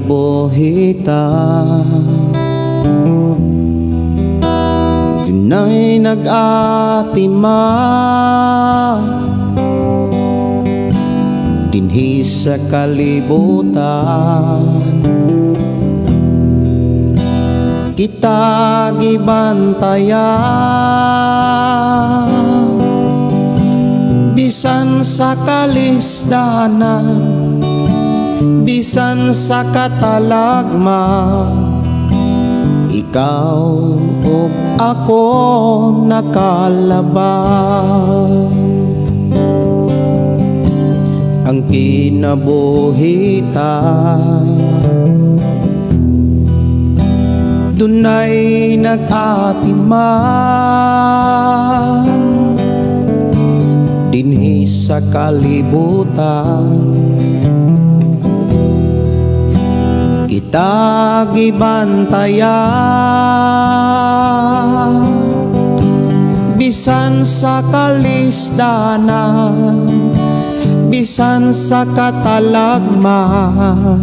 Kinabuhitan, dunay nag-atima dinhi sa kalibutan. Kita gibantayan bisan sa kalisdanan, bisan sa katalagman, ikaw ug ako nakalabang. Ang kinabuhitan, dunay nag-atiman dinhi sa kalibutan. Kita gibantayan bisan sa kalisdanan, bisan sa katalagman,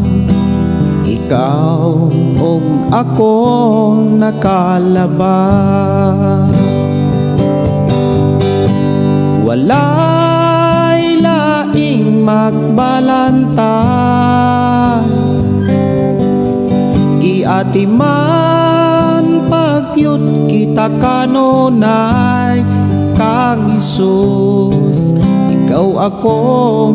ikaw ug ako nakalabang. Walay laing magbalantay, giatiman pagyud kita kanunay kang Hesus. Ikaw ako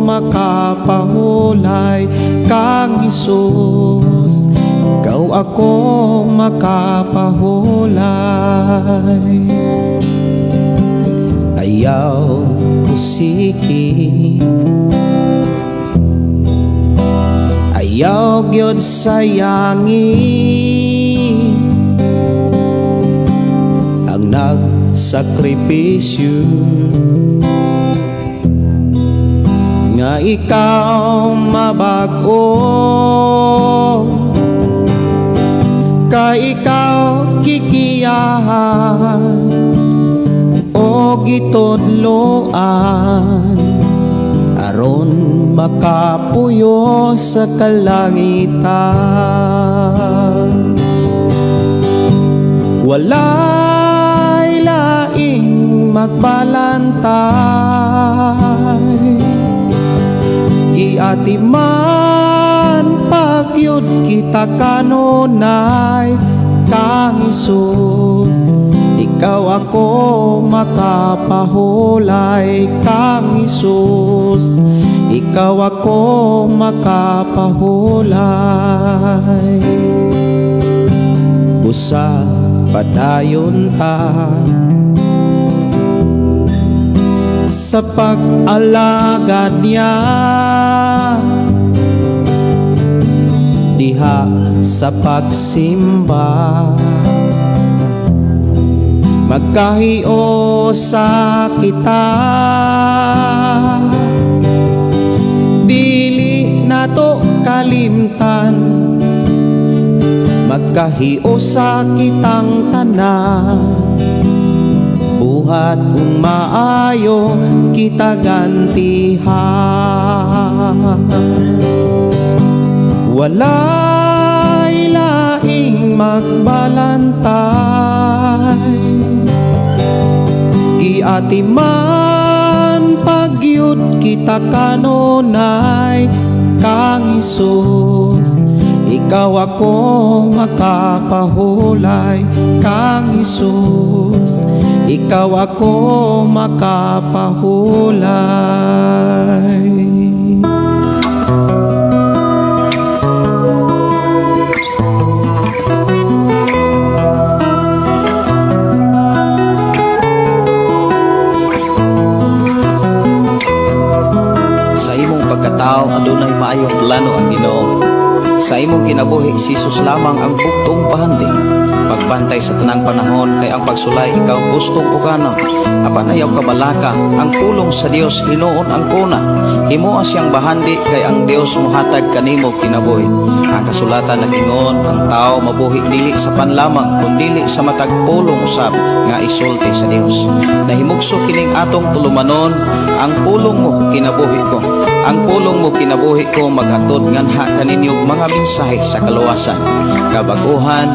makapahulay kang Hesus. Ikaw ako makapahulay. Ayaw usiki, ayaw gyud sayangi ang nagsakripisyo nga ikaw mabag-o, kay ikaw gigiyahan o gitudloan aron makapuyo sa kalangitan. Walay laing magbalantay, giatiman pagyud kita kanunay kang Hesus. Ikaw ako makapahulay kang Hesus. Ikaw ako makapahulay. Busa padayon ta sa pag-alagad niya diha sa pagsimba. Magkahiosa kita, dili nato kalimtan. Magkahiosa kitang tanan, buhat ug maayo kita gantihan. Walay laing magbalantay, giatiman pagyud kita kanunay kang Hesus. Ikaw ako makapahulay kang Hesus. Ikaw ako makapahulay. Sa imong pagkatao adunay maayong plano ang Ginoo. Sa imong kinabuhi si Jesus lamang ang bugtong bahandi. Pag Pagbantay sa tanang panahon kay ang pagsulay ikaw gustong uganon. Apan ayaw kabalaka, ang pulong sa Dios hinuon ang kuna. Himoa siyang bahandi kay ang Dios mohatag kanimo kinabuhi. Ang kasulatan nag-ingon, ang tao mabuhi dili sa panlamang kundili sa matag pulong usab nga isulti sa Dios. Nahimugso kining atong tulumanon, ang pulong mo kinabuhi ko. Ang pulong mo kinabuhi ko maghatod nganha kaninyo mga mensahe sa kaluwasan, kabaguhan,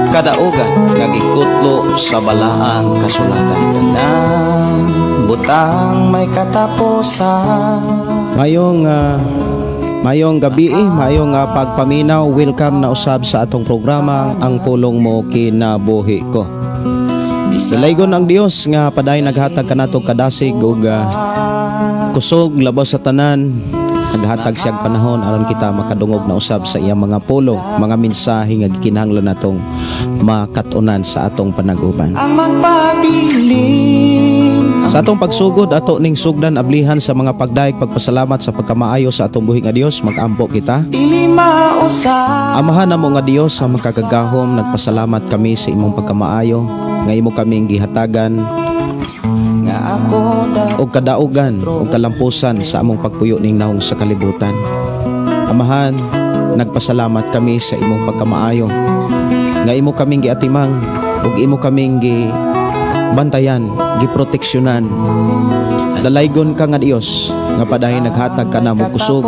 kadaugan nga gikutlo sa balaang kasulatan. Tanang butang may katapusan. Mayong gabi, mayong pagpaminaw, welcome na usab sa atong programa Ang Pulong Mo Kinabuhi Ko. Dalaygon ang Dios nga padayon naghatag kanato kadasig ug kusog labaw sa tanan, naghatag siyang panahon aron kita makadungog na usab sa iyang mga pulong, mga mensahe nga gikinahanglan natong makat-unan sa atong panag-uban. Ang magpabilin. Sa atong pagsugod, ato ning sugdan ablihan sa mga pagdayeg pagpasalamat sa pagkamaayo sa atong buhi nga Dios, mag-ampo kita. Dili mausab. Amahan namo nga Dios sa makagagahom, nagpasalamat kami sa imong pagkamaayo nga imo kaming gihatagan nga ako da og kadaugan og kalampusan sa among pagpuyo ning naong sa kalibutan. Amahan, nagpasalamat kami sa imong pagkamaayo nga imo kaming giatimang ug imo kaming gi bantayan, giproteksyonan. Dalaygon ka nga Dios nga padayon naghatag ka namo kusog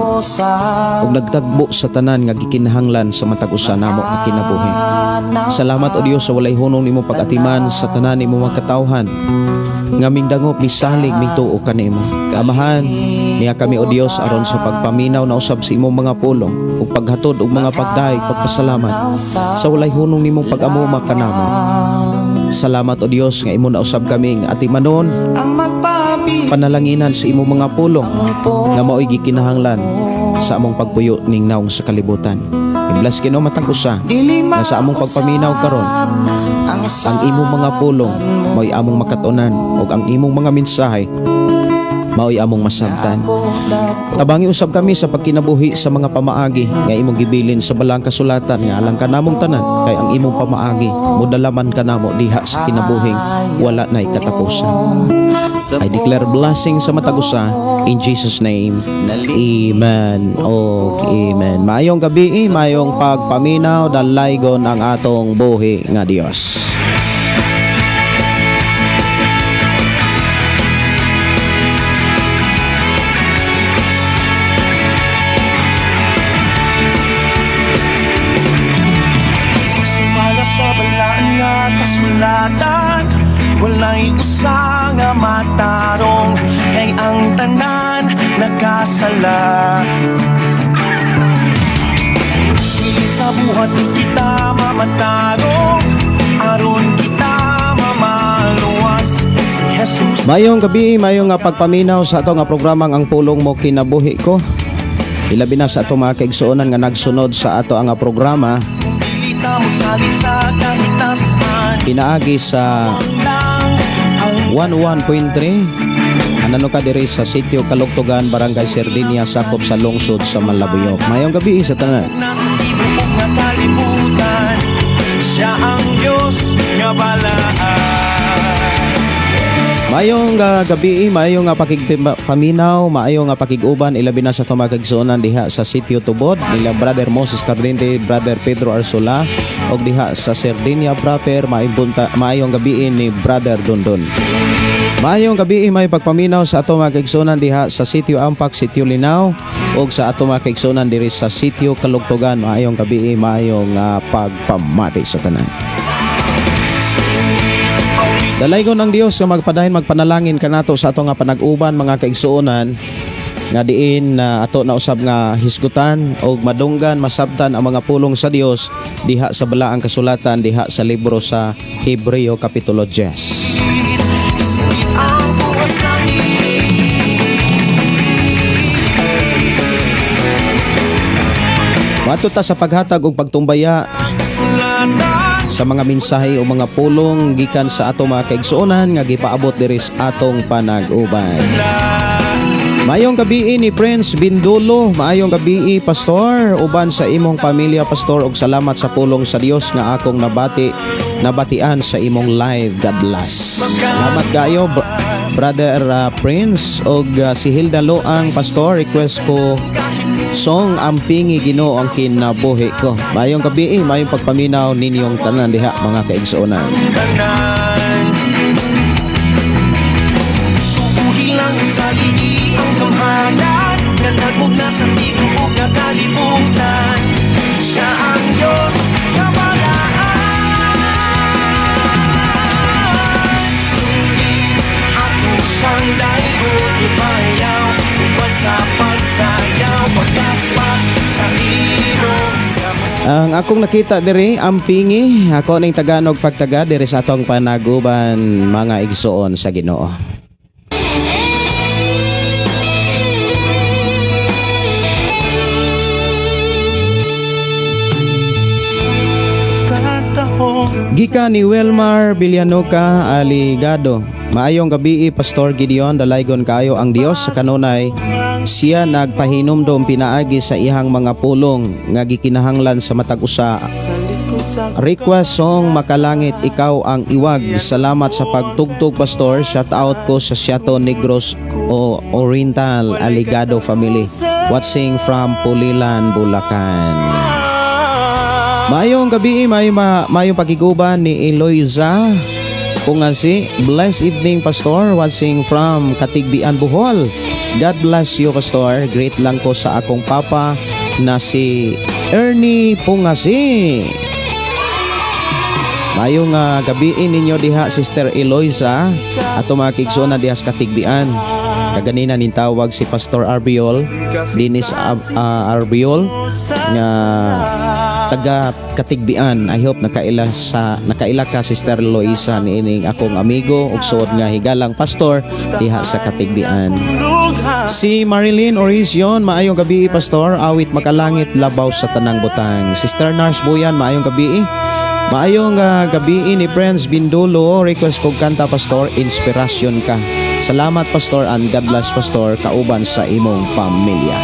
ug nagtagbo sa tanan nga gikinahanglan sa matag usa namo nga kinabuhi. Salamat o Dios sa walay hunong nimo pag-atiman sa tanan nimo mga katawhan nga mingdangop misalig mingtuo kanimo. Amahan, niya kami o Dios aron sa pagpaminaw na usab sa imong mga pulong ug paghatod og mga pagdayeg pagpasalamat sa walay hunong nimong pag-amuma kanamo. Salamat o Dios nga imo na usab kaming atimanon, ang magpabilin panalanginan sa imong mga pulong nga mao'y gikinahanglan sa among pagpuyo ning naong sa kalibutan. I-bless Ginoo matag usa dili nga sa among pagpaminaw karon, ang ang imong mga pulong mao'y among makat-unan ug ang imong mga mensahe mao'y among masabtan. Tabangi usab kami sa pagkinabuhi sa mga pamaagi nga imong gibilin sa balang kasulatan nga alang kanamong tanan, kay ang imong pamaagi modala man kanamo diha sa kinabuhing wala na'y katapusan. I declare blessing sa matag usa in Jesus' name. Amen. O amen. Maayong gabi, maayong pagpaminaw, dalaygon ang atong buhi nga Dios. Sumala sa balaan nga kasulatan, walay usa nga matarong, kay ang tanan nakasala. Dili sa buhat ni kita mamatarong, aron kita mamaluwas. Si Jesus. Mayong gabi, mayong nga pagpaminaw sa ato nga programang Ang Pulong Mo Kinabuhi Ko. Ilabi na sa ato mga kaigsuonan nga nagsunod sa ato ang programa Kung dili ta mosalig sa kahitasan, pinaagi sa lang ang 11.3. Anano ka diri sa Sitio Kalugtugan, Barangay Sardinia, sakop sa lungsod sa Malabuyok. Mayong gabi sa tanan. Nasa tibuok nga kalibutan, siya ang Diyos nga balaan. Mayong gabi, mayong nga pakigpaminaw, maayong nga pakig-uban, ilabi na sa atong mga kaigsuonan diha sa Sitio Tubod nila Brother Moses Cardente, Brother Pedro Arsula, og diha sa Sardinia proper, maayong gabi ni Brother Dondon. Maayong gabi, may pagpaminaw sa atong mga kaigsuonan diha sa Sitio Ampak, Sitio Linaw, og sa atong mga kaigsuonan diri sa Sitio Kalugtugan, maayong gabi, maayong pagpamati sa tanan. Dalaygon ang Dios nga magpadayon magpanalangin kanato sa ato nga panag-uban, mga kaigsuonan, nga diin na ato na usab nga hisgutan og madunggan masabtan ang mga pulong sa Dios diha sa balaang kasulatan, diha sa libro sa Hebreo kapitulo 10. Isipin ang buwas langit. Mato ta sa paghatag og pagtumbaya Kasulatan sa mga mensahe o mga pulong gikan sa ato mga kaigsuonan nga gipaabot diri sa atong panag-uban. Maayong gabii ni Prince Bindulo, maayong gabii, Pastor, uban sa imong pamilya, Pastor, ug salamat sa pulong sa Dios nga akong nabatian sa imong live. God bless. Salamat kayo, Brother Prince. Og si Hilda Loang, Pastor, request ko song "Ampingi Ginoo ang Kinabuhi Ko." Maayong gabii, maayong pagpaminaw ninyong tanan diha, mga kaigsuonan. Tanan. Tuuhi lang sa ligi ang gamhanan nga nagmugna sa tibuok nga kalibutan. Siya ang Diyos sa balaan. Sulit ato siyang daygon, ibayaw uban sa pagsayaw, pagkapak sa imong kamot. Ang akong nakita diri, "Ampingi," ako ning Tagalog pagtaga diri sa atong panaguban, mga igsoon sa Ginoo. Gikan ni Wilmar Villanoca Aligado. Maayong gabii, Pastor Gideon, dalaygon kaayo ang Dios sa kanunay siya nagpahinumdom pinaagi sa iyang mga pulong nga gikinahanglan sa matag usa. Request song "Makalangit Ikaw ang Iwag." Salamat sa pagtugtog, Pastor. Shout out ko sa Siato Negros o Oriental Aligado family. Watching from Pulilan, Bulacan. Maayong gabii, maayong pagkiguban ni Eloisa Pungasi. Blessed evening, Pastor. Watching from Katigbian, Bohol. God bless you, Pastor. Greet lang ko sa akong papa na si Ernie Pungasi. Maayong gabii ninyo diha, Sister Eloisa, ato mga kaigsoon diha sa Katigbian. Kaganina nintawag si Pastor Arbiol, Dennis Arbiol nga taga Katigbian. I hope nakaila ka, Sister Eloisa, niining akong amigo ug suod nga higalang pastor diha sa Katigbian. Si Marilyn Orizion, maayong gabii, Pastor, awit "Makalangit Labaw sa Tanang Butang." Sister Nars Buyan, maayong gabii. Maayong gabii ni Prince Bindulo, request kog kanta, Pastor, "Inspirasyon Ka." Salamat, Pastor, and God bless, Pastor, kauban sa imong pamilya.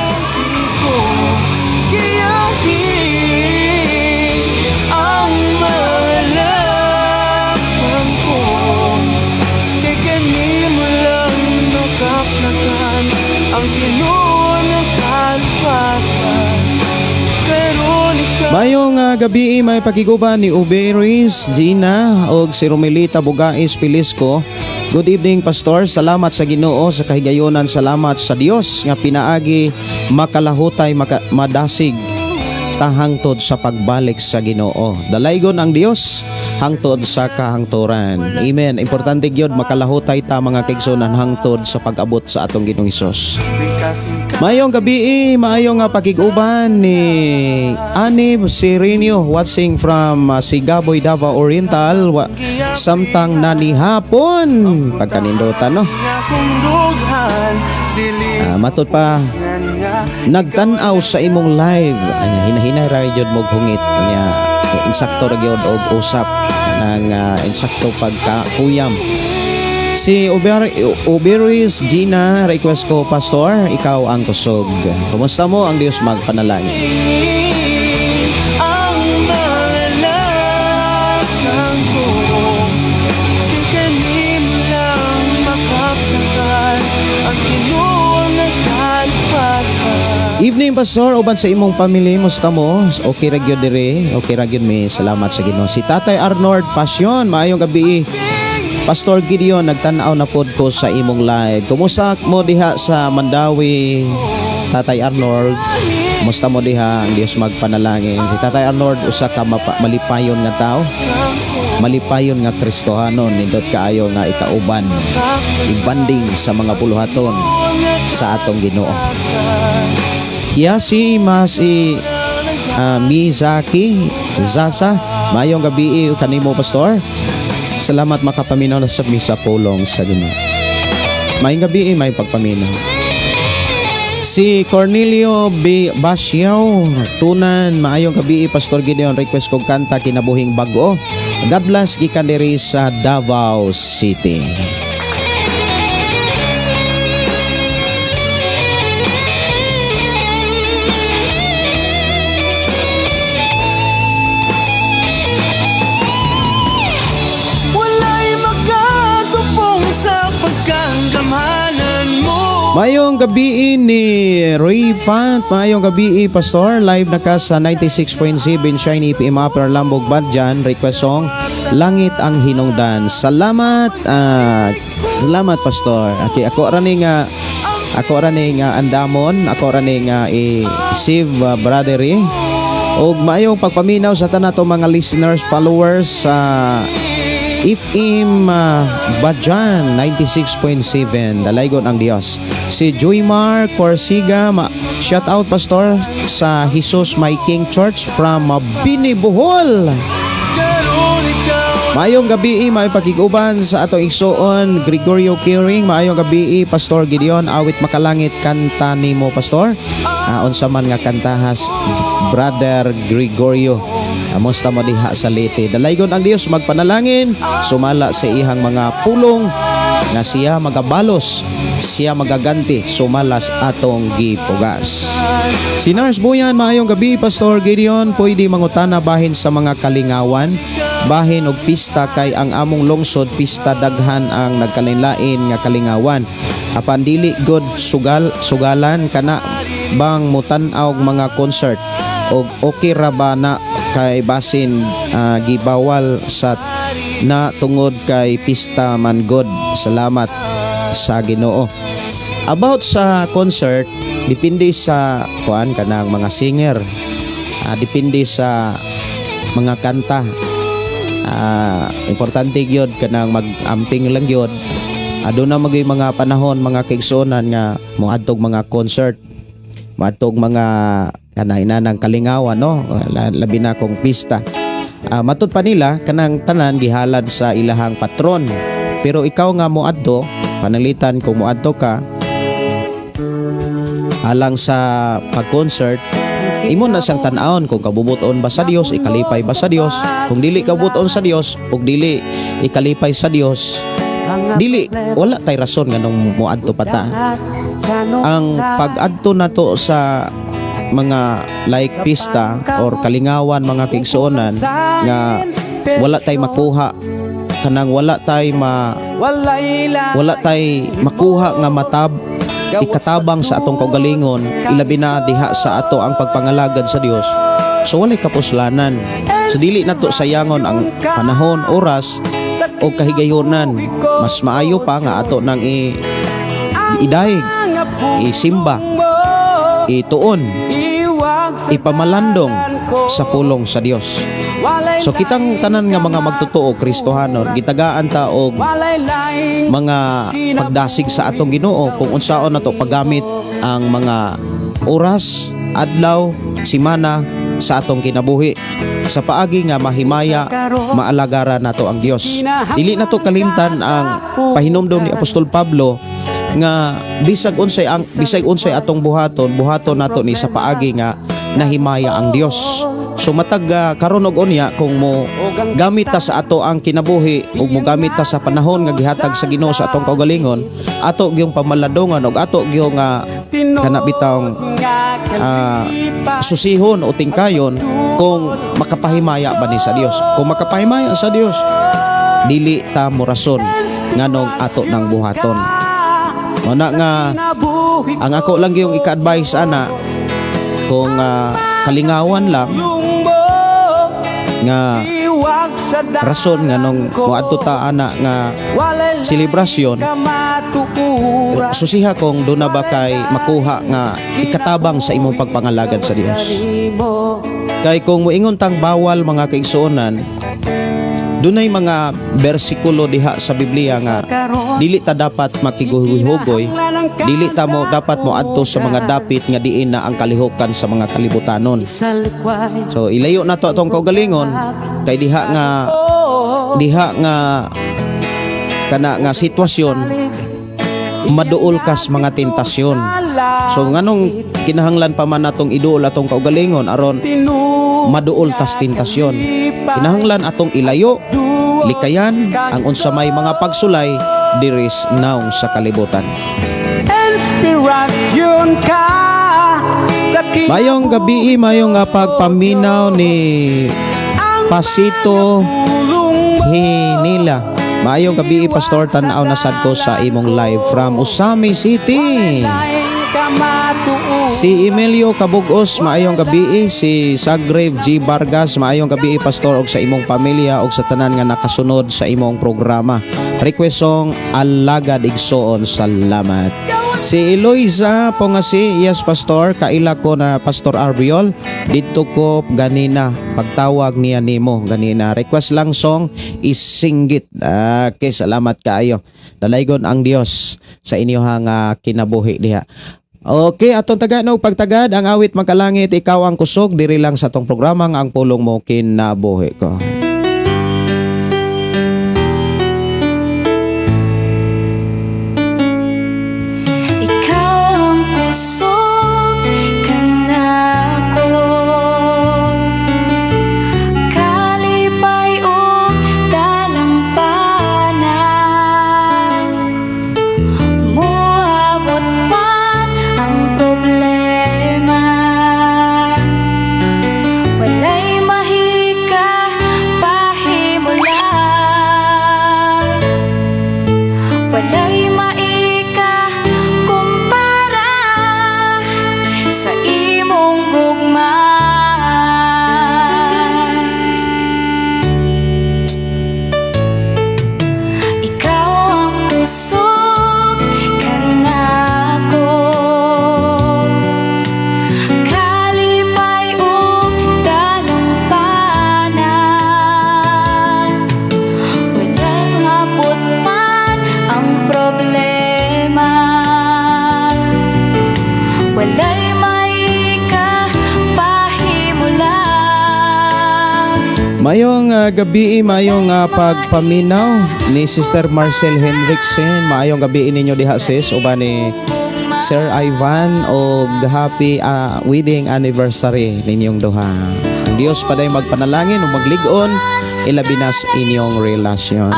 Giyahin ang malakang ko kay kanimo lang nakaplakan ang tinuod nga kalpasan karon ikaw. Maayong gabii, may pakiguban ni Uberis, Gina og si Romelita Bugais Pilisco. Good evening, Pastor. Salamat sa Ginoo sa kahigayonan. Salamat sa Dios nga pinaagi makalahutay madasig ta hangtod sa pagbalik sa Ginoo. Dalaygon ang Dios hangtod sa kahangturan. Amen. Importante gyud makalahutay ta, mga kaigsuonan, hangtod sa pag-abot sa atong Ginoong Hesus. Maayong gabii, maayong nga pakig-uban ni Anib Sirinio, watching from Sigaboy, Davao Oriental, samtang nanihapon pagkanindutan, no. Akong dughan dili Matod pa nga nagtan-aw sa imong live. Anya, hinahinay ra gyud mo hungit anya, insakto ra gyud og usap nang insakto pagkakuyam. Si Uberis Gina, request ko, Pastor, "Ikaw ang Kusog." Kumusta mo? Ang Dios magpanalangin. Ang malakang ko kay kanimo lang makaplakan ang tinuod nga kalpasan. Evening, Pastor, uban sa imong pamilya, musta mo? Okay ra gyud dire. Okay ra gyud mi. Salamat sa Ginoo. Si Tatay Arnold Passion, maayong gabii, Pastor Gideon, nagtan-aw na pod ko sa imong live. Kumusta mo diha sa Mandawi, Tatay Arnold? Kumusta mo diha? Ang Dios magpanalangin. Si Tatay Arnold usa ka malipayon nga tao. Malipayon nga Kristohanon, nindot kaayo nga ikauban, ibanding sa mga buluhaton sa atong Ginoo. Kiasi Masi Mizaki Zaza, maayong gabii kanimo, Pastor. Salamat, makapaminaw na sa misa pulong sa Ginoo. Maayong gabii, may pagpaminaw. Si Cornelio B. Basyaw, Tunan, maayong gabii, Pastor Gideon, request kog kanta "Kinabuhing Bag-o." God bless gikan diri sa Davao City. Maayong gabii ni Ray Fant. Maayong gabii, Pastor. Live na ka sa 96.7 Shiny FM Upper Lambog, Badian. Request song, "Langit ang Hinungdan." Salamat. Salamat, Pastor. Okay, ako ra ni nga andamon, ako ra ni nga i-save, brother eh. Og maayong pagpaminaw sa tanan to mga listeners, followers sa FM Badian 96.7. Dalaygon ang Dios. Si Joymar Corsiga, shout out, Pastor, sa Jesus My King Church from Mabini, Bohol. Maayong gabii, may pakiguban sa ato igsuon Gregorio Kiring. Maayong gabii, Pastor Gideon, awit "Makalangit" kanta nimo, Pastor. Unsa man nga kantahas, Brother Gregorio? Amusta mo diha sa Leyte? Dalaygon ang Dios, magpanalangin sumala sa ihang mga pulong nga siya magabalos, siya magaganti sumalas atong gipugas. Si Nars Buyan, maayong gabi, Pastor Gideon, pwede mangutana bahin sa mga kalingawan, bahin og pista, kay ang among lungsod pista, daghan ang nagkalain-lain nga kalingawan. Apan dili god sugal sugalan kana bang mutan-aw og mga concert og okay ra ba na, kay basin gibawal sa na tungod kay pista man god? Salamat sa Ginoo. About sa concert, depende sa kuan, kanang mga singer. Depende sa mga kanta. Importante gyud kanang mag-amping lang gyud. Aduna magay mga panahon, mga kaigsuonan, nga moadtog mga concert, moadtog mga kanang inanang kalingawan, no? Labi na kung pista. Matud pa nila kanang tanan gihalad sa ilahang patron. Pero ikaw nga moadto, panalitan kung moadto ka alang sa pag-concert, imo na siyang tan-awon kung kabubuton ba sa Dios, ikalipay ba sa Dios. Kung dili kabubuton sa Dios ug dili ikalipay sa Dios, dili, wala tay rason nganong moadto pa ta. Ang pag-adto nato sa mga like pista or kalingawan, mga kaigsuonan, nga wala tay makuha, kanang wala tay makuha nga matab ikatabang sa atong kaugalingon, ilabi na diha sa ato ang pagpangalagad sa Dios, so walay kapuslanan. So dili nato sayangon ang panahon, oras o kahigayonan. Mas maayo pa nga ato nang idayeg, isimba, ituon, ipamalandong sa pulong sa Dios. So kitang tanan nga mga magtotoo Kristohanon, gitagaan ta og mga pagdasig sa atong Ginoo kung unsaon nato paggamit ang mga oras, adlaw, simana sa atong kinabuhi sa paagi nga mahimaya, maalagaran nato ang Dios. Dili nato kalimtan ang pahinumdom ni Apostol Pablo nga bisag unsay atong buhaton, buhaton nato ni sa paagi nga nahimaya ang Dios. So matag karon og unya, kung mo gamit ta sa ato ang kinabuhi ug mo gamit ta sa panahon nga gihatag sa Ginoo sa atong kaugalingon, ato gyung pamaladongan ug ato gyung kana bitawng susihon o tingkayon kung makapahimaya ba ni sa Dios. Kung makapahimaya sa Dios, dili ta mo rason nganong ato nang buhaton. Mao nga ang ako lang yung ika-advise ana, kung kalingawan lang nga rason nganong moadto ta ana nga selebrasyon, susiha kung doon na ba kay makuha nga ikatabang sa imong pagpangalagad sa Dios. Kay kung moingon tang bawal, mga kaigsuonan, dunay mga bersikulo diha sa Biblia nga dili ta dapat makiguhoy-hugoy, dili ta mo dapat mo adto sa mga dapit nga diin na ang kalihokan sa mga kalibutanon. So ilayo na to atong kaugalingon kay diha nga kana nga sitwasyon, maduol kas mga tentasyon. So nganong kinahanglan pa man natong iduol atong kaugalingon aron maduol tas tentasyon? Kinahanglan atong ilayo, likayan ang unsa may mga pagsulay diris naong sa kalibutan. Inspirasyon ka sa Mayong gabi, mayong nga pagpaminaw ni Pasito Hinila. Maayong gabi, Pastor, tan-aw na sad ko sa imong live from Usami City. Si Emilio Kabugos, maayong gabi. Si Sagrave G. Vargas, maayong gabi, Pastor, og sa imong pamilya og sa tanan nga nakasunod sa imong programa. Request song Alagad Igsoon, salamat. Si Eloisa Pongasi, yes Pastor, kaila ko na Pastor Arbiol, dito ko ganina, pagtawag niya nimo ganina. Request lang song Isinggit. Okay, salamat kaayo. Dalaygon ang Dios sa inyohang kinabuhi diha. Okay, atong tagaan pagtagad ang awit Magkalangit, Ikaw ang Kusog, diri lang sa atong programa nga Ang Pulong Mo Kinabuhi Ko. Ikaw ang kusog kanako, kalipay ug dalampana. Moabot man ang problema, walay mahika pahimula. Walay maika kumpara sa imong gugma. Ikaw ang kusog kanako, kalipay ug dalampana. Walang abot man ang problema, walay maika pahimulag. Maayong gabi, maayong pagpaminaw ni Sister Marcel Henriksen. Maayong gabi ninyo diha, sis, uban ni Sir Ivan og happy wedding anniversary ninyong duha. Ang Dios paday magpanalangin ug maglig-on ilabi na sa inyong relasyon.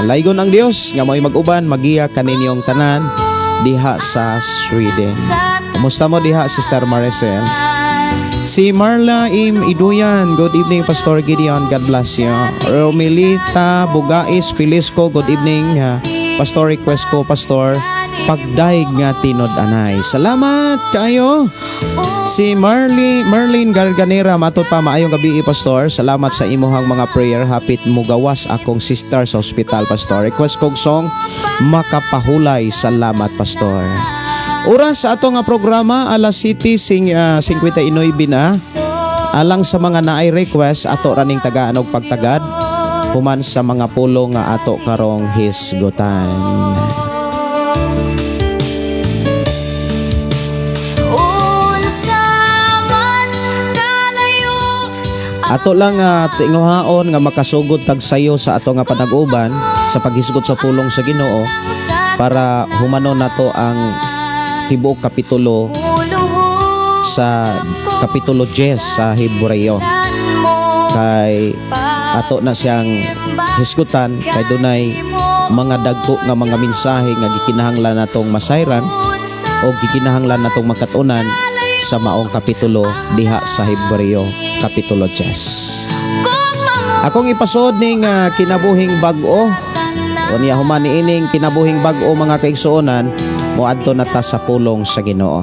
Laygon ang Dios nga mo'y mag-uban magiya kaninyong tanan diha sa Sweden. Kumusta mo diha, Sister Maricel? Si Marla Im Iduyan, good evening, Pastor Gideon, God bless you. Romilita Bugais Pilisco, good evening. Pastor, request ko, Pastor, Pagdaig nga Tinud-anay. Salamat kayo. Si Marley Merlin Garganera, matod pa, maayong gabi, Pastor. Salamat sa imuhang mga prayer. Hapit mugawas akong sister sa ospital, Pastor. Request kog song Makapahulay. Salamat, Pastor. Oras sa ato nga programa alas City sing, 59 na. Alang sa mga naay request, ato raning tagaan og pagtagad human sa mga pulong nga ato karong hisgutan. Unsa man kalayo. Ato lang tinguhaon nga makasugod tag sayo sa ato nga panag-uban sa paghisgot sa pulong sa Ginoo para humanon nato ang tibuok kapitulo sa kapitulo 10 sa Hebreo, kay ato na siyang hisgutan kay dunay mga dagko nga mga mensahe nga gikinahanglan natong masayran o gikinahanglan natong makatunan sa maong kapitulo diha sa Hebreo kapitulo 10. Akong ipasod ning kinabuhing bag-o. Unya human niining kinabuhing bag-o, mga kaigsuonan, moadto na ta sa pulong sa Ginoo.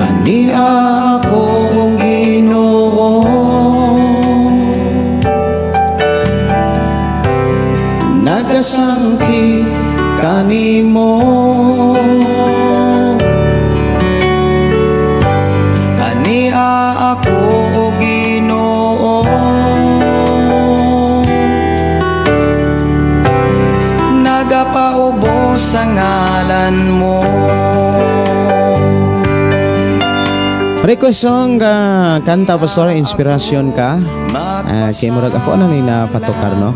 Ani akong Ginoo, nagasangkit kanimo. Ania ako, o Ginoo, nagapaubos sa ngalan mo. Request song, kanta, Pastor, inspiration ka. Kay murag ako ano ni napatukar, no.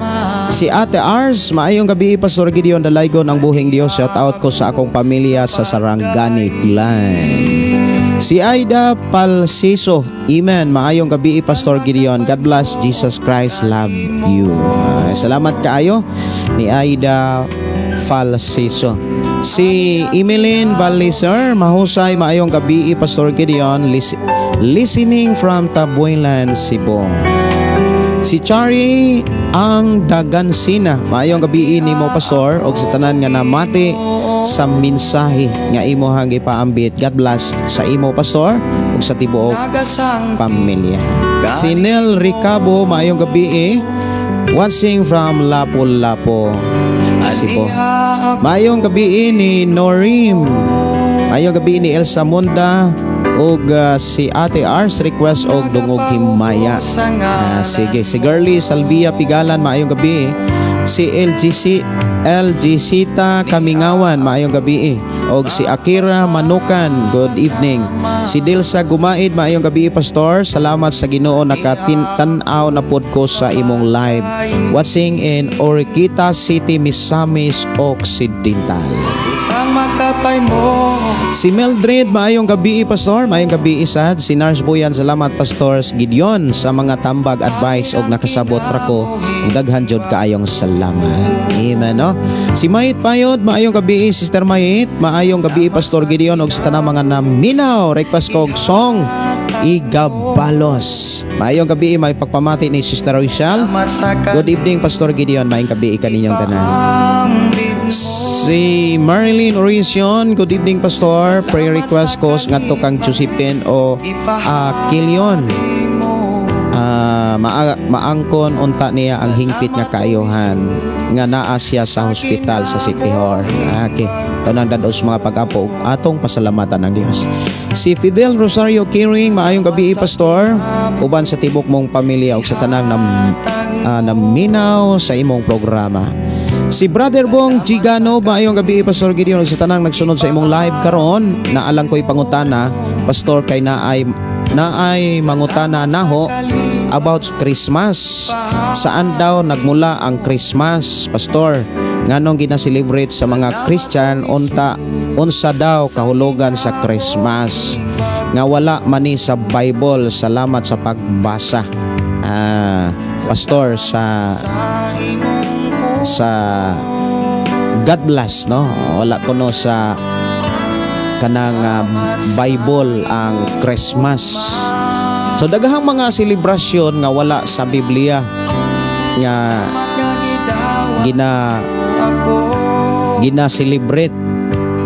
Si Ate Ars, maayong gabi, Pastor Gideon Dalaygon ang buhing Dios. Shout out ko sa akong pamilya sa Sarangani Glen. Si Aida Palsiso, Amen. Maayong gabi, Pastor Gideon. God bless, Jesus Christ love you. Salamat kaayo ni Aida Falsiso. Si Emeline Valiser, mahusay, maayong gabi, Pastor Gideon. Listening from Tabuelan, Cebu. Si Chari ang Dagansina, maayong gabi nimo, Pastor, og sa tanan nga namati sa mensahe nga imo hang gipaambit. God bless sa imo, Pastor, ug sa tibuok pamilya. Si Nel Ricabo, maayong gabi eh. Watching from Lapu-Lapu, Cebu. Maayong gabi ni Norim. Maayong gabi ni Elsa Munda ug si Ate Ars, request og Dungog Himaya. Sige, si Girlie Salvia Pigalan, maayong gabi. Si LGC LG Sita Kamingawan, maayong gabi. Og si Akira Manukan, good evening. Si Dilsa Gumaid, maayong gabi, Pastor. Salamat sa Ginoo, nakatin-tanaw na pod ko sa imong live. Watching in Oroquieta City, Misamis Occidental. Ang makapay mo. Si Mildred, maayong gabi, Pastor. Maayong gabi isad. Si Nars Boyan, salamat, Pastor Gideon, sa mga tambag, advice og nakasabot ra ko. Ug daghan jud kaayong salamat. Amen, no? Si Mayit Payod, maayong gabi, Sister Mayit. Maayong gabi, Pastor Gideon, og sa tanang mga naminaw. Request ko og song Igabalos. Maayong gabi, may pagpamati ni Sister Rochelle. Salamat sa Good evening, Pastor Gideon. Maayong gabi kaninyong tanan. Ambit mo. Si Marilyn Orision, good evening, Pastor. Prayer request ko ngadto kang Josephine o Kilion. Maangkon unta niya ang hingpit nga kaayohan nga naa siya sa hospital sa City Hall. Okay. Tanang dados mga pag-apo atong pasalamatan ng Dios. Si Fidel Rosario Kiring, maayong gabi, Pastor. Uban sa tibok mong pamilya ug sa tanang naminaw sa imong programa. Si Brother Bong Gigano, maayong gabi, Pastor Gideon, ug sa tanang nagsunod sa imong live karon. Naalang ko'y pangutana, Pastor, kay naay mangutana naho about Christmas. Saan daw nagmula ang Christmas, Pastor? Nganong gina-celebrate sa mga Christian unta unsa daw kahulugan sa Christmas? Nga wala man ni sa Bible. Salamat sa pagbasa. Pastor, sa God bless, no? Wala kuno sa kanang Bible ang Christmas. So daghang mga selebrasyon nga wala sa Biblia nga gina celebrate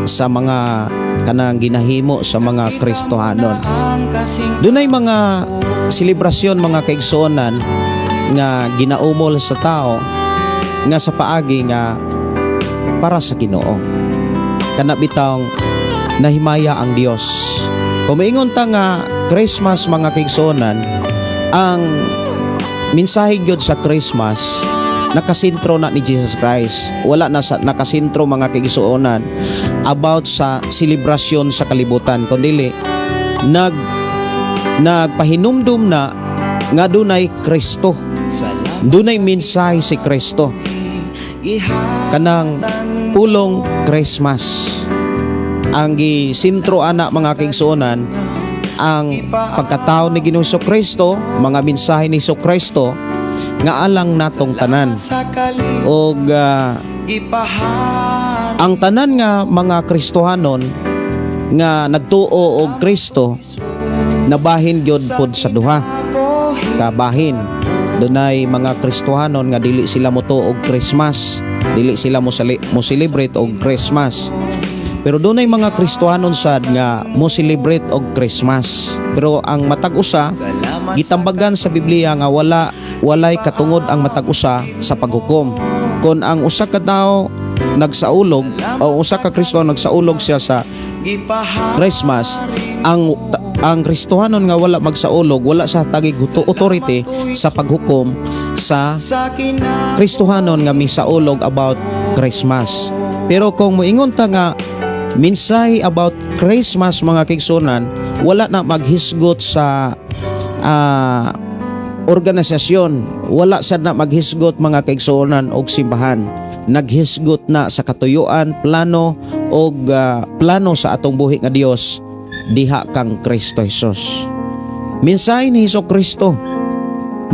sa mga kanang ginahimo sa mga Kristohanon. Dunay mga selebrasyon, mga kaigsuonan, nga ginaumol sa tao nga sa paagi nga para sa Ginoo. Kana bitawng nahimaya ang Dios. Kung maingon ta nga Christmas, mga kaigsuonan, ang mensahe gyud sa Christmas nakasentro na ni Jesus Christ. Wala na sa nakasentro, mga kaigsuonan, about sa selebrasyon sa kalibutan, kundi nagpahinumdum na nga dunay Kristo. Dunay mensahe si Kristo. Kanang pulong Christmas. Ang gisintro ana, mga kaigsuonan, ang pagkatao ni Ginoong Kristo, mga mensahe ni Kristo nga alang natong tanan. Og ang tanan nga mga Kristohanon nga nagtuo og Kristo nabahin gyud pod sa duha kabahin. Dunay mga Kristohanon nga dili sila motuo og Christmas, dili sila mo celebrate og Christmas. Pero dunay mga Kristohanon sad nga mo celebrate og Christmas. Pero ang matag usa gitambagan sa Biblia nga walay katungod ang matag usa sa paghukom. Kon ang usa ka tawo nagsaulog o usa ka Kristo nagsaulog siya sa Christmas, ang Kristohanon nga wala magsaulog wala sa tagig authority sa paghukom sa Kristohanon nga misaulog about Christmas. Pero kung moingon ta nga mensahe about Christmas, mga kaigsuonan, Wala na maghisgot sa organisasyon, wala sad na maghisgot, mga kaigsuonan, og simbahan. Naghisgot na sa katuyuan, plano og plano sa atong buhi nga Dios diha kang Kristo Jesus. Mensahe ni Hesus Kristo,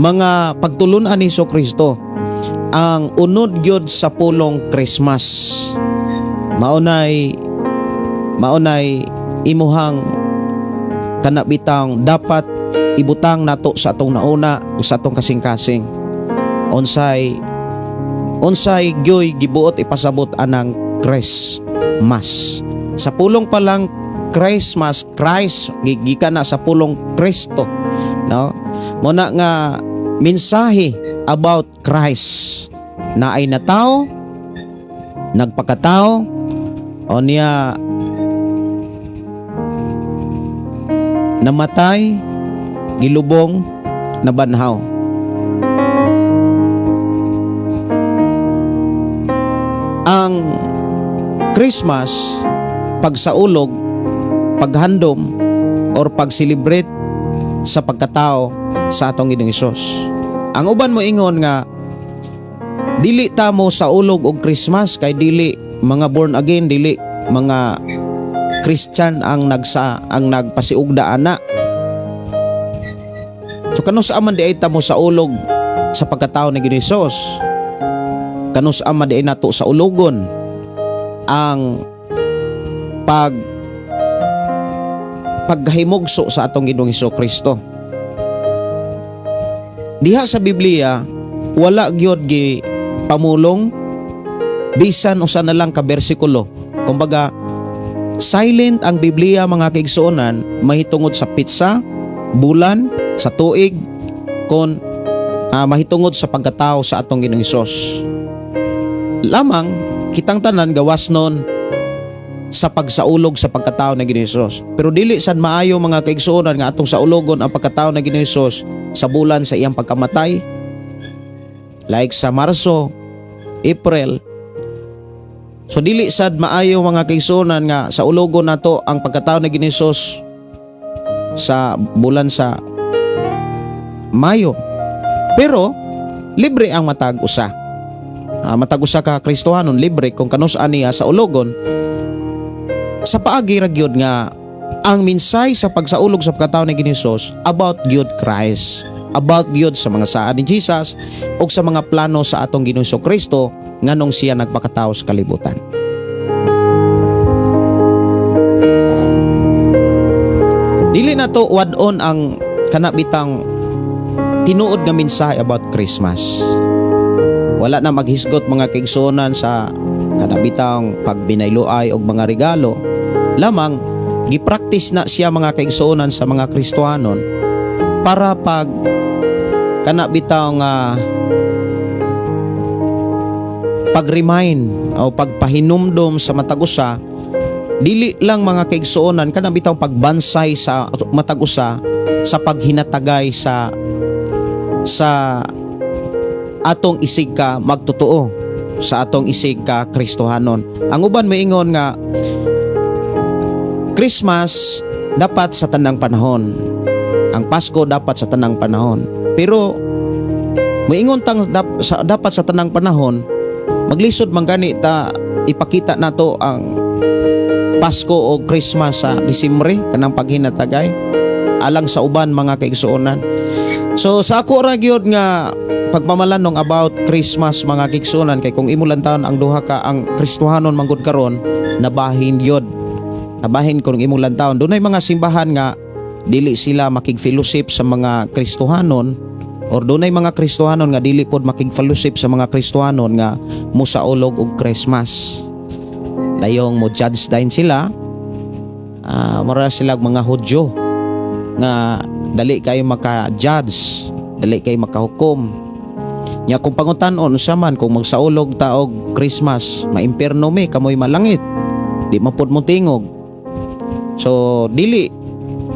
mga pagtulunan ni Hesus Kristo ang unod gyud sa pulong Christmas. Maunay imuhang kanabitang dapat ibutang nato sa atong nauna o sa atong kasing-kasing. Unsay gyoy gibuot ipasabot anang Christmas? Sa pulong pa lang Christmas, Christ, gikan na sa pulong Kristo, no? Mo na nga mensahe about Christ na ay natao, nagpakatao o niya, namatay, gilubong, nabanhaw. Ang Christmas, pagsaulog, paghandom or pag-celebrate sa pagkatao sa atong Ginoong Hesus. Ang uban mo ingon nga dili ta mo saulog og Christmas kay dili mga born again, dili mga Christian ang nagpasiugda ana. So kanus-a man diay ta mo saulog sa pagkatao ni Ginoong Hesus? Kanus-a man diay nato saulogon ang paghimugso sa atong Ginoong Hesus Kristo? Diha sa Biblia, wala gyud gi pamulong bisan usa na lang ka bersikulo. Kumbaga, silent ang Biblia, mga kaigsuonan, mahitungod sa petsa, bulan, sa tuig kon mahitungod sa pagkatao sa atong Ginoong Hesus. Lamang kitang tanan gawas nun sa pagsaulog sa pagkatao ng Ginoong Hesus. Pero dili sad maayo, mga kaigsuonan, nga atong saulogon ang pagkatao ng Ginoong Hesus sa bulan sa iyang pagkamatay. Like sa Marso, April. So dili sad maayo, mga kaigsuonan, nga saulogon nato ang pagkatao ng Ginoong Hesus sa bulan sa Mayo. Pero libre ang matag usa. Matag usa ka Kristohanon, libre kung kanus-a niya saulogon sa paagi ra gyud nga ang minsay sa pagsaulog sa pagkatao ni Ginoong Hesus about gyud Christ, about gyud sa mga saad ni Jesus ug sa mga plano sa atong Ginoong Kristo nganong siya nagpakatao sa kalibutan. Dili na to wad-on ang kana bitang tinuod nga mensahe about Christmas. Wala na maghisgot, mga kaigsuonan, sa kanabitang pagbinayloay og mga regalo. Lamang gipractice na siya, mga kaigsuonan, sa mga Kristohanon para pag kana bitang pag-remind o pagpahinumdom sa matag usa, dili lang, mga kaigsuonan, kana bitang pagbansay sa matag usa sa paghinatagay sa atong isig ka magtotoo, sa atong isig ka Kristohanon. Ang uban moingon nga Christmas dapat sa tanang panahon. Ang Pasko dapat sa tanang panahon. Pero moingon tang dapat sa tanang panahon, maglisod man gani ta ipakita nato ang Pasko o Christmas sa Disyembre, kanang paghinatagay alang sa uban, mga kaigsuonan. So sa ako ra gyud nga pagpamalandong about Christmas, mga kaigsuonan, kay kung imo lang ang duha ka ang Kristohanon manggod karon, nabahin gyud. Nabahin kung imong lantawon. Dunay mga simbahan nga dili sila makig-fellowship sa mga Kristohanon or dunay mga Kristohanon nga dili pod makig-fellowship sa mga Kristohanon nga musaulog og Christmas. Dayong mo judge dayon sila. Mura sila og mga Hudyo nga dali kayo maka-judge, dali kayo makahukom. Nya kung pangutan-on, unsa man kung magsaulog ta og Christmas, maimpierno mi, kamoy malangit. Di man pod mo tingog. So dili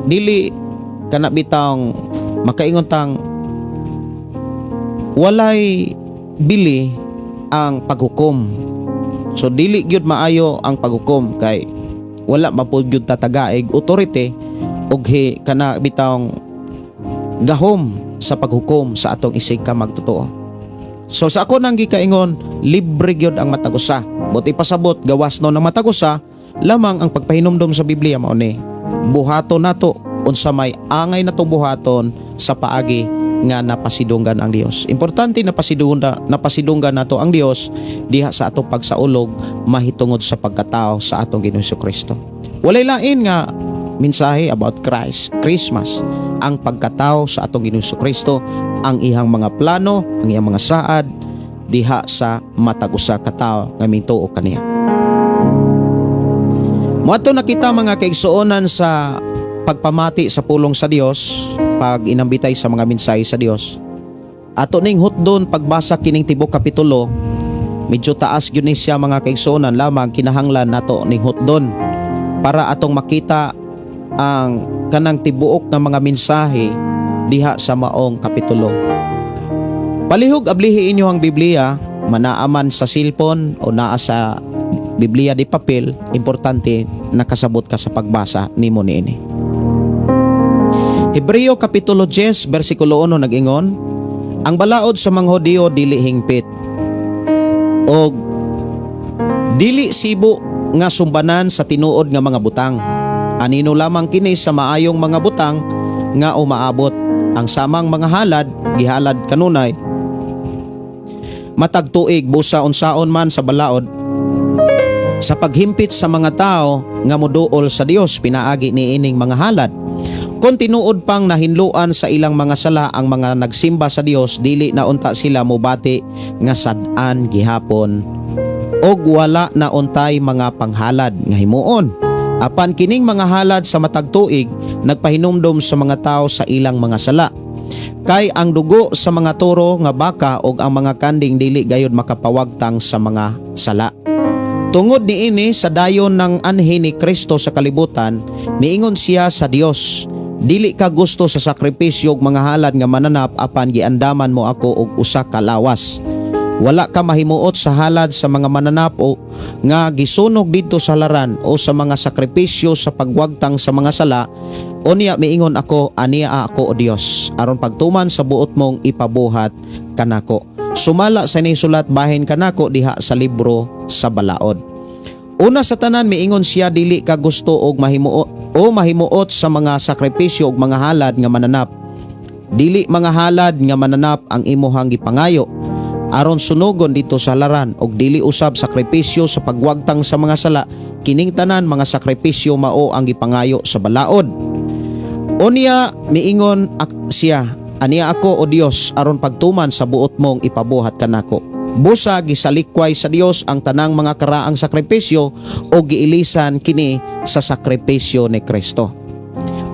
dili kana bitang makaingon tang walay bili ang paghukom. So dili gyud maayo ang paghukom kay wala man pod gyud tatagaig authority Og kana bitawng gahom sa paghukom sa atong isig ka magtotoo. So sa ako nang gikaingon, libre gyud ang matag usa. Buot ipasabot, gawas no ng matag usa lamang ang pagpahinumdom sa Biblia mao ni. Buhaton nato unsa may angay natong buhaton sa paagi nga napasidunggan ang Dios. Importante napasidunggan nato ang Dios diha sa atong pagsaulog mahitungod sa pagkatao sa atong Ginoong Kristo. Walay lain nga mensahe about Christ, Christmas, ang pagkatao sa atong Ginoong Kristo, ang iyang mga plano, ang iyang mga saad diha sa matag usa ka tawo nga mituo kaniya. Moadto na kita, mga kaigsuonan, sa pagpamati sa pulong sa Dios, pag inambitay sa mga mensahe sa Dios. Ato ning hutdon pagbasa kining tibok kapitulo, medyo taas gyud ni siya, mga kaigsuonan, lamang kinahanglan nato ning hutdon para atong makita ang kanang tibuok nga mga mensahe diha sa maong kapitulo. Palihog ablihi inyo ang Biblia, manaa man sa cellphone o naa sa Biblia di papel, importante nakasabot ka sa pagbasa nimo niini. Hebreo kapitulo 10 bersikulo 1 nag-ingon, "Ang balaod sa mga Hudiyo dili hingpit og dili sibo nga sumbanan sa tinuod nga mga butang. Anino lamang kini sa maayong mga butang nga umaabot. Ang samang mga halad gihalad kanunay matag tuig, busa unsaon man sa balaod sa paghimpit sa mga tao nga moduol sa Dios pinaagi niining mga halad. Kung tinuod pang nahinluan sa ilang mga sala ang mga nagsimba sa Dios, dili na unta sila mobati nga sad-an gihapon og wala na untay mga panghalad nga himuon. Apan kining mga halad sa matag tuig nagpahinumdom sa mga tao sa ilang mga sala. Kay ang dugo sa mga toro nga baka og ang mga kanding dili gayud makapawagtang sa mga sala. Tungod niini, sa dayon ng anhi ni Kristo sa kalibutan, miingon siya sa Dios, 'Dili ka gusto sa sakripisyo ug mga halad nga mananap, apan giandaman mo ako og usa ka lawas. Wala ka mahimuot sa halad sa mga mananap o nga gisunog didto sa halaran o sa mga sakripisyo sa pagwagtang sa mga sala. Unya miingon ako, 'Ania ako, o Dios, aron pagtuman sa buot mong ipabuhat kanako.' Sumala sa nisulat bahin kanako diha sa libro sa balaod." Una sa tanan, miingon siya, "Dili ka gusto og mahimuot o mahimuot sa mga sakripisyo ug mga halad nga mananap. Dili mga halad nga mananap ang imuhang gipangayo aron sunugon didto sa halaran og dili usab sakripisyo sa pagwagtang sa mga sala. Kining tanan mga sakripisyo mao ang gipangayo sa balaod." Unya miingon siya, "Ania ako, o Dios, aron pagtuman sa buot mong ipabuhat kanako." Busa gisalikway sa Dios ang tanang mga karaang sakripisyo o giilisan kini sa sakripisyo ni Kristo.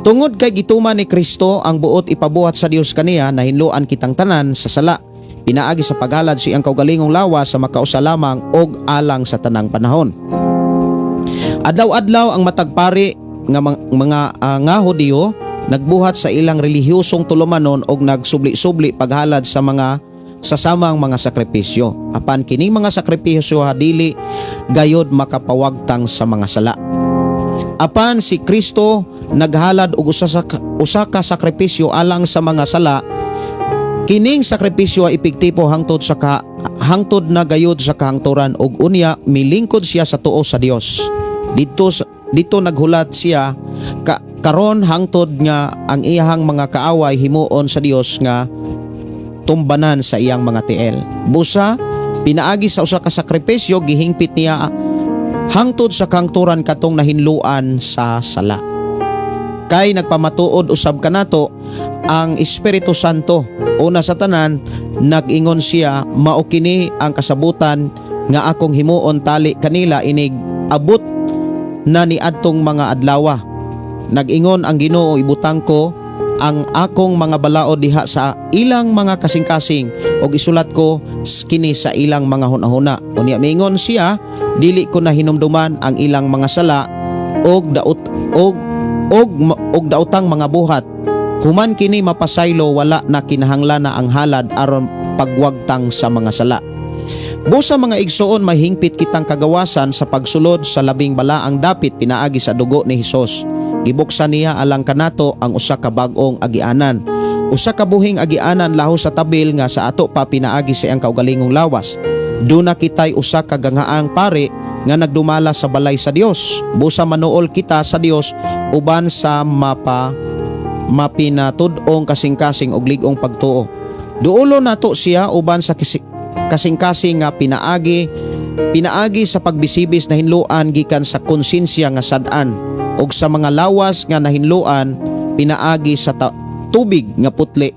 Tungod kay gituman ni Kristo ang buot ipabuhat sa Dios kaniya, nahinloan kitang tanan sa sala pinaagi sa paghalad sa iyang kaugalingong lawas sa makausa lamang og alang sa tanang panahon. Adlaw-adlaw ang matag pari nga mga nga Hudiyo nagbuhat sa ilang relihiyosong tulumanon og nagsubli-subli paghalad sa mga sa samang mga sakripisyo. Apan kining mga sakripisyo dili gayod makapawagtang sa mga sala. Apan si Kristo naghalad og usa ka sakripisyo alang sa mga sala. Kining sakripisyo ay epektibo hangtod na gayud sa kahangturan ug unya milingkod siya sa tuo sa Dios. Didto naghulat siya karon hangtod nga ang iyahang mga kaaway himuon sa Dios nga tumbanan sa iyang mga tiil. Busa pinaagi sa usa ka sakripisyo gihingpit niya hangtod sa kahangturan katong nahinluan sa sala. Kay nagpamatuod usab kanato ang Espiritu Santo. Una sa tanan, nag-ingon siya, "Mao kini ang kasabutan nga akong himuon tali kanila inig abot na ni adtong mga adlawa. Nag-ingon ang Ginoo, ibutang ko ang akong mga balaod diha sa ilang mga kasing-kasing ug isulat ko kini sa ilang mga hunahuna." Unya miingon siya, "Dili ko na hinumduman ang ilang mga sala og daot og daotang mga buhat." Human kini mapasaylo, wala na kinahanglan na ang halad aron pagwagtang sa mga sala. Busa, mga igsoon, mahingpit kitang kagawasan sa pagsulod sa labing balaang dapit pinaagi sa dugo ni Hesus. Gibuksan niya alang kanato ang usa ka bag-ong agianan. Usa ka buhing agianan laho sa tabil nga sa ato pa pinaagi sa iyang kaugalingong lawas. Duna kitay usa ka ganghaang pari nga nagdumala sa balay sa Dios. Busa manuol kita sa Dios uban sa mapinatud-ong kasing-kasing og lig-ong pagtuo. Duolo nato siya uban sa kasing-kasing nga pinaagi pinaagi sa pagbisibis na hinluan gikan sa konsensya nga sad-an ug sa mga lawas nga nahinluan pinaagi sa tubig nga putli.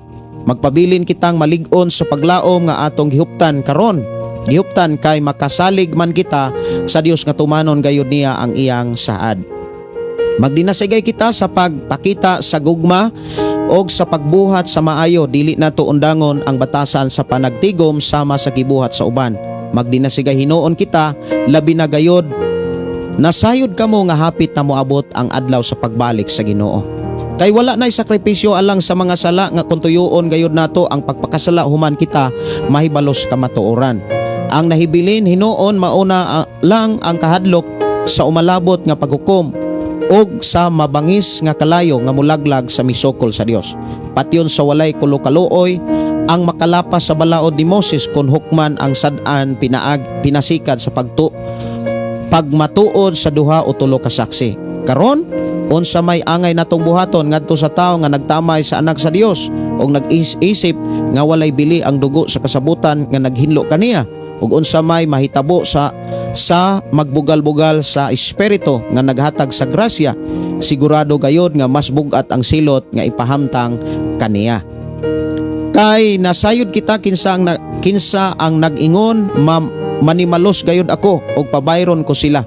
Magpabilin kitang malig-on sa paglaom nga atong gihuptan karon. Gihuptan kay makasalig man kita sa Dios nga tumanon gayud niya ang iyang saad. Magdinasigay kita sa pagpakita sa gugma og sa pagbuhat sa maayo. Dili nato undangon ang batasan sa panagtigom sama sa gibuhat sa uban. Magdinasigay hinuon kita, labi na gayod nasayod kamo nga hapit na moabot ang adlaw sa pagbalik sa Ginoo. Kay wala nay sakripisyo alang sa mga sala nga kung tuyoon gayud nato ang pagpakasala human kita mahibalos kamatuoran. Ang nahibilin hinuon mauna lang ang kahadlok sa umalabot nga paghukom og sa mabangis nga kalayo nga mulaglag sa misukol sa Dios. Patyon sa walay kulo-kaluoy ang makalapas sa balaod ni Moses kung hukman ang sad-an pinasikad sa pagmatuod sa duha o tulo ka saksi. Karon, unsa may angay natong buhaton ngadto sa tawo nga nagtamay sa Anak sa Dios ug nag-isip nga walay bili ang dugo sa kasabutan nga naghinlo kaniya? Ug unsa may mahitabo sa magbugal-bugal sa Espiritu nga naghatag sa grasya? Sigurado gayod nga mas bugat ang silot nga ipahamtang kaniya. Kay nasayod kita kinsa ang nag-ingon, "Manimalos gayud ako ug pabayron ko sila."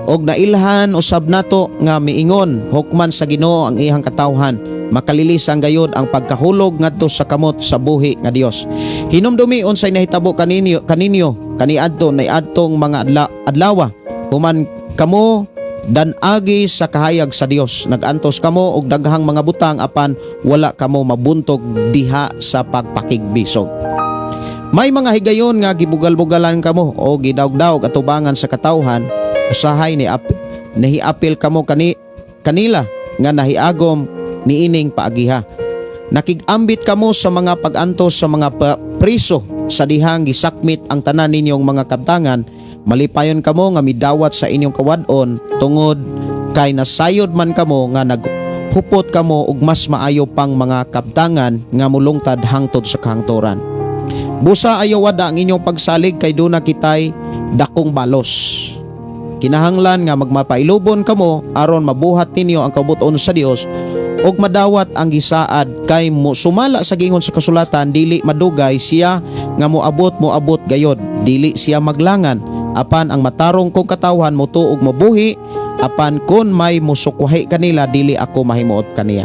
Og nailhan usab nato nga miingon, "Hukman sa Ginoo ang iyang katawhan." Makalilisan gayud ang pagkahulog ngadto sa kamot sa buhi nga Dios. Hinumdumi unsay nahitabo kaninyo kaninyo kaniadto niadtong mga adlawa human kamo dan-agi sa kahayag sa Dios. Nagantos kamo og daghang mga butang apan wala kamo mabuntog diha sa pagpakigbisog. May mga higayon nga gibugal-bugalan kamo o gidawg-dawg atubangan sa katawhan, usahay ni nahiapil kamo kanila nga nahiagom niining paagiha. Nakig-ambit kamo sa mga pag-antos sa mga priso sa dihang gisakmit ang tanan ninyong mga kabtangan. Malipayon kamo nga midawat sa inyong kawad-on tungod kay nasayod man kamo nga naghupot kamo og mas maayo pang mga kabtangan nga mulungtad hangtod sa kahangturan. Busa ayaw wada ang inyong pagsalig kay duna kitay dakong balos. Kinahanglan nga magmapailubon kamo aron mabuhat ninyo ang kabut-on sa Dios ug madawat ang gisaad, kay mo sumala sa gingon sa kasulatan, dili madugay siya nga moabot, moabot gayod, dili siya maglangan. Apan ang matarong kong katawhan motuo ug mabuhi, apan kon may musukwahi kanila, dili ako mahimuot kaniya.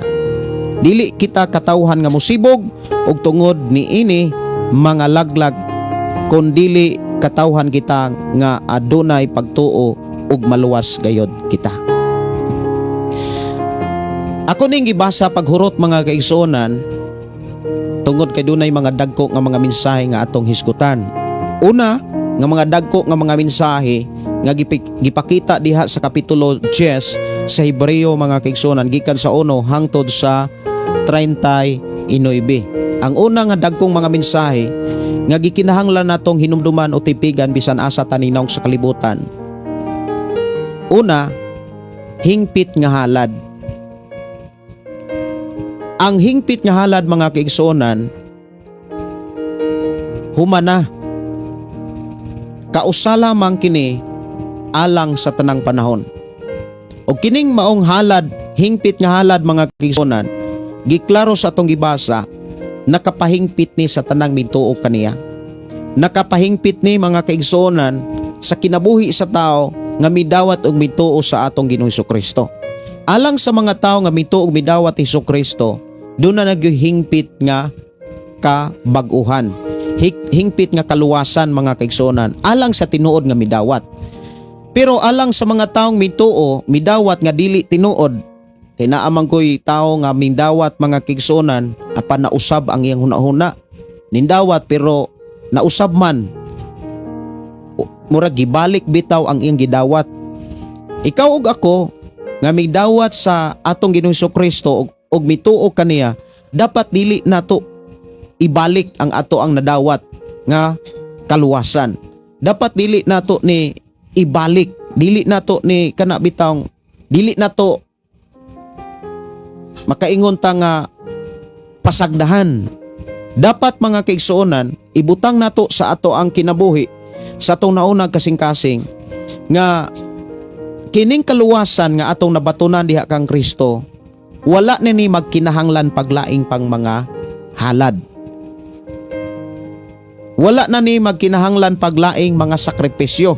Dili kita katawhan nga musibog ug tungod niini mga laglag, kun dili katawhan kita nga adunay pagtuo ug maluwas gayod kita. Ako ning gibasa paghurot, mga kaigsuonan, tungod kay dunay mga dagko nga mga mensahe nga atong hisgutan. Una nga mga dagko nga mga mensahe nga gipakita diha sa kapitulo 10 sa Hebreo, mga kaigsuonan, gikan sa 1 hangtod sa 39. Ang una nga dagkong mga mensahe nga gikinahanglan natong hinumduman o tipigan bisan asa ta ninawong sa kalibutan. Una, hingpit nga halad. Ang hingpit nga halad, mga kaigsuonan, humana. Kausa lamang kini alang sa tanang panahon. Og kining maong halad, hingpit nga halad, mga kaigsuonan, giklaro sa atong gibasa, nakapahingpit ni sa tanang mituo kaniya. Nakapahingpit ni, mga kaigsuonan, sa kinabuhi sa tao nga midawat og mituo sa atong Ginoong Kristo. Alang sa mga tao nga mituo og midawat ni Kristo, duna na hingpit nga kabag-uhan. Hingpit nga kaluwasan, mga kaigsuonan, alang sa tinuod nga midawat. Pero alang sa mga taong mituo, midawat nga dili tinuod, kay naa man ko'y tao nga mindawat, mga kaigsuonan, apan nausab ang iyang hunahuna. Nindawat pero nausab man. Murag gibalik bitaw ang iyang gidawat. Ikaw ug ako, nga midawat sa atong Ginoong Kristo ug mituo kaniya, dapat dili nato ibalik ang ato ang nadawat nga kaluwasan. Dapat dili nato ni ibalik, dili nato ni kana bitawng dili nato makaingon ta nga pasagdahan. Dapat, mga kaigsuonan, ibutang nato sa ato ang kinabuhi, sa atong naunang kasing-kasing nga kining kaluwasan nga atong nabatunan diha kang Kristo, wala na ni magkinahanglan paglaing pang mga halad. Wala na ni magkinahanglan paglaing mga sakripisyo.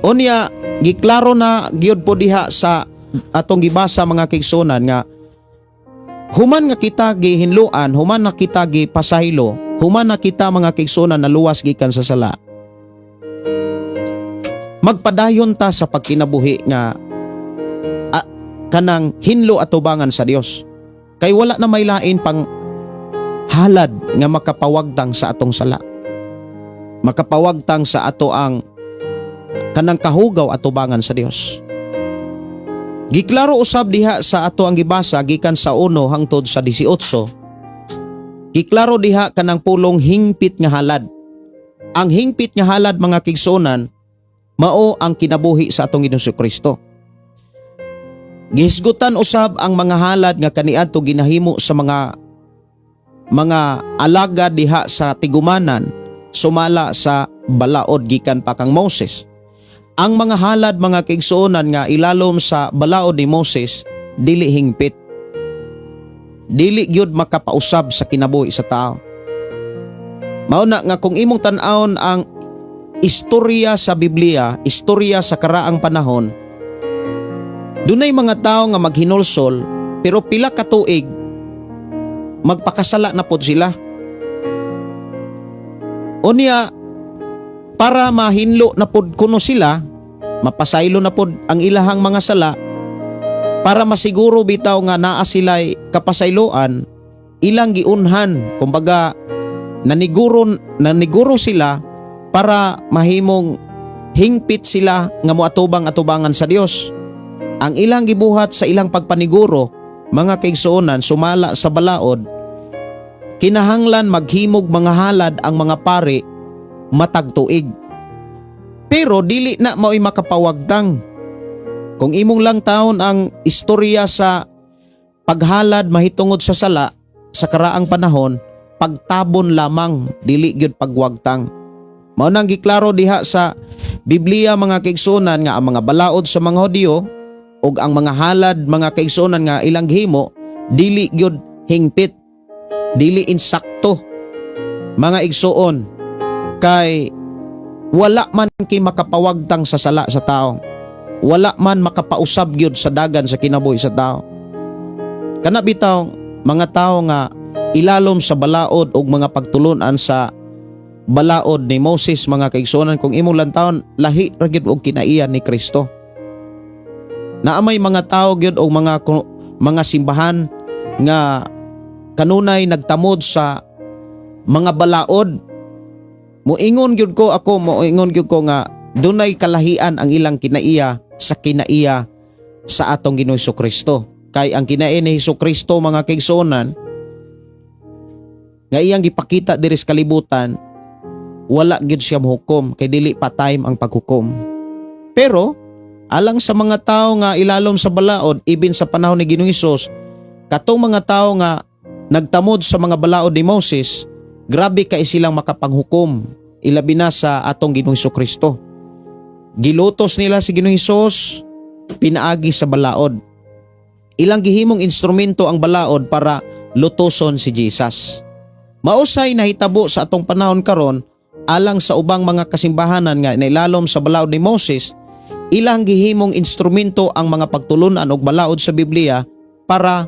Unya, giklaro na gyud po diha sa atong gibasa, mga kaigsuonan, nga human nga kita gihinluan, human na kita gipasaylo, human na kita, mga kaigsuonan, naluwas gikan sa sala, magpadayon ta sa pagkinabuhi nga kanang hinlo atubangan sa Dios. Kay wala na may lain pang halad nga makapawagtang sa atong sala. Makapawagtang sa ato ang kanang kahugaw atubangan sa Dios. Giklaro usab diha sa ato ang gibasa gikan sa 1 hangtod sa 18. Giklaro diha kanang pulong "hingpit nga halad." Ang hingpit nga halad, mga kaigsuonan, mao ang kinabuhi sa atong Ginoong Kristo. Gihisgutan usab ang mga halad nga kaniadto ginahimo sa mga alagad diha sa tigumanan sumala sa balaod gikan pa kang Moses. Ang mga halad, mga kaigsuonan, nga ilalom sa balaod ni Moses, dili hingpit. Dili gyud makapausab sa kinabuhi sa tao. Mao na nga kung imong tan-awon ang istorya sa Biblia, istorya sa karaang panahon, dunay mga tao nga maghinulsol pero pila ka tuig magpakasala na pod sila. Unya, para mahinlo na pod kuno sila, mapasaylo na pod ang ilahang mga sala, para masiguro bitaw nga naa sila'y kapasayloan, ilang giunhan, kumbaga naniguro, naniguro sila para mahimong hingpit sila nga moatubang atubangan sa Dios. Ang ilang gibuhat sa ilang pagpaniguro, mga kaigsuonan, sumala sa balaod, kinahanglan maghimog mga halad ang mga pari matag tuig. Pero dili na mao'y makapawagtang. Kung imong lang taon ang istorya sa paghalad mahitungod sa sala sa karaang panahon, pagtabon lamang, dili gyud pagwagtang. Mao nang giklaro diha sa Biblia, mga kaigsuonan, nga ang mga balaod sa mga Hudiyo ug ang mga halad, mga kaigsuonan, nga ilang gihimo, dili gyud hingpit, dili insakto, mga igsuon, kay wala man kay makapawagtang sa sala sa tao, wala man makapausab gyud sa dagan sa kinabuhi sa tao. Kana bitaw mga tao nga ilalom sa balaod ug mga pagtulunan sa balaod ni Moses, mga kaigsuonan, kung imong lantawon, lahi ra gyud og kinaiya ni Kristo. Naa may mga tao gyud og mga simbahan nga kanunay nagtamod sa mga balaod. Moingon gyud ko, ako moingon gyud ko nga dunay kalahian ang ilang kinaiya sa kinaiya sa atong Ginoong Kristo. Kay ang kinaiya ni Hesus Kristo, mga kaigsuonan, nga iyang gipakita diri sa kalibutan, wala gyud siya mohukom kay dili pa time ang paghukom. Pero alang sa mga tao nga ilalom sa balaod, ibin sa panahon ni Ginoong Hesus, katong mga tao nga nagtamod sa mga balaod ni Moses, grabe kay silang makapanghukom, ilabi na sa atong Ginoong Hesus Kristo. Gilutos nila si Ginoong Hesus pinaagi sa balaod. Ilang gihimong instrumento ang balaod para lutoson si Jesus. Mausay nahitabo sa atong panahon karon alang sa ubang mga kasimbahanan nga nailalom sa balaod ni Moses, ilang gihimong instrumento ang mga pagtulunan og balaod sa Biblia para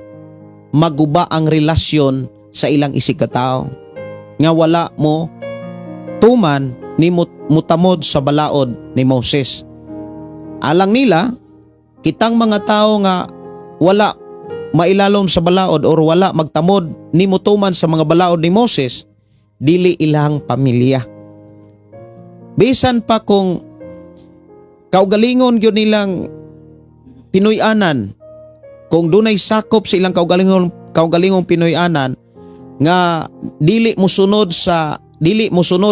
maguba ang relasyon sa ilang isigkatao nga wala mo tuman ni mutamod sa balaod ni Moses. Alang nila, kitang mga tao nga wala mailalom sa balaod or wala magtamod ni mutuman sa mga balaod ni Moses, dili ilang pamilya. Bisan pa kung kaugalingon gyud nilang Pinoy-anan, kung dunay sakop sa ilang kaugalingong Pinoy-anan nga dili mosunod,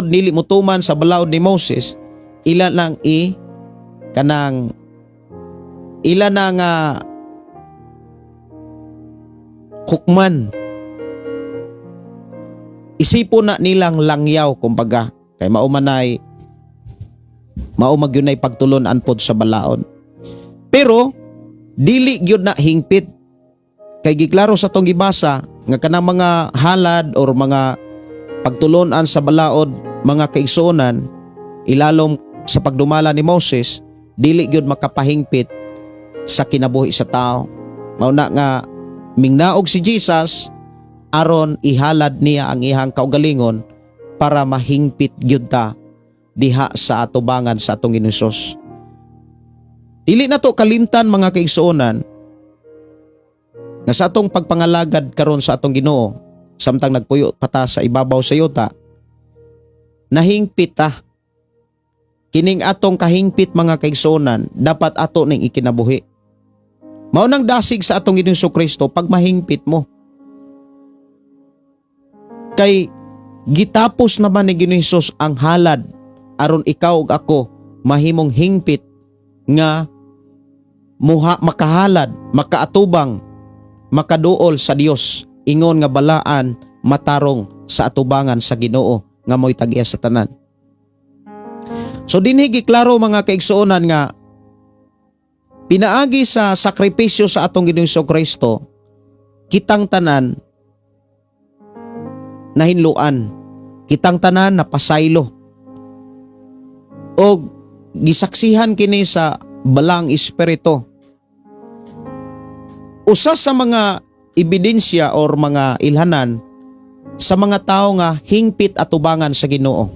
dili motuman sa balaod ni Moses, ila lang i kanang ila na nga hukman, isipon na nilang langyaw kumbaga, kay mao manay mao magyunay pagtulon-an pod sa balaod. Pero dili gyud na hingpit kay giklaro sa tong gibasa nga kanang mga halad or mga pagtulon-an sa balaod, mga kaigsuonan, ilalom sa pagdumala ni Moses, dili gyud makapahingpit sa kinabuhi sa tao. Mao na nga mingnaog si Jesus aron ihalad niya ang iyang kaugalingon para mahingpit gyud ta diha sa atubangan sa atong Ginoong Hesus. Dili na to kalimtan, mga kaigsuonan, nga sa atong pagpangalagad karon sa atong Ginoo samtang nagpuyo pa ta sa ibabaw sa yuta, nahingpit ta. Kining atong kahingpit, mga kaigsuonan, dapat ato ning ikinabuhi. Mao nang dasig sa atong Ginoong Kristo pag mahingpit mo. Kay gitapos naman ni Ginoong Hesus ang halad aron ikaw ug ako mahimong hingpit nga muha makahalad, makaatubang, makaduol sa Dios ingon nga balaan, matarong sa atubangan sa Ginoo nga mo'y tag-iya sa tanan. So dinhi giklaro, mga kaigsuonan, nga pinaagi sa sakripisyo sa atong Ginoong Kristo, kitang tanan nahinluan, kitang tanan napasaylo og gisaksihan kini sa Balaang Espiritu. Usa sa mga ebidensya or mga ilhanan sa mga tao nga hingpit atubangan sa Ginoo.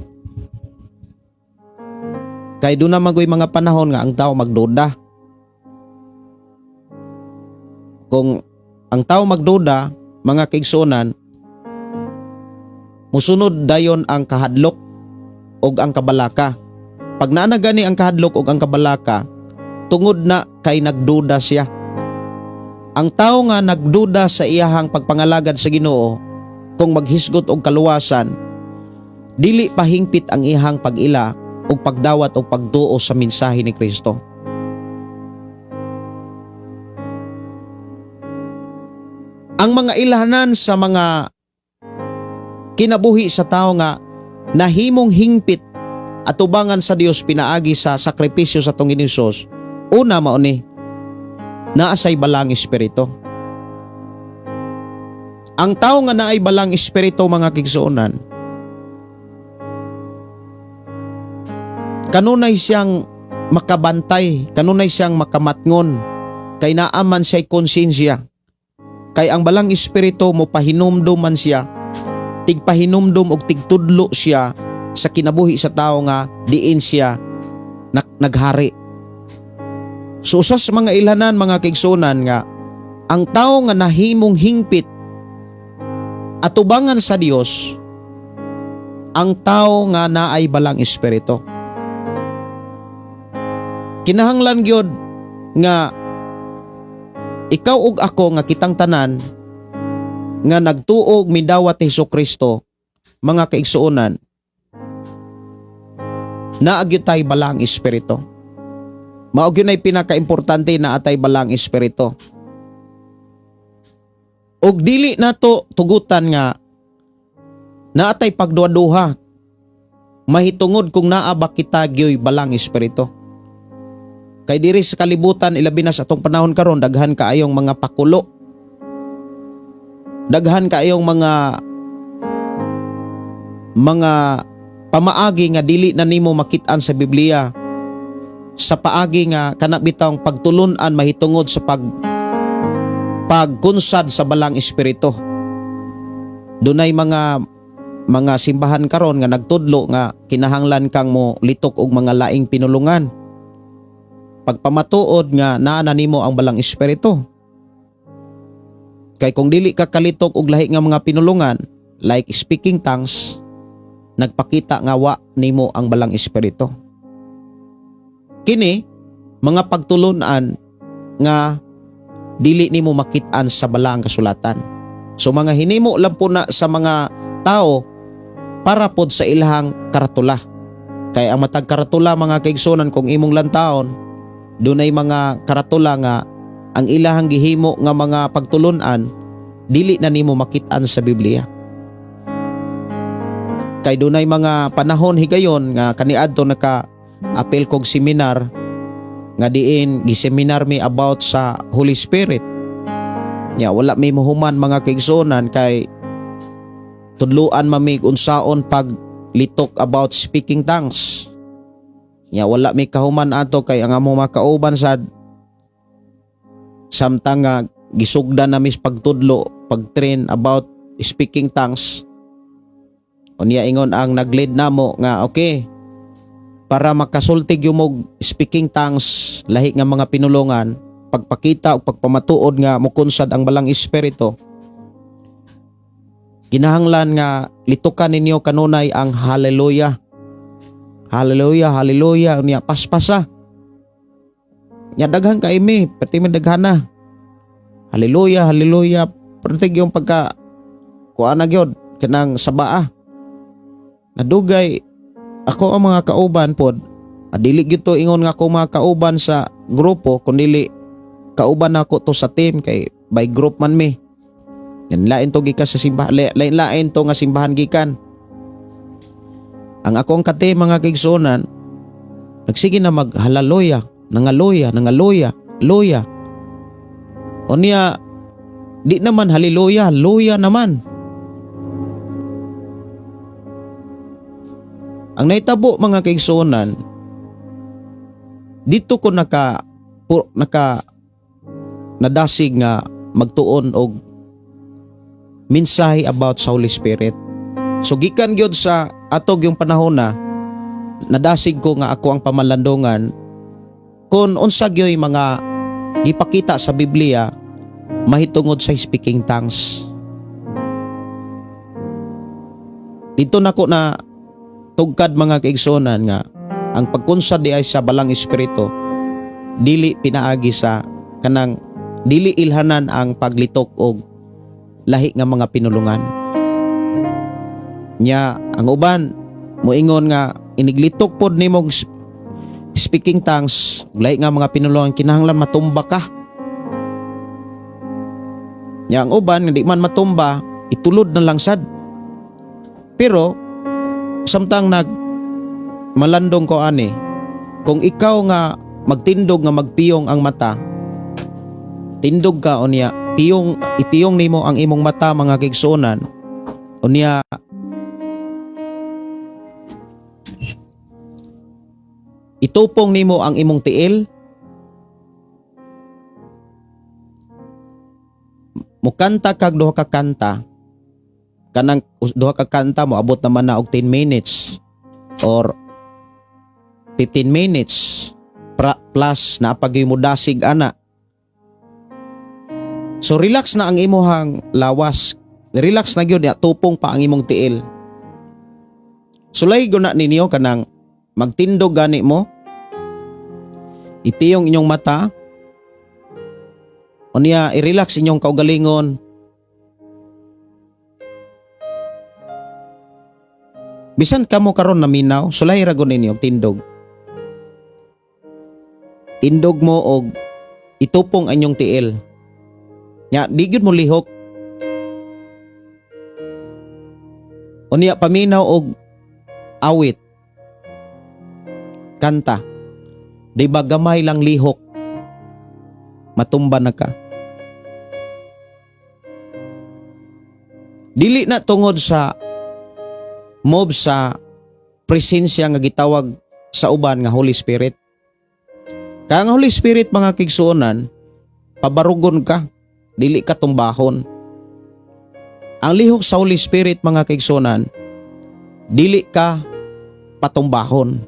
Kay duna man goy mga panahon nga ang tao magduda. Kung ang tao magduda, mga kaigsuonan, musunod dayon ang kahadlok og ang kabalaka. Pag naa na gani ang kahadlok og ang kabalaka, tungod na kay nagduda siya. Ang tao nga nagduda sa iyahang pagpangalagad sa Ginoo, kung maghisgot og kaluwasan, dili pahingpit ang iyahang pag-ila og pagdawat og pagtuo sa mensahe ni Kristo. Ang mga ilhanan sa mga kinabuhi sa tao nga nahimong hingpit atubangan sa Dios pinaagi sa sakripisyo sa atong Ginoong Hesus, una mao ni naa say Balaang Espiritu. Ang tao nga naay Balaang Espiritu, mga kaigsuonan, kanunay siyang makabantay, kanunay siyang makamatngon, kay naa man siya'y konsensya. Kay ang Balaang Espiritu mo pahinumdum man siya, tigpahinumdum og tigtudlo siya sa kinabuhi sa tao nga diin siya naghari. So usa sa mga ilhanan, mga kaigsuonan, nga ang tao nga nahimong hingpit atubangan sa Dios, ang tao nga naay Balaang Espiritu. Kinahanglan gyud nga ikaw ug ako nga kitang tanan nga nagtuog midawat ni Hesus Kristo, mga kaigsuonan, naa gyud tay Balaang Espiritu. Mao gyud nay pinakaimportante na atay Balaang Espiritu. Og dili nato tugutan nga naatay pagduha-duha mahitungod kung naa ba kita gyoy Balaang Espiritu. Kay diri sa kalibutan, ilabi na sa atong panahon karon, daghan kaayong mga pakulo. Daghan kaayong mga pamaagi nga dili na nimo makit-an sa Biblia, sa paagi nga kana bitawng pagtulun-an mahitungod sa pagkunsad sa Balaang Espiritu. Dunay mga simbahan karon nga nagtudlo nga kinahanglan kang mo litok og mga laing pinulungan pagpamatuod nga naa na nimo ang Balaang Espiritu. Kay kung dili ka kalitok og lahi nga mga pinulungan like speaking tongues, nagpakita nga wa nimo ang Balaang Espiritu. Kini mga pagtulun-an nga dili nimo makit-an sa balaang kasulatan. So mga hinimo lang po na sa mga tao para pod sa ilahang karatula. Kay ang matag karatula, mga kaigsunan, kung imong lantaon, dunay mga karatula nga ang ilahang gihimo nga mga pagtulunan dili na nimo makit-an sa Biblia. Kay dunay mga panahon higayon nga kaniadto naka apil kog seminar nga diin giseminar mi about sa Holy Spirit. Nya wala mi mohuman, mga kaigsuonan, kay tudluan mamig unsaon pag litok about speaking tongues. Nya wala mi kahuman ato kay ang among mga kauban sad, samtang nga gisugdan na mis pagtudlo, pag-train about speaking tongues. Unya ingon ang nag-lead namo nga, okay, para makasulti gyud mog speaking tongues, lahi nga mga pinulungan, pagpakita o pagpamatuod nga mukunsad ang Balang Espiritu, kinahanglan nga litukan ninyo kanunay ang hallelujah, hallelujah, hallelujah. Unya paspasa. Nya daghan kay mi, pati mi daghana, hallelujah, hallelujah, pertig yung pagka kuan na gyud kanang sabaa. Nadugay ako ang mga kauban pod, dili gyud to ingon nga ako mga kauban sa grupo, kundili kauban nako to sa team kay by group man mi. Yan, lain to gikan sa simbahan, lain lain to nga simbahan gikan. Ang akong kate, mga kaigsuonan, nagsige na mag hallelujah, nangaloya, nangaloya, loya. Unya di naman hallelujah, loya naman. Ang nahitabo, mga kaigsuonan, dito ko naka nadasig nga magtuon og mensahe about sa Holy Spirit. So gikan gyud sa atog yung panahon na nadasig ko nga ako ang pamalandungan kung unsa gyoy mga gipakita sa Biblia mahitungod sa speaking tongues. Dito nako na tugkad, mga kaigsuonan, nga ang pagkunsad di ay sa Balang Espiritu dili pinaagi sa kanang dili ilhanan ang paglitok og lahi nga mga pinulungan. Nya ang uban moingon nga iniglitok pod nimong speaking tongues, lahi nga mga pinulungan, kinahanglan matumba ka. Nya ang uban nga di man matumba, itulod na lang sad. Pero samtang nag malandong ko ani, kung ikaw nga magtindog nga magpiyong ang mata, tindog ka, unya piyong, ipiyong nimo ang imong mata, mga kaigsuonan, unya itupong nimo ang imong tiil, mukanta kag duha ka kanta, kanang duha ka kanta mo abot naman na og 10 minutes or 15 minutes plus na pag mo dasig ana. So relax na ang imuhang lawas, relax na gyud ya, tupong pa ang imong tiil. Sulay gyud na ninyo kanang magtindog gani mo, ipiyong inyong mata, unya i-relax inyong kaugalingon. Bisan kamo karon naminaw, sulay ra gud ninyo tindog. Tindog mo og itupong ang inyong tiil. Nya di gyud mo lihok. Unya paminaw og awit. Kanta. Di ba gamay lang lihok, matumba na ka? Dili na tungod sa move sa presensya nga gitawag sa uban nga Holy Spirit. Kaya ang Holy Spirit, mga kaigsuonan, pabarugon ka, dili ka tumbahon. Ang lihok sa Holy Spirit, mga kaigsuonan, dili ka patumbahon,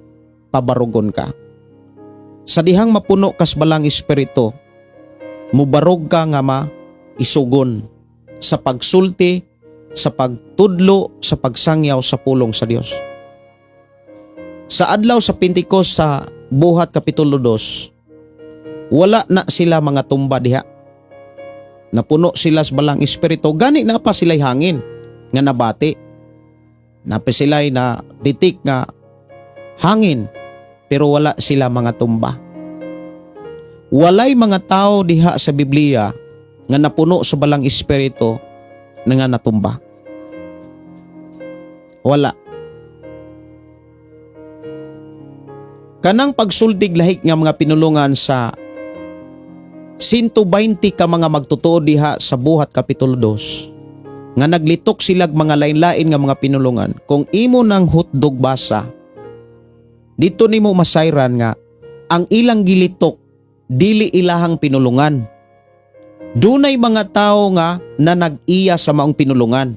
pabarugon ka. Sa dihang mapuno kas Balang Espiritu, mubarog ka nga ma isugon sa pagsulti, sa pagtudlo, sa pagsangyaw sa pulong sa Dios. Sa adlaw sa Pentecost sa Buhat Kapitulo 2, Wala na sila mga tumba diha. Napuno sila sa Balaang Espiritu. Gani na pa sila'y hangin nga nabati. Napa sila'y na titik nga hangin pero wala sila mga tumba. Walay mga tao diha sa Biblia nga napuno sa Balaang Espiritu na nga natumba. Wala. Kanang pagsultig lahik nga mga pinulungan sa 120 ka mga magtotoo diha sa Buhat Kapitulo 2 nga naglitok silag mga lain-lain nga mga pinulungan, kung imo nang hotdog basa dito nimo masayran nga ang ilang gilitok dili ilahang pinulungan. Dunay mga tao nga na nag-iya sa maong pinulungan.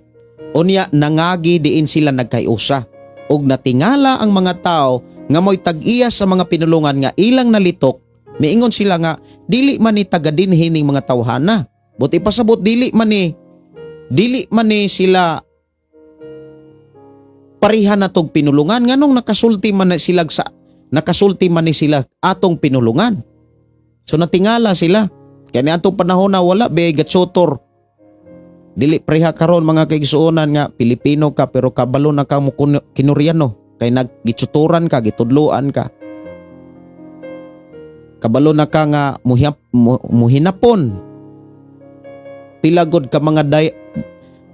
Unya nangagi diin sila nagkayusa og natingala ang mga tao nga mo'y tag-iya sa mga pinulungan nga ilang nalitok. Miingon sila nga dili man ni taga dinhi ning mga tawhana. Buti pasabot dili man ni sila pareha na tog pinulungan, nganong nakasulti man ni sila atong pinulungan. So natingala sila. Kaya ni atong panahon na wala be gatsutor. Dili pareha karon, mga kaigsuonan, nga Pilipino ka pero kabalo na ka mo Kinuryano kay naggitsutoran ka, gitudloan ka. Kabalo na ka nga muhinapon. Pilagod ka mga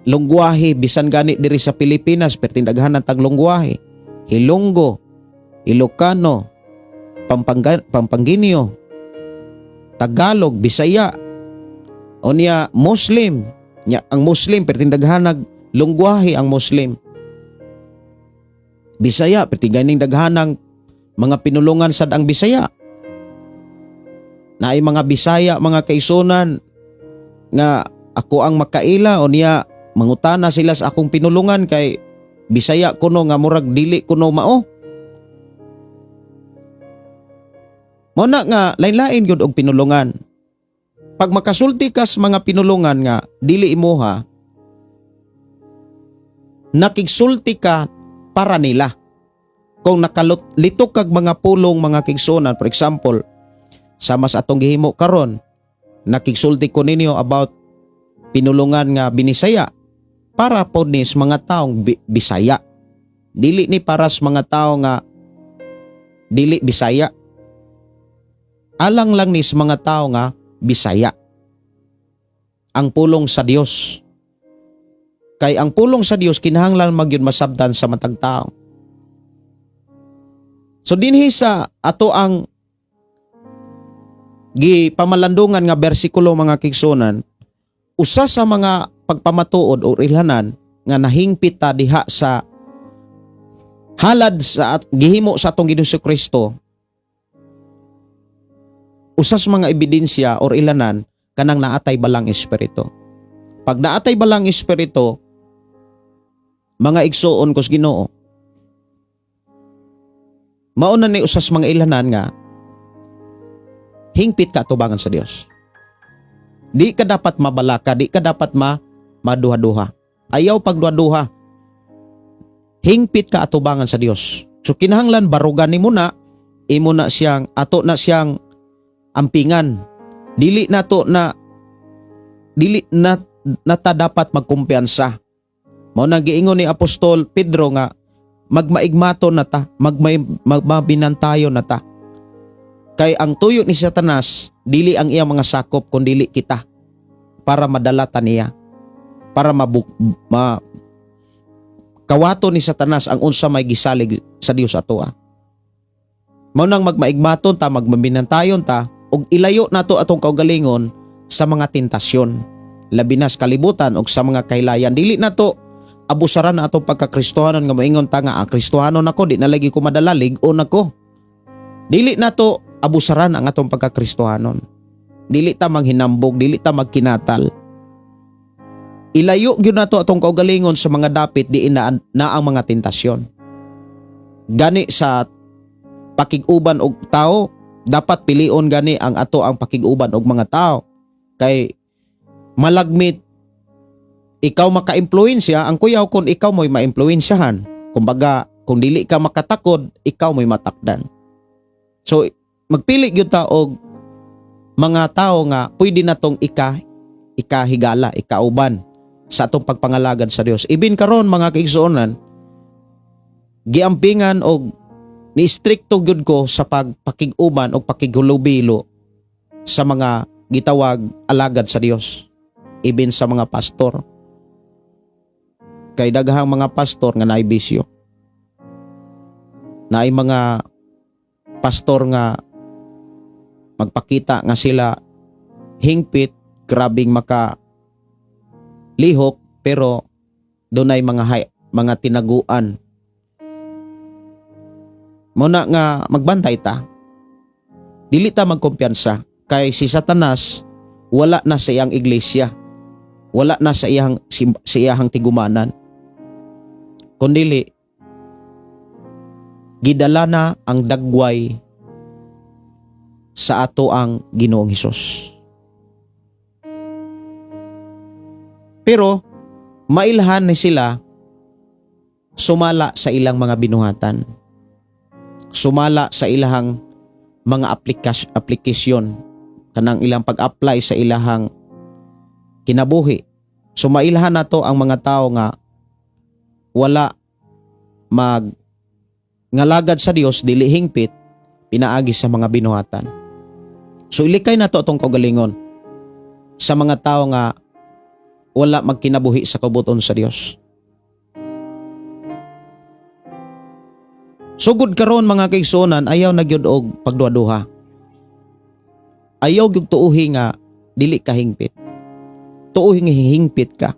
lungwahe bisan gani diri sa Pilipinas, perting daghan ang taglungwahe. Hilonggo, Ilocano, Pampangueño, Tagalog, Bisaya. Unya Muslim, nya ang Muslim perting daghan nag lungwahe ang Muslim. Bisaya perting ganing daghanang mga pinulungan sad ang Bisaya. Naay mga Bisaya, mga kaigsuonan, nga ako ang makaila, o niya mangutana sila sa akong pinulungan kay Bisaya kuno nga murag dili kuno mao. Mao na nga lain-lain gyud og pinulungan. Pag makasulti ka sa mga pinulungan nga dili imuha, nakigsulti ka para nila. Kung nakalitok kag mga pulong, mga kaigsuonan, for example, sama sa atong gihimo karon, nakigsulti ko ninyo about pinulungan nga Binisaya para pod ni sa mga taong Bisaya. Dili ni para sa mga tao nga dili Bisaya. Alang lang ni sa mga tao nga Bisaya. Ang pulong sa Dios. Kay ang pulong sa Dios kinahanglan magyud masabdan sa matag tao. So dinhi sa ato ang gipamalandungan nga bersikulo, mga kaigsuonan, usa sa mga pagpamatuod o ilhanan nga nahingpit ta diha sa halad sa gihimo sa atong Ginoong Kristo, usa sa mga ebidensya or ilanan kanang naatay Balaang Espiritu. Pag naatay Balaang Espiritu, mga igsuon ko sa Ginoo, mao na ni usas mga ilanan nga hingpit ka atubangan sa Dios. Di ka dapat mabalaka, di ka dapat maduha-duha. Ayaw pagduha-duha. Hingpit ka atubangan sa Dios. So kinahanglan barugan nimo na, imo na siyang ato na siyang ampingan. Dili na nata dapat magkumpiyansa. Mao na giingon ni Apostol Pedro nga magmaigmato na ta, magmabinantayo na ta. Kay ang tuyo ni Satanas dili ang iyang mga sakop kun dili kita para madala ta niya. Para kawato ni Satanas ang unsa may gisalig sa Dios atoa. Mao nang magmaigmaton ta, magmabinantayon ta ug ilayo nato atong kaugalingon sa mga tentasyon, labi na sa kalibutan ug sa mga kahilayan. Dili nato abusaran na atong pagkakristohanon nga moingon ta nga, "Ah, Kristohanon ako, di na lagi ko madala, lig-on ako." Dili nato abusaran ang atong pagkakristohanon. Dili ta maghinambog, dili ta magkinatal. Ilayo gyud nato atong kaugalingon sa mga dapit diin na ang mga tentasyon. Gani sa pakig-uban og tao, dapat pilion gani ang ato ang pakig-uban og mga tao. Kay malagmit ikaw maka-impluwensya, ang kuyaw kung ikaw mo'y maimpluwensyahan. Kumbaga, kung dili ka makatakod, ikaw mo'y matakdan. So, magpili gyud ta og Mga tao nga pwede natong ikahigala, ikauban sa atong pagpangalagad sa Dios. Ibin karon, mga kaigsuonan, giampingan og ni strikto gyud ko sa pagpakig-uban o pakighulubilo sa mga gitawag alagad sa Dios. Ibin sa mga pastor. Kay daghang mga pastor nga naay bisyo. Naay mga pastor nga magpakita nga sila hingpit, grabing maka lihok, pero dunay mga tinaguan. Muna nga magbantay ta. Dili ta magkumpiyansa kay si Satanas wala na sa iyang iglesia. Wala na sa iyang tigumanan. Kundili gidala na ang dagway sa ato ang Ginoong Hesus. Pero mailhan ni sila sumala sa ilang mga binuhatan. Sumala sa ilahang mga aplikasyon, kanang ilang pag-apply sa ilahang kinabuhi. So mailhan nato ang mga tao nga wala mag ngalagad sa Dios, dili hingpit pinaagi sa mga binuhatan. So ilikay nato atong kaugalingon sa mga tao nga wala magkinabuhi sa kabuton sa Dios. Sugod karon, mga kaigsuonan, ayaw na gyud og pagduha-duha. Ayaw gyud tuuhi nga dili ka hingpit. Tuuhi nga hingpit ka.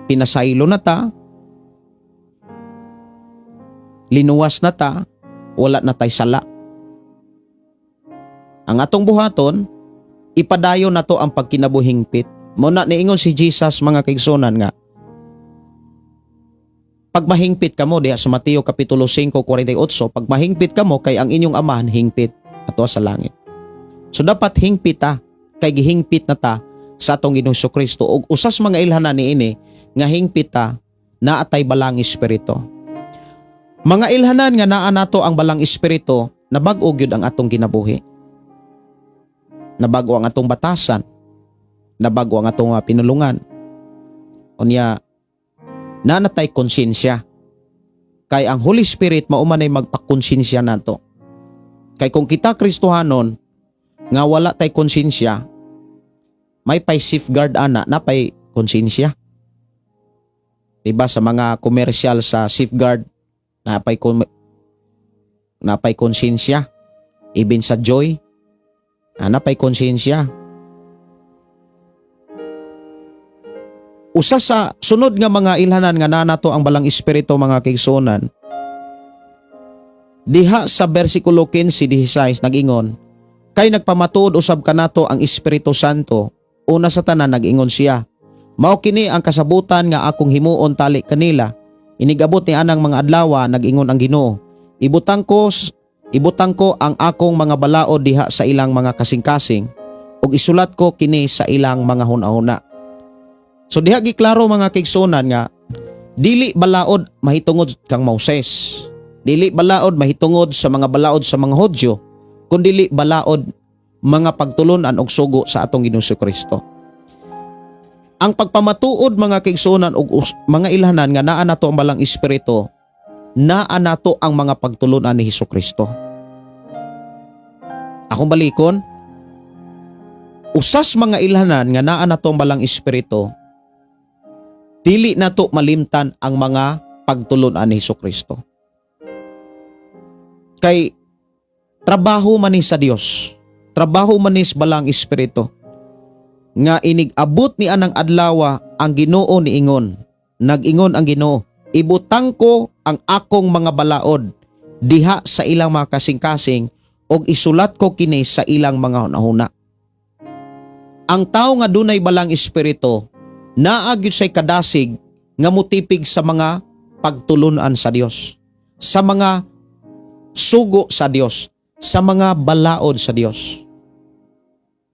Pinasaylo na ta, linuwas na ta, wala na tay sala. Ang atong buhaton, ipadayon na to ang pagkinabuhingpit. Muna niingon si Jesus, mga kaigsuonan, nga pag mahingpit kamo diha sa Mateo Kapitulo 5:48, pag mahingpit kamo kay ang inyong Amahan hingpit ato sa langit. So dapat hingpit ta kay gihingpit na ta sa atong Ginoong Kristo, ug usas mga ilhanan niini nga hingpit ta, naatay balang espiritu. Mga ilhanan nga naa nato ang balang espiritu, nabag-o gyud ang atong kinabuhi. Nabago ang atong batasan. Nabago ang atong pinulungan. Unya, nanatay konsensya. Kay ang Holy Spirit mao man ay magpakonsensya nato. Kay kung kita Kristohanon nga wala tay konsensya, may pay safeguard ana na pay konsensya. Diba sa mga commercial sa safeguard, napay konsensya. Even sa Joy, napay konsensya. Usa sa sunod nga mga ilhanan nga nanato ang balang espiritu, mga kaigsuonan, diha sa versikulo 15-16, nag-ingon, "Kay nagpamatuod usab kanato ang Espiritu Santo, una sa tanan nag-ingon siya, 'Mao kini ang kasabutan nga akong himuon tali kanila inigabot ni anang mga adlaw,' nag-ingon ang Ginoo, 'Ibutang ko ang akong mga balaod diha sa ilang mga kasing-kasing ug isulat ko kini sa ilang mga hunahuna.'" So diha giklaro, mga kaigsuonan, nga dili balaod mahitungod kang Moses. Dili balaod mahitungod sa mga balaod sa mga Hudyo, kundili balaod mga pagtulunan og sugo sa atong Ginoong Kristo. Ang pagpamatuod, mga kaigsuonan, og mga ilhanan nga naa nato ang balang espiritu, naa nato ang mga pagtulunan ni Hesus Kristo. Akong balikon, usas mga ilhanan nga naa nato ang balang espiritu, dili nato malimtan ang mga pagtulunan ni Hesus Kristo. Kay trabaho man ni sa Dios, trabaho man ni sa balang espiritu nga inig-abot ni anang adlawa ang Ginoo niingon, nag-ingon ang Ginoo, "Ibutang ko ang akong mga balaod diha sa ilang mga kasing-kasing ug isulat ko kini sa ilang mga hunahuna." Ang tao nga dunay balang espiritu, naa gyud say kadasig nga mutipig sa mga pagtulunan sa Dios, sa mga sugo sa Dios, sa mga balaod sa Dios.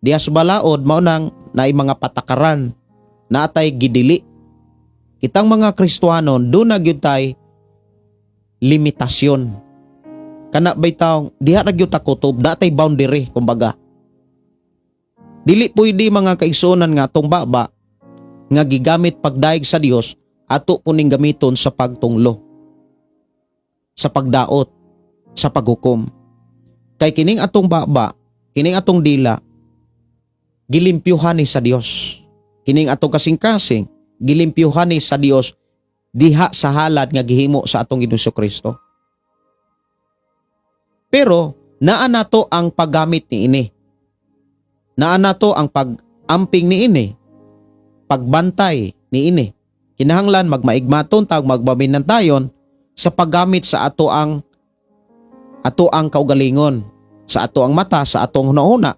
Diha sa balaod, mao nang naay mga patakaran, naatay gidili. Kitang mga Kristohanon, duna gyud tay limitasyon. Kana bay taong diha ra gyud ta kutob, natay boundary kumbaga. Dili pwede, mga kaigsuonan, nga atong baba nga gigamit pagdayeg sa Dios, ato puning gamiton sa pagtunglo, sa pagdaot, sa paghukom. Kay kining atong baba, kining atong dila, gilimpyuhan ni sa Dios. Kining atong kasing-kasing, gilimpyuhan ni sa Dios diha sa halad nga gihimo sa atong Ginoong Kristo. Pero naa nato ang paggamit niini. Naa nato ang pag-amping niini, pagbantay niini. Kinahanglan magmaigmaton ta ug magpaminantayon sa paggamit sa ato ang kaugalingon, sa ato ang mata, sa atong hunahuna,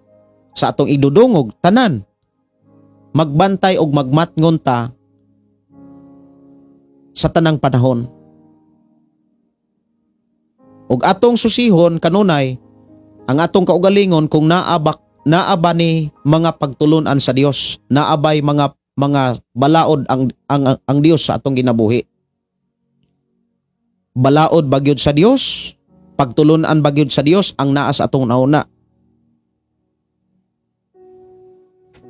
sa atong idudungog, tanan. Magbantay og magmatngon ta sa tanang panahon. Og atong susihon kanunay ang atong kaugalingon kung naa ba ni mga pagtulunan sa Dios, naa bay mga balaod ang Dios sa atong ginabuhi. Balaod ba gyud sa Dios? Pagtulunan ba gyud sa Dios ang naa sa atong nauna?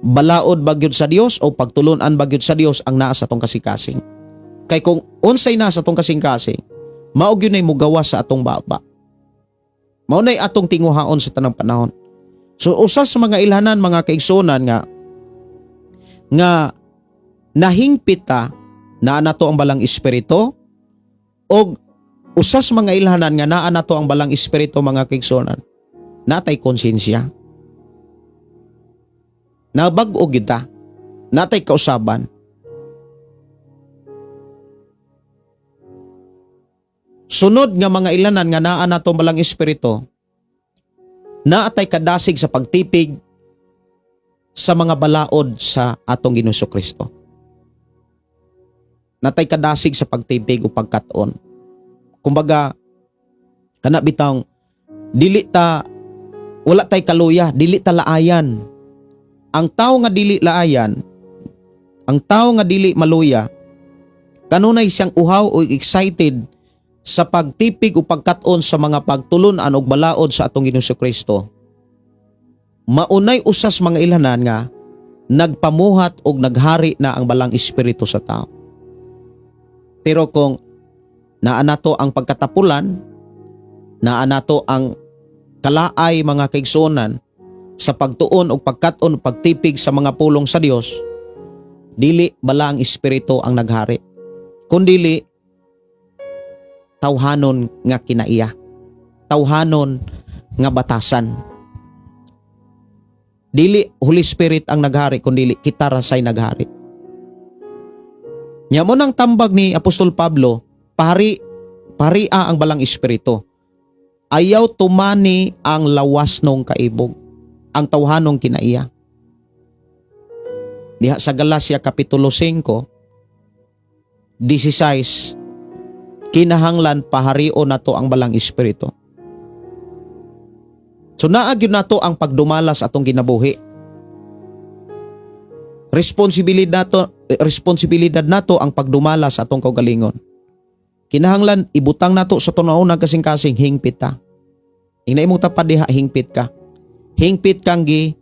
Balaod ba gyud sa Dios o pagtulunan ba gyud sa Dios ang naa sa atong kasing-kasing? Kay kung unsay naa sa atong kasing-kasing, mao gyud nay mugawas sa atong baba. Mao nay atong tinguhaon sa tanang panahon. So usa sa mga ilhanan, mga kaigsuonan, nga nahingpit ta, naa nato ang Balang Espiritu, og usa sa mga ilhanan nga naa nato ang Balang Espiritu, mga kaigsuonan, natay konsensya. Nabag-o gyud ta. Natay kausaban. Sunod nga mga ilanan nga naa nato ang Balang Espiritu, naatay kadasig sa pagtipig sa mga balaod sa atong Ginoong Kristo. Natay kadasig sa pagtipig o pagkat-on. Kumbaga, kana bitang dili ta, wala tay kaluya, dili ta laayan. Ang tao nga dili laayan, ang tao nga dili maluya, kanunay siyang uhaw o excited sa pagtipig o pagkat-on sa mga pagtulunan og balaod sa atong Ginoong Kristo. Maunay usas mga ilhanan nga nagpamuhat og naghari na ang Balang Espiritu sa tao. Pero kung naa nato ang pagkatapulan, naa nato ang kalaay, mga kaigsuonan, sa pagtuon o pagkat-on o pagtipig sa mga pulong sa Dios, dili Balaang Espiritu ang naghari. Kundili tawhanon nga kinaiya. Tawhanon nga batasan. Dili Holy Spirit ang naghari, kundili kita rasay naghari. Nya mo nang tambag ni Apostol Pablo, pari paria ang Balang Espiritu. Ayaw tumani ang lawas nung kaibog, ang tawhanong kinaiya. Diha sa Galacia Kapitulo 5, 16, kinahanglan pahario nato ang Balang Espiritu. So naa gyud nato ang pagdumala sa atong kinabuhi. Responsibilidad nato ang pagdumala sa atong kaugalingon. Kinahanglan ibutang nato sa tunaon kasing-kasing, hingpit ta. Ingna imong tapad diha, hingpit ka. Hingpit kang gi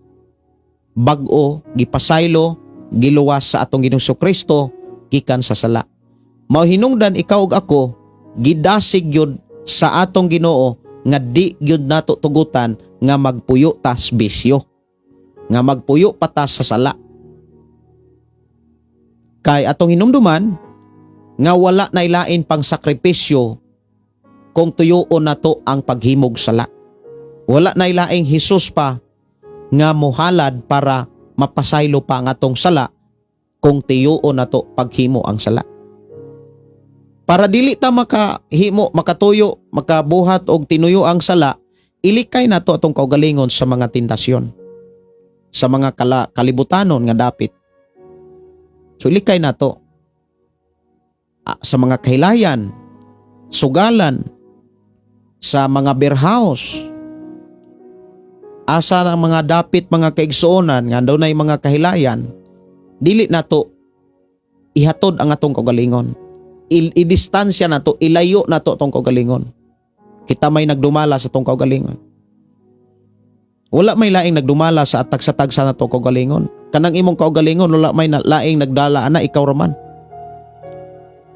bag-o, gipasaylo, giluwas sa atong Ginoong Kristo gikan sa sala. Mao hinungdan ikaw ug ako gidasig gyud sa atong Ginoo nga di gyud nato tugutan nga magpuyo tas bisyo, nga magpuyo pa ta sa sala. Kay atong hinumduman nga wala na ilain pang sakripisyo kung tuyuon nato ang paghimog sala. Wala na ilaing Hesus pa nga mohalad para mapasaylo pa ang atong sala kung tuyuon nato paghimo ang sala. Para dili ta makahimo, makatuyo, makabuhat og tinuyo ang sala, ilikay nato atong kaugalingon sa mga tentasyon, sa mga kalibutanon nga dapit. So ilikay nato sa mga kahilayan, sugalan, sa mga beer house, asa ang mga dapit, mga kaigsuonan, nga dunay mga kahilayan, dili nato ihatod ang atong kaugalingon. I-distansya nato, ilayo nato atong kaugalingon. Kita may nagdumala sa atong kaugalingon. Wala may laing nagdumala sa tagsa-tagsa nato kaugalingon. Kanang imong kaugalingon wala may laing nagdala ana, ikaw raman.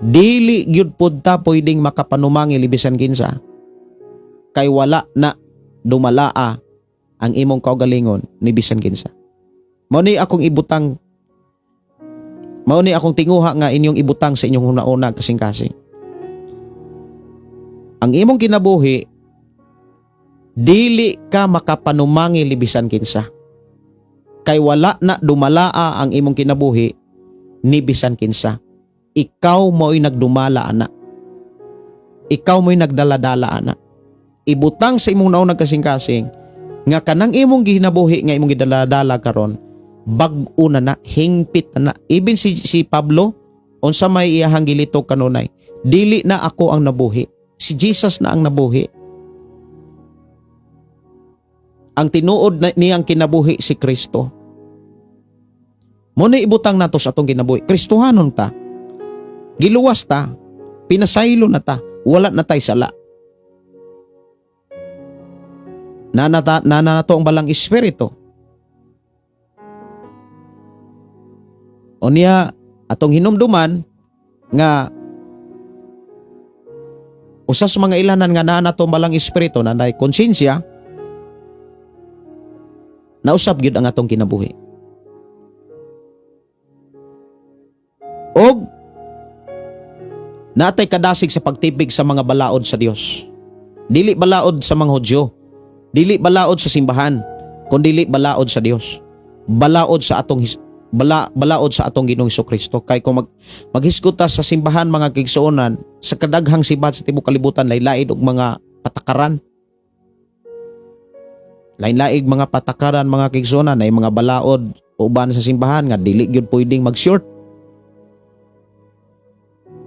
Dili gyud pud ta pwedeng makapanumangil bisan kinsa. Kay wala na dumalaa ang imong kaugalingon ni bisan kinsa. Mao ni akong ibutang, mao ni akong tinguha nga inyong ibutang sa inyong huna-huna, kasing-kasing. Ang imong kinabuhi, dili ka makapanumangil bisan kinsa. Kay wala na dumalaa ang imong kinabuhi ni bisan kinsa. Ikaw mo'y nagdumala ana. Ikaw mo'y nagdala-dala ana. Ibutang sa imong naunang kasing-kasing nga kanang imong ginabuhi nga imong gidala-dala karon, bag-o na na, hingpit na na. Even si Pablo, unsa may iyahang gilitok kanunay, "Dili na ako ang nabuhi, si Jesus na ang nabuhi." Ang tinuod na niyang kinabuhi si Kristo. Mao na ibutang nato sa atong kinabuhi. Kristohanon ta. Giluwas ta. Pinasaylo na ta. Wala na tay sala. Nana nato ang Balang Espiritu. Unya atong hinumduman nga usa sa mga ilanan nga naa nato ang Balang Espiritu na nay konsensya, nausab gyud ang atong kinabuhi. Og natay kadasig sa pagtibig sa mga balaod sa Dios. Dili balaod sa mga Hudyo, dili balaod sa simbahan, kundi balaod sa Dios. Balaod sa atong Ginoong Kristo. Kay kung maghisgot ta sa simbahan, mga kaigsuonan, sa kadaghang simbahan sa tibuok kalibutan, laylaid og mga patakaran. Lain-laig mga patakaran, mga kaigsuonan, ay mga balaod uban sa simbahan nga dili gyud pwedeng mag-short.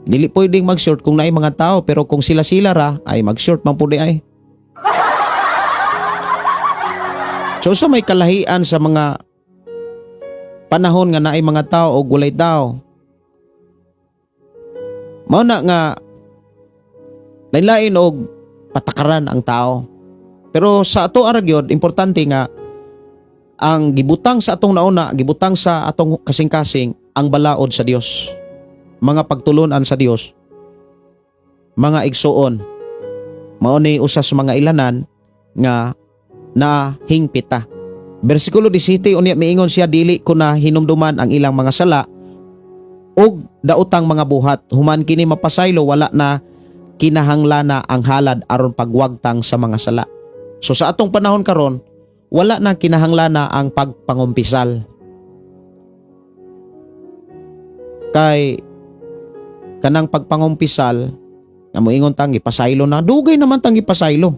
Dili pwedeng mag-short kung naay mga tao, pero kung sila-sila ra ay mag-short man pud ay. So sa may kalahian sa mga panahon nga naay mga tao o walay tao. Mao na nga lain-lain og patakaran ang tao. Pero sa ato ara gyud importante nga ang gibutang sa atong nauna, gibutang sa atong kasing-kasing ang balaod sa Dios. Mga pagtulunan sa Dios, mga igsuon, mao ni usa sa mga ilanan nga nahingpit ta. Bersikulo 17, unya miingon siya, "Dili ko na hinumduman ang ilang mga sala ug daotang mga buhat. Human kini mapasaylo, wala na kinahanglana ang halad aron pagwagtang sa mga sala." So sa atong panahon karon, wala na kinahanglana ang pagpangumpisal. Kay kanang pagpangumpisal nga moingon tang gipasaylo na, dugay naman tang gipasaylo.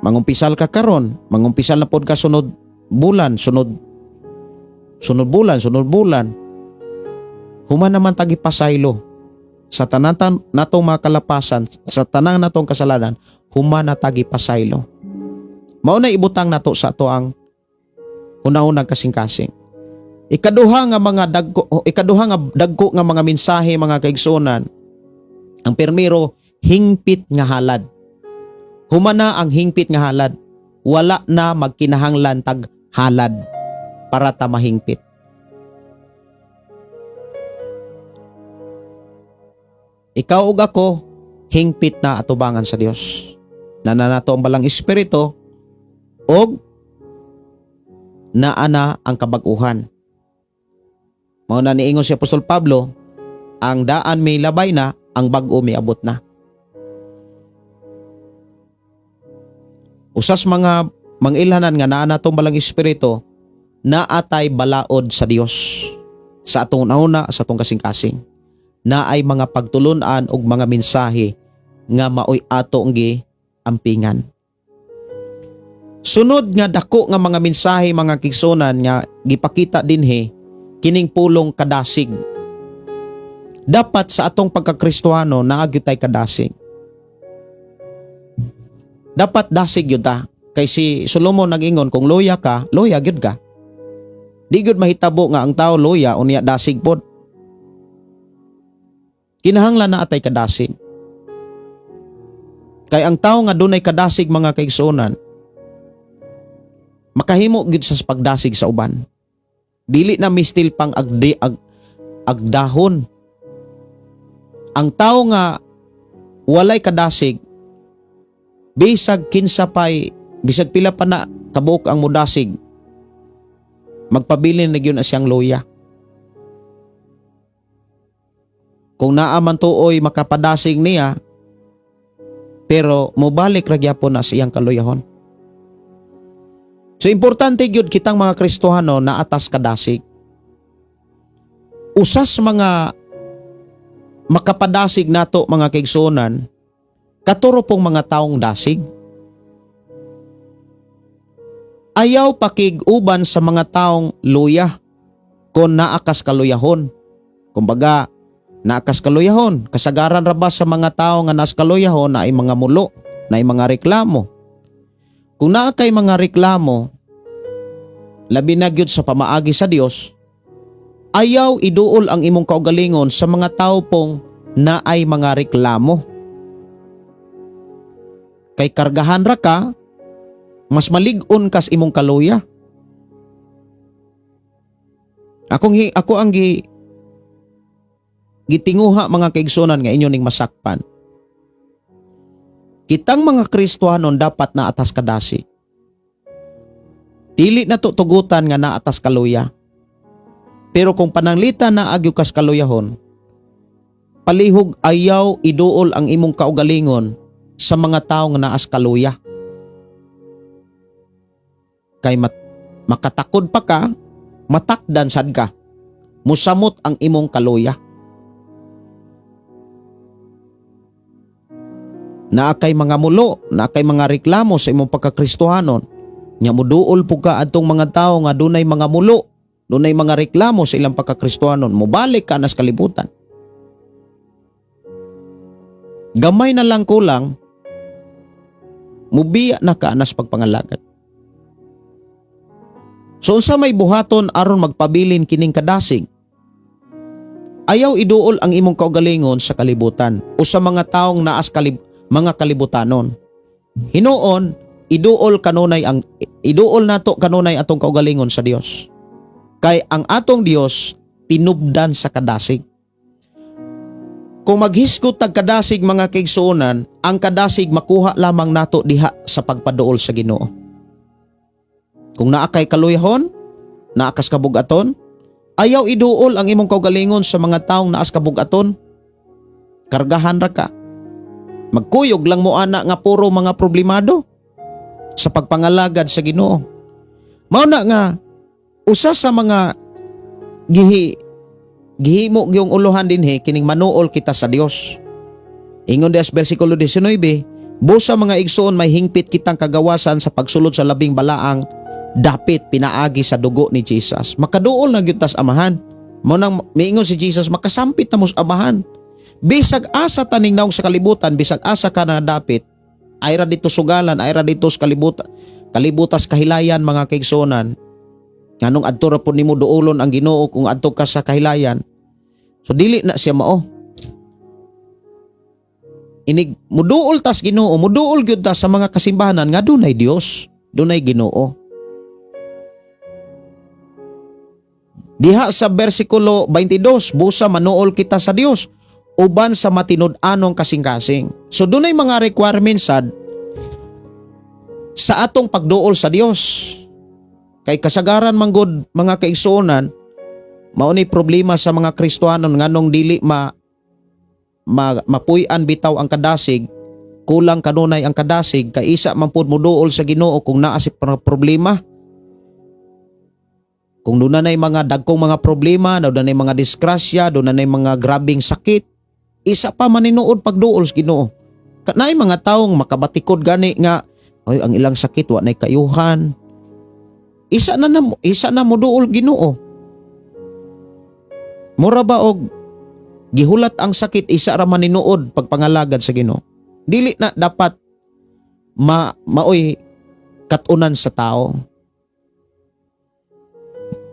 Mangumpisal ka karon, mangumpisal na pod ka sunod bulan, sunod bulan, sunod bulan. Human naman tagi pasaylo sa tanan natong mga kalapasan, sa tanan natong kasalanan, human na tagi pasaylo. Mao na ibutang nato sa ato ang una-unang kasing-kasing. Ikaduha nga dagko nga mga mensahe, mga kaigsuonan, ang permiro, hingpit nga halad. Humana ang hingpit nga halad, wala na magkinahanglan tag halad para ta mahingpit. Ikaw ug ako, hingpit na atubangan sa Dios. Nananato ang Balang Espiritu og naa na ang kabag-uhan. Mao na niingon si Apostol Pablo, ang daan may labay na, ang bag-o may abot na. Usas mga mangilhanan nga naa natong Balang Espiritu, naatay balaod sa Dios sa atong nauna, sa atong kasing-kasing. Naay mga pagtulunan og mga mensahe nga maoy atong gi ampingan. Sunod nga dako nga mga mensahe, mga kigsunan, nga gipakita dinhi, kining pulong kadasig. Dapat sa atong pagkakristohano naa gyud tay kadasig. Dapat dasig gyud ta. Kay si Solomon nag-ingon, kung loya ka, loya gyud ka. Di gyud mahitabo nga ang tao loya unya dasig pod. Kinahanglan na atay kadasig. Kay ang tao nga dunay kadasig, mga kaigsuonan, makahimo gyud sa pagdasig sa uban. Dili na mistil pang agdi ag agdahon. Ang tao nga walay kadasig, bisag kinsa pay, bisag pila pa na kabuok ang mudasig, magpabilin na gyud na siyang luya. Kung naa man tuoy makapadasig niya, pero mobalik ra gyapon na sa iyang kaluyahon. So importante gyud kitang mga Kristohano na atas kadasig. Usas mga makapadasig nato, mga kaigsuonan, katuro pong mga taong dasig. Ayaw pakig-uban sa mga taong luya kung naa kas kaluyahon. Kumbaga, naa kas kaluyahon. Kasagaran ra ba sa mga tao nga naas kaluyahon na ay mga mulo, na ay mga reklamo? Kung naa kay mga reklamo, labi na gyud sa pamaagi sa Dios, ayaw iduol ang imong kaugalingon sa mga tao pong naay mga reklamo. Kay kargahan ra ka, mas malig-on kas imong kaluya. Ako ang gitinguha, mga kaigsunan, nga inyo ning masakpan. Kitang mga Kristohanon dapat na atas kadasig. Dili na to tugutan nga naatas kaluya. Pero kung pananglitan na agyo kas kaluyahon, palihog ayaw iduol ang imong kaugalingon sa mga tao nga naas kaluya. Kay makatakod pa ka, matakdan sad ka. Musamot ang imong kaluya. Naa kay mga mulo, naa kay mga reklamo sa imong pagkakristohanon. Nya muduol po ka adtong mga tawo nga dunay mga mulo, dunay mga reklamo sa ilang pagkakristohanon, mobalik ka nas kalibutan. Gamay na lang kulang, mubiya na ka nas pagpangalagad. So unsa may buhaton aron magpabilin kining kadasig? Ayaw iduol ang imong kaugalingon sa kalibutan o sa mga taong naas mga kalibutanon. Hinuon, iduol nato kanunay atong kaugalingon sa Dios. Kay ang atong Dios tinubdan sa kadasig. Kung maghisgot tag kadasig, mga kaigsuonan, ang kadasig makuha lamang nato diha sa pagpaduol sa Ginoo. Kung naa kay kaluyahon, naa kas kabugaton, ayaw iduol ang imong kaugalingon sa mga taong naas kabugaton. Kargahan ra ka. Magkuyog lang mo ana nga puro mga problemado sa pagpangalagad sa Ginoo. Mao na nga usa sa mga gihimo gyung uluhan dinhi kining manuol kita sa Dios. Ingon diha sa bersikulo 19, "Busa, mga igsoon, may hingpit kitang kagawasan sa pagsulod sa labing balaang dapit pinaagi sa dugo ni Jesus." Makaduol na gyud tas Amahan. Mao nang miingon si Jesus, makasampit na mo sa Amahan. Bisag asa taning naong sa kalibutan, bisag asa ka na dapit, ay ra dito sugalan, ay ra dito sa kalibutan, kalibutas kahilayan, mga kaigsuonan. Nganong adto ra pud nimo duolon ang Ginoo kung adto ka sa kahilayan? So dili na siya mao. Inig muduol tas Ginoo, muduol gyud ta sa mga kasimbahanan nga dunay Dios, dunay Ginoo. Diha sa bersikulo 22, "Busa manuol kita sa Dios uban sa matinud-anong kasing-kasing." So dunay mga requirements sad sa atong pagduol sa Dios. Kay kasagaran manggod, mga kaigsuonan, mao ni problema sa mga Kristohanon nganong dili ma mapuy-an bitaw ang kadasig, kulang kanunay ang kadasig kay isa man pud moduol sa Ginoo kung naa si problema. Kung doon na mga dagkong mga problema, doon na mga disgrasya, doon na mga grabing sakit, isa pa maninuod pagduol sa Ginoo. Naay mga taong makabatikod gani nga ay ang ilang sakit wa nay kayuhan. Isa na moduol Ginoo. Mura ba og gihulat ang sakit, isa ra maninuod pagpangalagad sa Ginoo. Dili na dapat maoy katunan sa tao.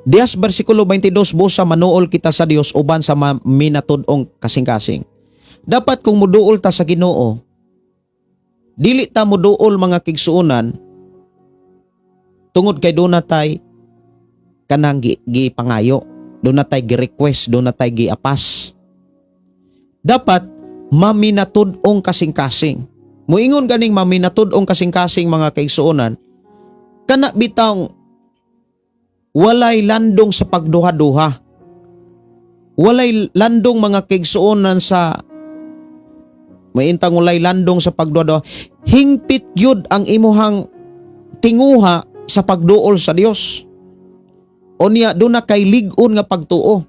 Dias bersikulo 22, "Busa manuol kita sa Dios uban sa minatud-ong kasing-kasing." Dapat kung muduol ta sa Ginoo, Dili ta moduol, mga kigsuonan, tungod kay duna tay kanang gipangayo, duna tay gi-request, duna tay giapas. Dapat maminatud-ong kasing-kasing. Muingon ganing maminatud-ong kasing-kasing, mga kaigsuonan, kana bitawng walay landong sa pagduha-duha. Walay landong, mga kaigsuonan, sa maintang walay landong sa pagduha-duha. Hingpit gyud ang imuhang tinguha sa pagduol sa Dios. Unya duna kay lig-on nga pagtuo.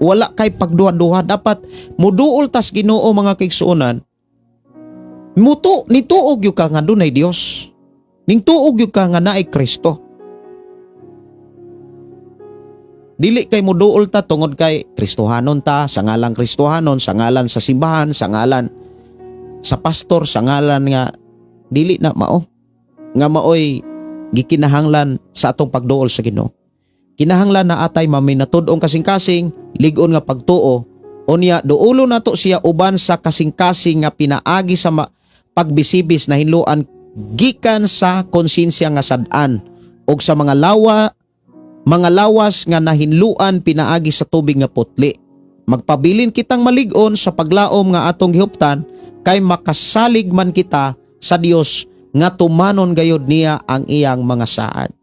Wala kay pagduha-duha. Dapat muduol tas Ginoo, mga kaigsuonan. Muto nituo gyud ka nga dunay Dios. Ningtuo gyud ka nga naay Kristo. Dili kay muduol ta tungod kay Kristohanon ta, sa ngalang Kristohanon, sa ngalan sa simbahan, sa ngalan sa pastor, sa ngalan nga dili na mao. Nga maoy gikinahanglan sa atong pagduol sa Ginoo. Kinahanglan na atay maminatud-ong kasing-kasing, lig-on nga pagtuo. Unya duolo nato siya uban sa kasing-kasing nga pinaagi sa pagbisibis na hinluan gikan sa konsensya nga sad-an og sa mga lawas nga nahinluan pinaagi sa tubig nga putli. Magpabilin kitang malig-on sa paglaom nga atong gihuptan kay makasalig man kita sa Dios nga tumanon gayod niya ang iyang mga saad.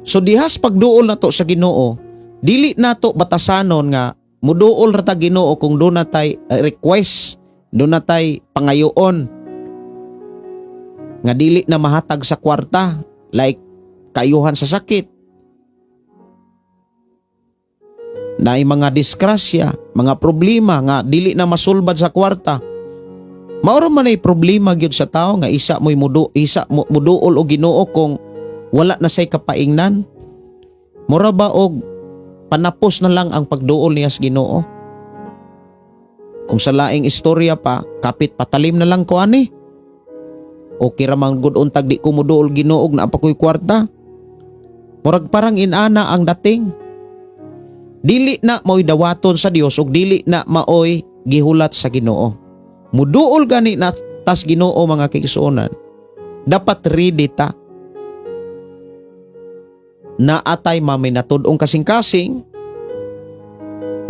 So dihas pagduol nato sa Ginoo, dili nato batasanon nga muduol ra ta Ginoo kung duna tay request, duna tay pangayoon nga dili na mahatag sa kwarta, like kayuhan sa sakit, naay mga disgrasya, mga problema nga dili na masulbad sa kwarta. Mao ra man ay problema gyud sa tao nga isa mo'y mudu isa mo muduol og Ginoo kung wala na say kapaingnan. Mura ba og panapos na lang ang pagduol niya sa Ginoo? Kung sa laing istorya pa, kapit patalim na lang ko ani. Okay ra man gud untag di ko muduol Ginoo og naa pa ko'y kwarta. Murag parang inana ang dating. Dili na mao'y dawaton sa Dios ug dili na maoy gihulat sa Ginoo. Muduol gani na tas Ginoo, mga kaigsuonan. Dapat ready ta. Naatay maminatud-ong kasing-kasing,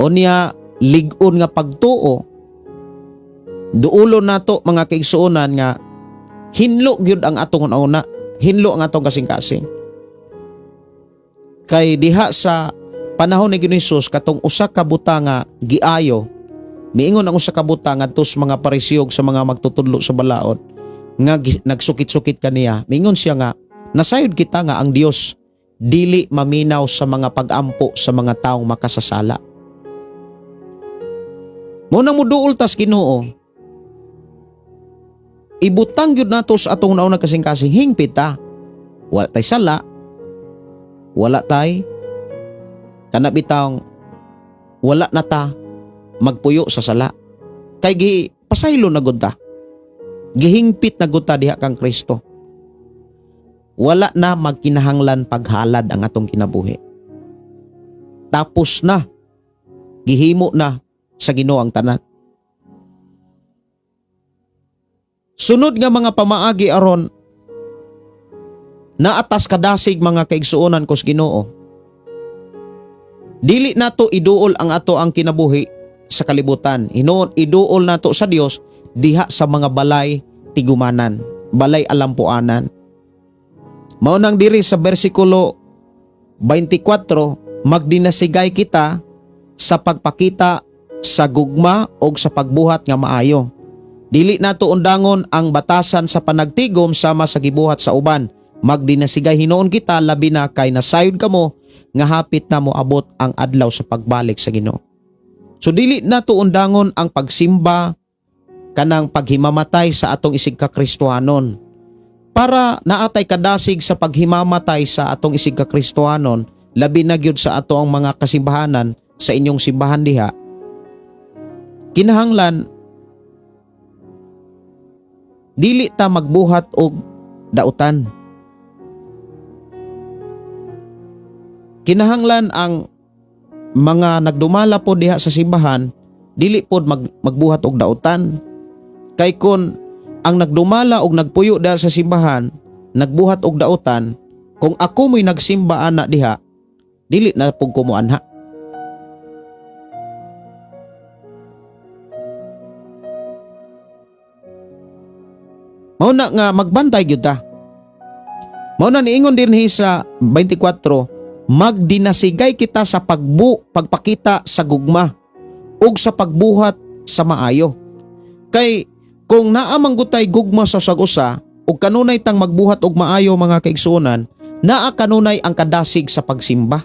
unya lig-on nga pagtuo. Duulon nato, mga kaigsuonan, nga hinlo gyud ang atong una, hinlo ang atong kasing-kasing. Kay diha sa panahon ni Ginoong Hesus, katong usa ka buta nga giayo, miingon ang usa ka buta ngadto sa mga Pariseo sa mga magtutudlo sa balaod nga nagsukit-sukit kaniya. Miingon siya nga nasayod kita nga ang Dios dili maminaw sa mga pagampo sa mga taong makasasala. Mao nang muduol tas Ginoo, ibutang gyud nato sa atong nauna kasing-kasing, hingpit ta. Wala tay sala, wala tay kana bitang wala na ta magpuyo sa sala. Kay gi pasaylo na gud ta. Gihingpit na gud ta diha kang Kristo. Wala na magkinahanglan paghalad ang atong kinabuhi. Tapos na. Gihimo na sa Ginoo ang tanan. Sunod nga mga pamaagi aron naatas kadasig, mga kaigsuonan ko sa Ginoo. Dili nato iduol ang ato ang kinabuhi sa kalibutan. Hinuon iduol nato sa Dios diha sa mga balay tigumanan, balay alampuanan. Mao nang diri sa bersikulo 24, magdinasigay kita sa pagpakita sa gugma o sa pagbuhat nga maayo. Dili nato undangon ang batasan sa panagtigom sama sa gibuhat sa uban. Magdinasigay hinuon kita, labi na kay nasayod kamo nga hapit na moabot ang adlaw sa pagbalik sa Ginoo. So dili nato undangon ang pagsimba, kanang paghimamatay sa atong isig ka Kristohanon. Para naatay kadasig sa paghimamatay sa atong isig ka Kristohanon, labi na gyud sa ato ang mga kasimbahanan, sa inyong simbahan diha. Kinahanglan dili ta magbuhat og dautan. Kinahanglan ang mga nagdumala po diha sa simbahan dili pod magbuhat og dautan. Kay kon Ang nagdumala og nagpuyo diha sa simbahan, nagbuhat og dautan, kung ako mo'y nagsimba ana diha, dili na pug ko moanha. Mao na nga magbantay gyud ta. Mao na niingon dinhi sa 24, magdinasigay kita sa pagpakita sa gugma ug sa pagbuhat sa maayo. Kay kung naa man gutay gugma sa usag-usa ug kanunay tang magbuhat og maayo, mga kaigsuonan, naa kanunay ang kadasig sa pagsimba.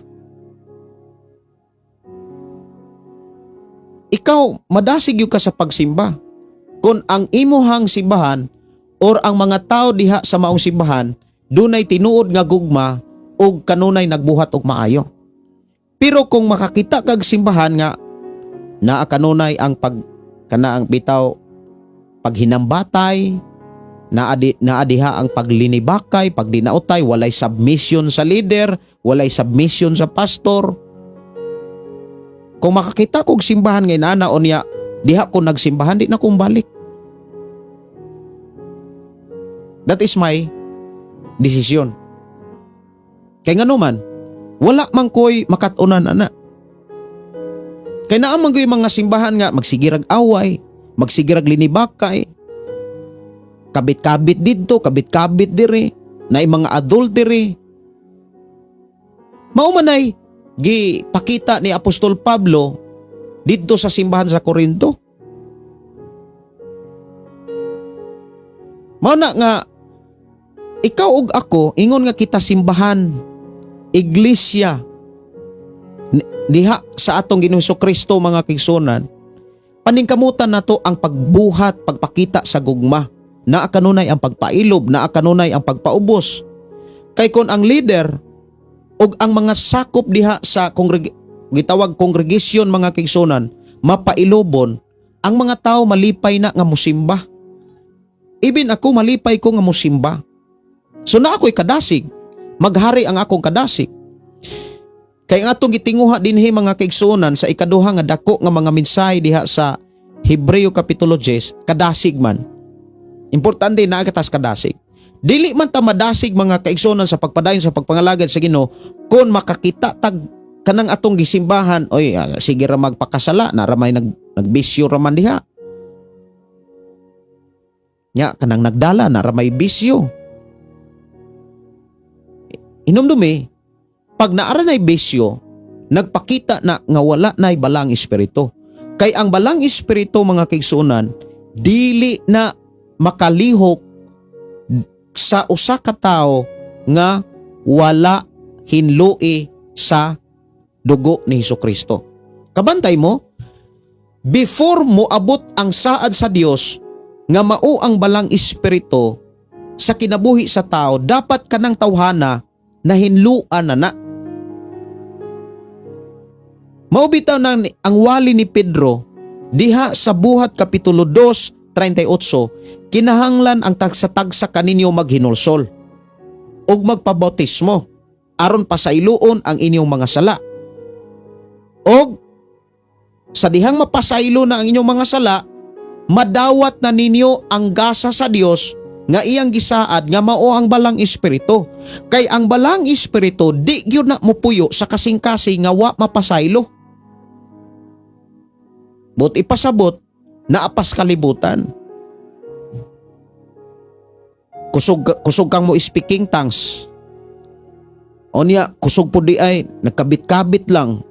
Ikaw madasig gyud ka sa pagsimba kung ang imuhang simbahan or ang mga tao diha sa maong simbahan dunay tinuod nga gugma ug kanunay nagbuhat og maayo. Pero kung makakita kag simbahan nga naa kanunay ang pag kana ang bitaw paghinambatay, naa diha ang paglinibakay, pagdinautay, walay submission sa leader, walay submission sa pastor. Kung makakita kog simbahan nga inana unya diha ko nagsimbahan, di na kong balik. That is my decision. Kay ngano man, wala man ko'y makat-unan ana. Kay naa man ko'y mga simbahan nga magsigirag away, magsigirag linibakay, kabit-kabit didto, kabit-kabit diri, na mga adultery. Mao man ay gipakita ni Apostol Pablo didto sa simbahan sa Corinto. Mao na nga ikaw ug ako ingon nga kita simbahan, iglesia diha sa atong Ginoong Kristo, mga kaigsuonan, paningkamutan nato ang pagbuhat, pagpakita sa gugma. Naa kanunay ang pagpailob, naa kanunay ang pagpaubos. Kay kon ang leader ug ang mga sakop diha sa gitawag congregation, mga kaigsuonan, mapailobon, ang mga tao malipay na nga musimba. Ibin ako, malipay ko nga musimba. So na ako'y kadasig. Maghari ang akong kadasig. Kay ang atong gitinguha dinhi, mga kaigsuonan, sa ikaduha nga dako nga mga mensahe diha sa Hebreo Kapitulo 10, kadasig man. Importante na katas kadasig. Dili man ta madasig, mga kaigsuonan, sa pagpadayon sa pagpangalagad sa Ginoo kung makakita tag kanang atong gisimbahan, oy, sige ra magpakasala, na ramay nagbisyo ra man diha. Nya kanang nagdala na ramay bisyo. Hinumdumi, pag naara na'y bisyo, nagpakita na nga wala na'y balang espiritu. Kay ang balang espiritu, mga kaigsuonan, dili na makalihok sa usa ka tawo nga wala hinlui sa dugo ni Hesukristo. Kabantay mo, before mo abot ang saad sa Dios nga mao ang balang espiritu sa kinabuhi sa tao, dapat kanang tawhana nahinluan na na. Mao bitaw nang ang wali ni Pedro diha sa Buhat Kapitulo 2:38, kinahanglan ang tagsa-tagsa kaninyo maghinulsol ug magpabautismo aron pasayloon ang inyong mga sala. Og sa dihang mapasaylo na ang inyong mga sala, madawat na ninyo ang gasa sa Dios nga iyang gisaad nga mao ang balang espiritu. Kay ang balang espiritu di gyud na mopuyo sa kasing-kasing nga wa mapasaylo. But ipasabot, naapas kalibutan. Kusog, kusog kang mo speaking tongues. O niya, kusog po di ay, nagkabit-kabit lang.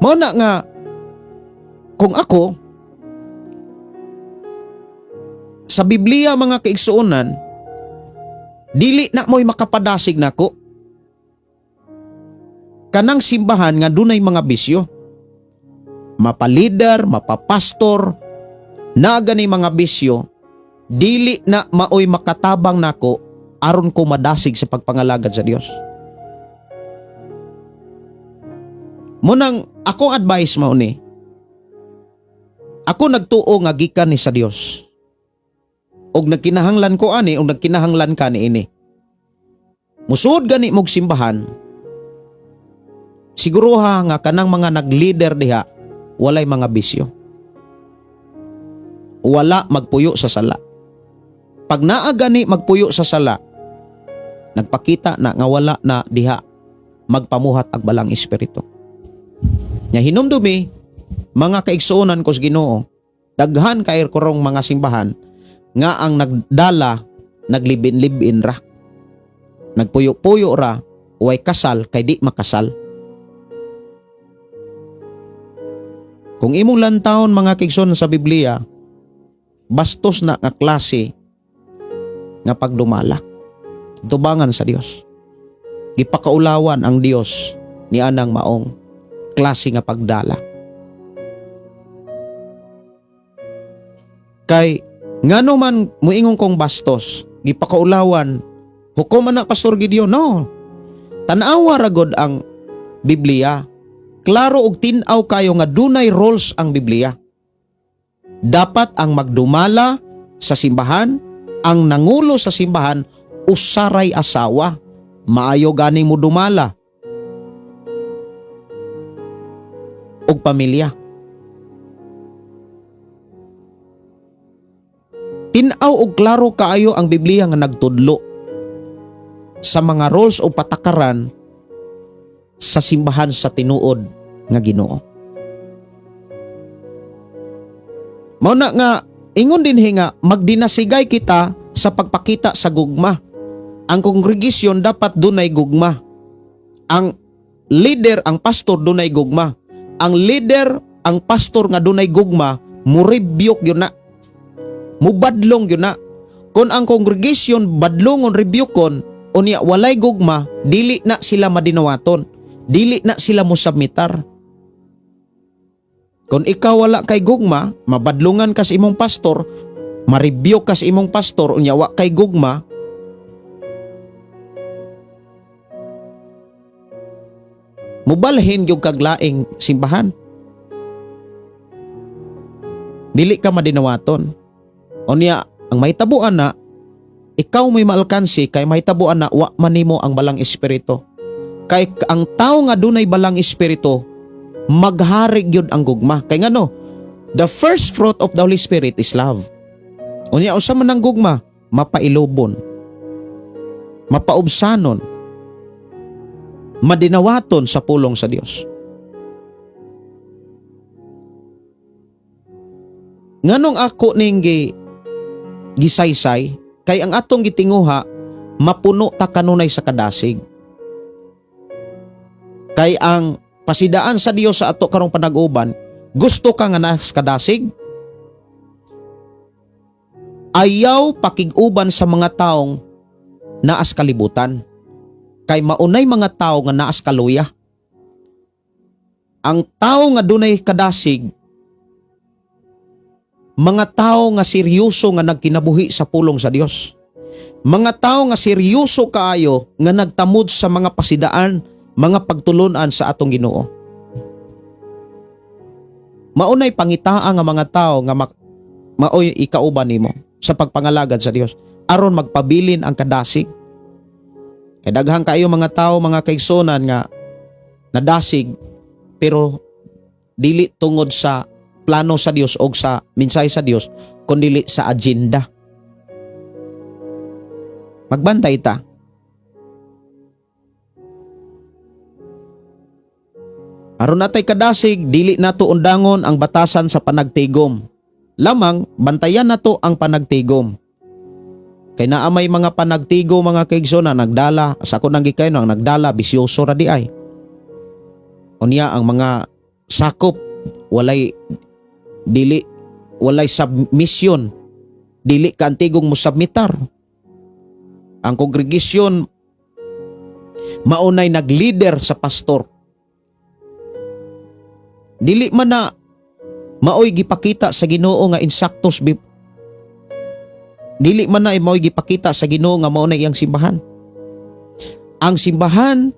Mao na nga, kung ako, sa Biblia, mga kaigsuonan, dili na mo'y makapadasig nako kanang simbahan nga dunay mga bisyo. Mapa-leader, mapapastor, na gani mga bisyo, dili na maoy makatabang nako aron ko madasig sa pagpangalagad sa Dios. Munang ako advice mao ni. Ako nagtuo nga gikan ni sa Dios. Og nagkinahanglan ko ani og nagkinahanglan ka niini. Musuod gani mog simbahan, siguruha nga kanang mga nag-leader diha walay mga bisyo. Wala magpuyo sa sala. Pag naa gani magpuyo sa sala, nagpakita na nga wala na diha magpamuhat ang Balang Espiritu. Nya hinumdumi, mga kaigsuonan ko sa Ginoo, daghan kay karong mga simbahan nga ang nagdala naglibin-libin ra. Nagpuyo-puyo ra, way kasal kay di makasal. Kung imong lantawon, mga kaigsuonan, sa Biblia, bastos na nga klase nga pagdumala. Tubangan sa Dios. Gipakaulawan ang Dios ni anang maong klase nga pagdala. Kay ngano man muingon kong bastos, gipakaulawan, hukom man na, Pastor Gideon? No. Tanawa ra gud ang Biblia. Klaro og tin-aw kayo nga dunay roles ang Biblia. Dapat ang magdumala sa simbahan, ang nangulo sa simbahan, usaray asawa. Maayo ganing mo dumala og pamilya. Tin-aw og klaro kaayo ang Biblia nga nagtudlo sa mga roles o patakaran sa simbahan sa tinuod nga Ginoo. Mao na nga ingon dinhi nga magdinasigay kita sa pagpakita sa gugma. Ang kongregasyon dapat dunay gugma. Ang leader, ang pastor, dunay gugma. Ang leader, ang pastor nga dunay gugma, murebuke gyud na. Mubadlong gyud na. Kung ang congregation badlongon, rebukon, unya walay gugma, dili na sila madinawaton. Dili na sila mosubmitar. Kung ikaw wala kay gugma, mabadlungan ka sa imong pastor, ma-rebuke ka sa imong pastor, unya wa kay gugma, mubalhin gyud kag laing simbahan. Dili ka madinawaton. Unya, ang mahitabuan na, ikaw may maalkansi kay mahitabuan na wa man nimo ang Balang Espiritu. Kay ang tao nga dunay Balang Espiritu, maghari gyud ang gugma. Kay ngano? The first fruit of the Holy Spirit is love. Unya usa man ang gugma? Mapailobon. Mapaubsanon. Madinawaton sa pulong sa Dios. Nganong ako ning gisaysay? Kay ang atong gitinguha, mapuno ta kanunay sa kadasig. Kay ang pasidaan sa Dios sa ato karong panag-uban, gusto ka nga nas kadasig? Ayaw pakig-uban sa mga taong naas kalibutan. Kay maunay mga tao nga naas kaluya. Ang tao nga dunay kadasig, mga tao nga seryoso nga nagkinabuhi sa pulong sa Dios. Mga tao nga seryoso kaayo nga nagtamod sa mga pasidaan, mga pagtulunan sa atong Ginoo. Maunay pangitaa nga mga tao nga maoy ikauban nimo sa pagpangalagad sa Dios aron magpabilin ang kadasig. Kay daghan kaayo mga tao, mga kaigsunan, nga nadasig pero dili tungod sa plano sa Dios o sa mensahe sa Dios, kundi sa agenda. Magbantay ta. Aron natay kadasig, dili nato undangon ang batasan sa panagtigom. Lamang bantayan nato ang panagtigom. Kay naa may mga panagtigo, mga kaigsoon, na nagdala sa ako nang gikay ang nagdala bisyoso ra di ay. Unya ang mga sakop walay dili walay submission, dili kaantigong mosubmitar. Ang kongregasyon maunay nag-leader sa pastor. Dili man na maoy gipakita sa Ginoo nga insaktos, dili man na maoy gipakita sa Ginoo nga mao na iyang simbahan. Ang simbahan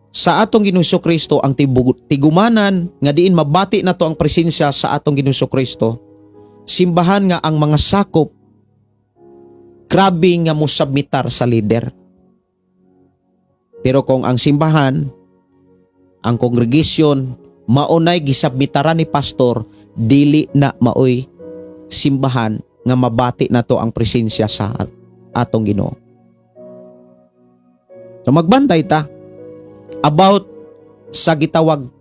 sa atong Ginoong Kristo, ang tigumanan nga diin mabati nato ang presensya sa atong Ginoong Kristo. Simbahan nga ang mga sakop grabe nga mosubmitar sa leader. Pero kung ang simbahan, ang congregation, maunay gisubmitaran ni pastor, dili na maoy simbahan nga mabati nato ang presensya sa atong Ginoo. So magbantay ta about sa gitawag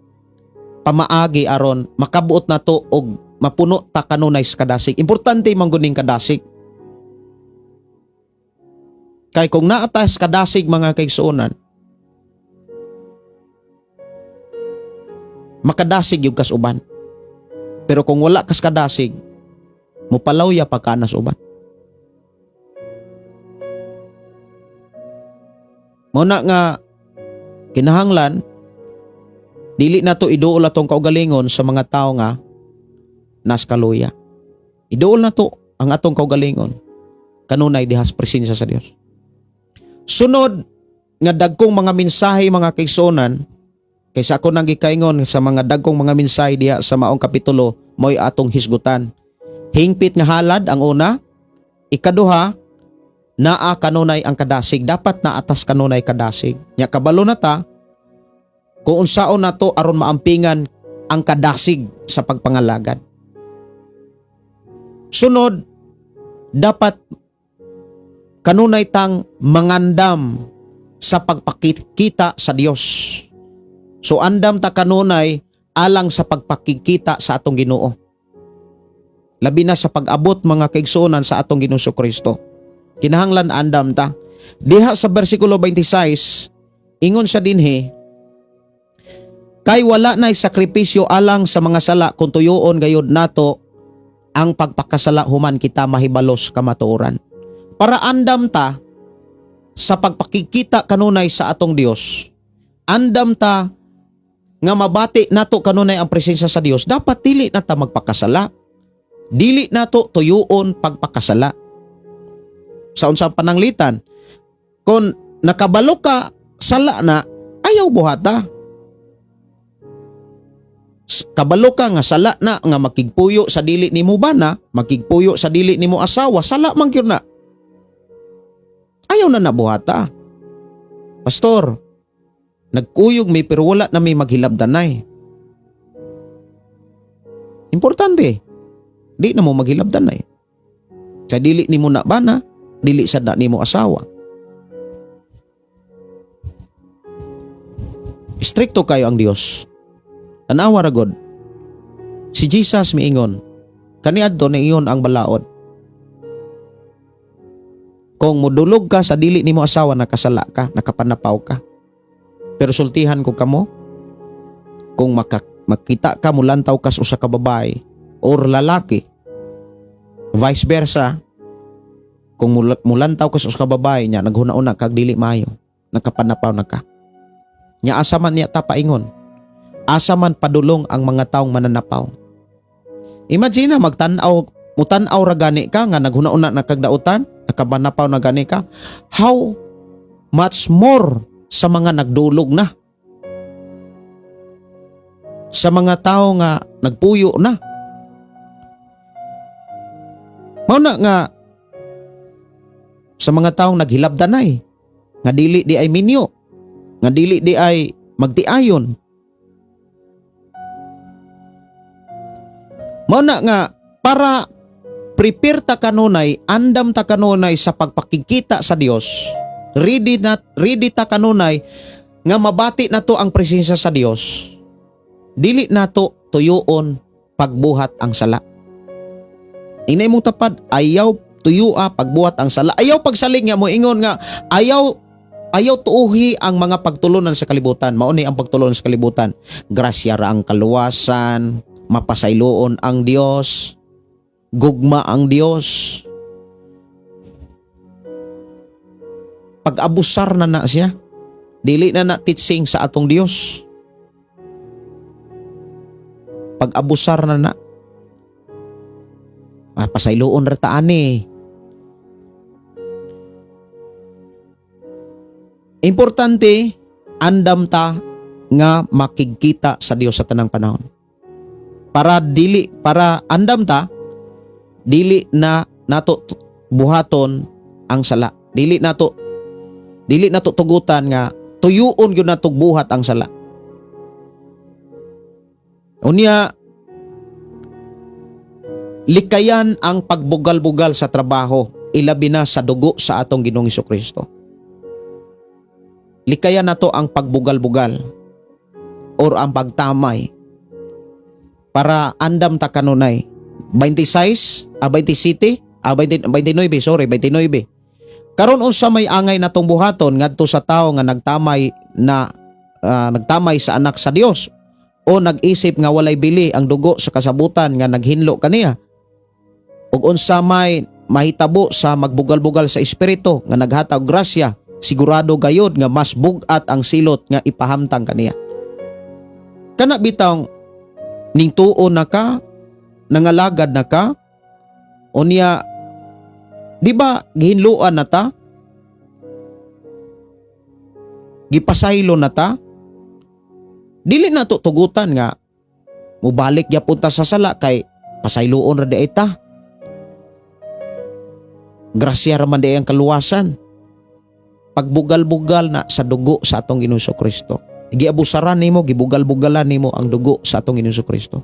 pamaagi aron makabuot nato og mapuno ta kanunay sa kadasig. Importante man gud ning kadasig. Kay kung naa ta sa kadasig, mga kaigsuonan, makadasig gyud kas uban. Pero kung wala kas kadasig, mopalawya pa ka na sa uban. Mao na nga kinahanglan dili nato iduol atong kaugalingon sa mga tawo nga nas kaluya. Iduol nato ang atong kaugalingon kanunay diha sa presensya sa Dios. Sunod nga dagkong mga mensahe, mga kaigsuonan, kaysa ako nang gikaingon sa mga dagkong mga mensahe diha sa maong kapitulo, mo'y atong hisgutan. Hingpit nga halad ang una, ikaduha, naa kanunay ang kadasig. Dapat naa tas kanunay kadasig. Nya kabalo na ta kung unsaon nato aron maampingan ang kadasig sa pagpangalagad. Sunod, dapat kanunay tang mangandam sa pagpakikita sa Dios. So andam ta kanunay alang sa pagpakikita sa atong Ginoo. Labi na sa pag-abot, mga kaigsuonan, sa atong Ginoo Kristo. Kinahanglan andam ta. Diha sa bersikulo 26, ingon sa dinhi, "Kay wala na sakripisyo alang sa mga sala kung tuyoon gayud nato ang pagpakasala human kita mahibalos kamatuoran." Para andam ta sa pagpakikita kanunay sa atong Dios, andam ta nga mabati nato kanunay ang presensya sa Dios, dapat dili na ta magpakasala. Dili nato tuyuon pagpakasala. Sa unsang pananglitan, kung nakabalo ka sala na, ayaw buhata. Kabalo ka nga sala na nga makigpuyo sa dili nimo bana, makigpuyo sa dili nimo asawa, sala man gyud na. Ayaw na nabuhata. "Pastor, nagkuyog mi pero wala na may maghilabdanay." Importante, di na mo maghilabdanay. Kay dili nimo na bana, dili sad na nimo asawa. Strikto kayo ang Dios. Tanawa ra god. Si Jesus miingon, kaniadto niingon ang balaod. Kung mudulog ka sa dili nimo asawa, nakasala ka, nakapanapaw ka. Pero sultihan ko kamo, kung makita ka mulantaw ka sa usa ka babae or lalaki, vice versa, kung mulantaw ka sa usa ka babae nya naghuna-una kag dili maayo, nakapanapaw na ka. Nya asa man niya ta paingon? Asa man padulong ang mga taong mananapaw? Imagine na magtan-aw, mutan-aw ra gani ka nga naghuna-una na kag dautan, nakapananapaw na gani ka. How much more sa mga nagdulog na? Sa mga tao nga nagpuyo na. Mao na nga sa mga taong naghilabdanay, nga dili di ay minyo, nga dili di ay magtiayon. Mao na nga para prepare ta kanunay, andam ta kanunay sa pagpakikita sa Dios. Ready ta kanunay nga mabati nato ang presensya sa Dios. Dili nato tuyuon pagbuhat ang sala. Inay mong tapad, ayaw tuyua pagbuhat ang sala. Ayaw pagsalig nga moingon nga ayaw ayaw tuuhi ang mga pagtulunan sa kalibutan. Mao ni ang pagtulunan sa kalibutan. Grasya ra ang kaluwasan, mapasayloon ang Dios, gugma ang Dios. Pag-abusar na na siya. Dili na na teaching sa atong Dios. Pag-abusar na na. Pasayloon ra ta ani. Importante, andam ta nga makigkita sa Dios sa tanang panahon. Para andam ta, dili na nato buhaton ang sala. Dili nato tugutan nga tuyuon gyud nato buhat ang sala. Unya, Likayan ang pagbugal-bugal sa trabaho, ilabi na sa dugo sa atong Ginoong Kristo. Likayan nato ang pagbugal-bugal or ang pagtamay para andam ta kanunay. 26, 27, 20, 29, sorry, 29. Karon, unsa may angay natong buhaton ngadto sa tawo nga nagtamay sa anak sa Dios o nag-isip nga walay bili ang dugo sa kasabutan nga naghinlo kaniya? Ug unsa may mahitabo sa magbugal-bugal sa Espiritu nga naghatag grasya? Sigurado gayod nga mas bug-at ang silot nga ipahamtang kaniya. Kana bitawng ningtuo na ka, nangalagad na ka, unya di ba gihinluan na ta, gipasaylo na ta, dili na to tugutan nga mubalik gyapon ta sa sala kay pasayloon ra di ay ta. Grasya ra man di ay ang kaluwasan. Pagbugal-bugal na sa dugo sa atong Ginoong Kristo. Giabusaran nimo, gibugal-bugalan nimo ang dugo sa atong Ginoong Kristo.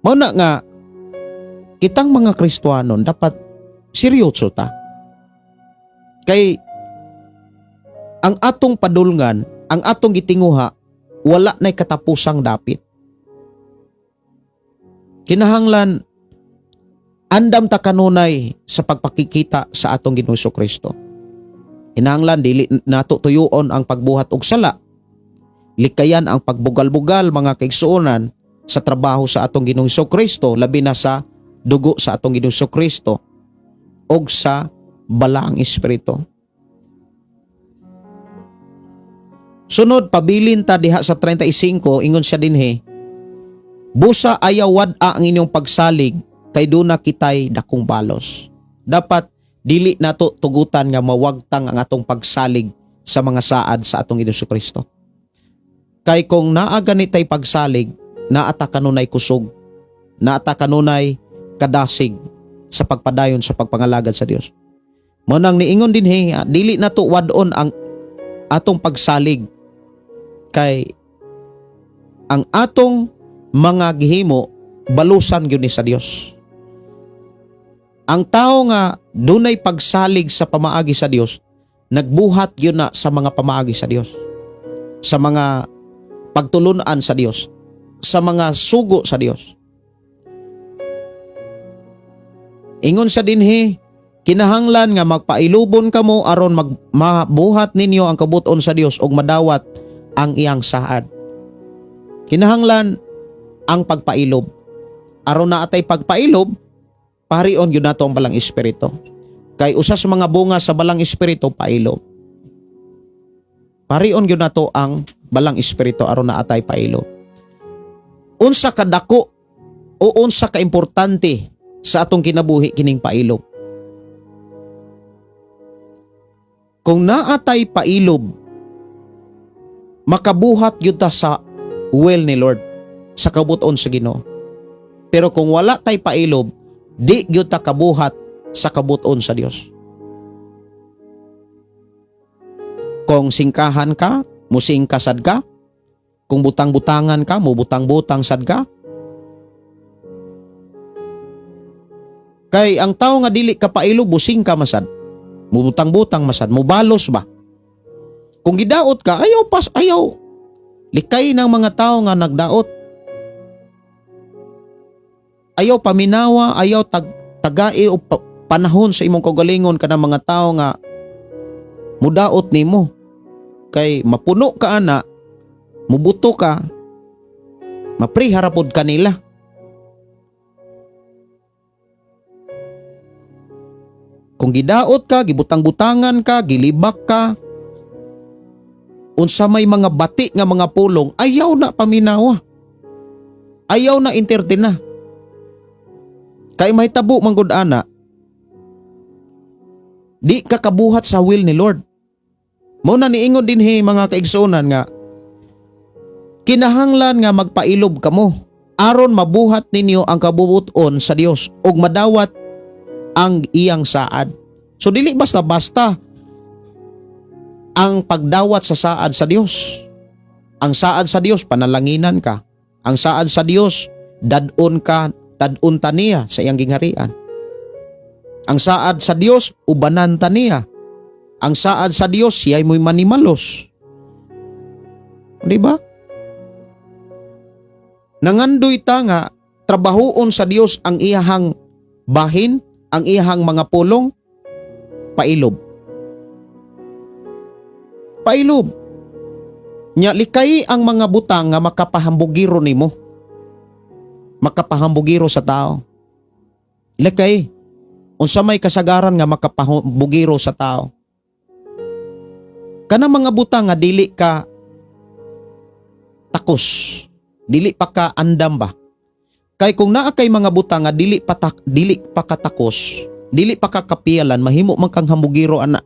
Mao na nga kitang mga Kristohanon dapat seryoso ta. Kay ang atong padulngan, ang atong gitinguha, wala na'y katapusang dapit. Kinahanglan andam ta kanunay sa pagpakikita sa atong Ginoong Kristo. Kinahanglan dili nato tuyuon ang pagbuhat og sala. Likayan ang pagbugal-bugal, mga kaigsuonan, sa trabaho sa atong Ginoong Kristo, labi na sa dugo sa atong Ginoong Kristo og sa Balaang Espiritu. Sunod, pabilin ta diha sa 35, ingon siya dinhi, "Busa ayaw wad-a ang inyong pagsalig kay duna kitay dakong balos." Dapat dili nato tugutan nga mawagtang ang atong pagsalig sa mga saad sa atong Ginoong Kristo. Kay kung naa gani tay pagsalig, naata kanunay kusog, naata kanunay kadasig sa pagpadayon sa pagpangalagad sa Dios. Mao nang niingon dinhi, dili nato wad-on ang atong pagsalig kay ang atong mga gihimo balusan gyud ni sa Dios. Ang tao nga dunay pagsalig sa pamaagi sa Dios, nagbuhat gyud na sa mga pamaagi sa Dios, sa mga pagtulunan sa Dios, sa mga sugo sa Dios. Ingon sa dinhi, "Kinahanglan nga magpailubon kamo aron mabuhat ninyo ang kabuton sa Dios ug madawat ang iyang saad." Kinahanglan ang pagpailob. Aron naa tay pagpailob, parion gyud nato ang Balang Espiritu. Kay usa sa mga bunga sa Balang Espiritu, pailob. Parion gyud nato ang Balang Espiritu aron naa tay pailob. Unsa kadako o unsa ka importante sa atong kinabuhi kining pailob? Kung naa tay pailob, makabuhat gyud ta sa will ni Lord, sa kabuton sa Ginoo. Pero kung wala tay pailob, di gyud ta kabuhat sa kabuton sa Dios. Kung singkahan ka, musingka sad ka. Kung butang-butangan ka, mubutang-butang sad ka. Kay ang tao nga dili ka pailob, busingka masad. Mubutang-butang masad, mubalos ba? Kung gidaot ka, ayaw pas, ayaw. Likay ng mga tao nga nagdaot. Ayaw paminawa, ayaw tagai o panahon sa imong kaugalingon kanang mga tao nga mudaot nimo. Kay mapuno ka ana, mubuto ka, mapriharapod ka nila. Kung gidaot ka, gibutang-butangan ka, gilibak ka, unsa may mga bati nga mga pulong, ayaw na paminawa. Ayaw na entertain na. Kay mahitabo man gud ana, di ka kabuhat sa will ni Lord. Mao na niingon dinhi, mga kaigsuonan, nga kinahanglan nga magpailob kamo aron mabuhat ninyo ang kabubuton sa Dios ug madawat ang iyang saad. So dili basta-basta ang pagdawat sa saad sa Dios. Ang saad sa Dios, panalanginan ka. Ang saad sa Dios, Dadon ka, dadon ta niya sa iyang gingharian. Ang saad sa Dios, ubanan ta niya. Ang saad sa Dios, siya'y mo'y manimalos. Di ba? Nangandoy ta nga trabahuon sa Dios ang iyahang bahin, ang iyahang mga pulong, pailob. Pailob. Nya likay ang mga butang nga makapahambugiro nimo. Makapahambugiro sa tao. Likay. Unsa may kasagaran nga makapahambugiro sa tao? Kanang mga butang nga dili ka takos, dili pa ka andam ba? Kay kung naa kay mga butang nga dili pa katakos, dili pa ka kapiyalan, mahimo man kang hambugiro ana.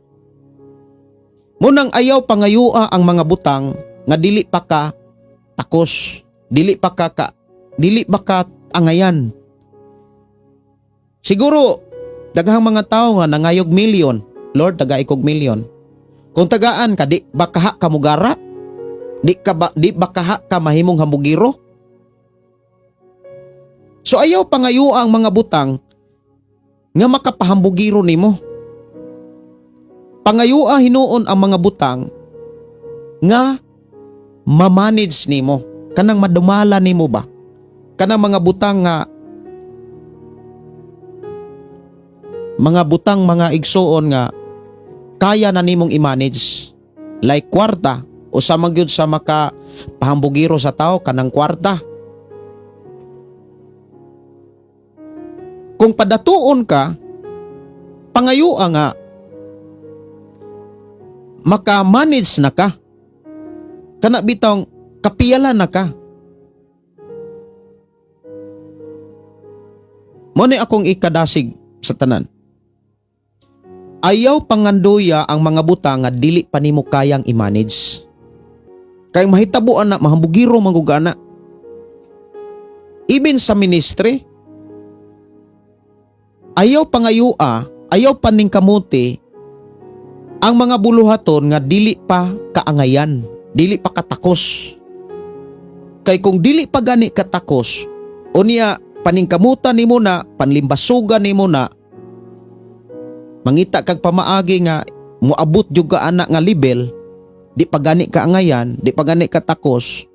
Munang ayaw pangayua ang mga butang nga dili pa ka takos, dili pa ka angayan. Siguro daghang mga tawo nga nangayog milyon, "Lord, tagai kog milyon." Kung tagaan ka, di ba kaha ka mugara? Di ba kaha ka mahimong hambugiro? So ayaw pangayua ang mga butang nga makapahambugiro nimo. Pangayua hinuon ang mga butang nga mamanage nimo, kanang madumala nimo ba? Kanang mga butang nga mga butang, mga igsuon, nga kaya na nimong i-manage, like kwarta. O sa magyud sa maka pahambugiro sa tao, kanang kwarta. Kung padatuon ka, pangayua nga maka-manage na ka, kana bitong kapiyala na ka. Mo ni akong ikadasig sa tanan. Ayaw panganduya ang mga butang nga dili pa nimo kayang i-manage. Kay mahitabo ana, mahambugiro manggugana. Even sa ministry, ayaw pangayua, ayaw paning kamuti ang mga buluhaton nga dili pa kaangayan, dili pa katakos. Kay kung dili pa gani katakos, unya paningkamutan nimo na, panlimbasugan nimo na, mangita kag pamaagi nga moabot jud ka ana nga level, di pa gani kaangayan, di pa gani katakos,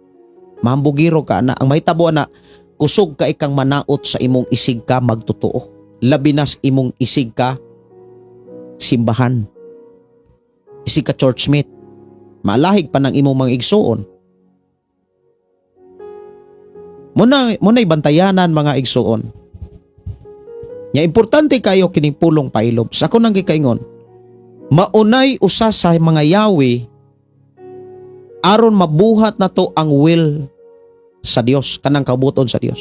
mahambugiro ka ana. Ang mahitabo ana, kusog ka ikang manaot sa imong isig ka magtotoo. Labi nas imong isig ka simbahan, isig ka churchmate, malahig pa ng imong mga igsuon. Muna'y bantayanan, mga igsuon. Nya importante kayo kining pulong, pailob. Sa ako nang gikaingon, maunay usa sa mga yawi aron mabuhat na to ang will sa Dios, kanang kabuton sa Dios.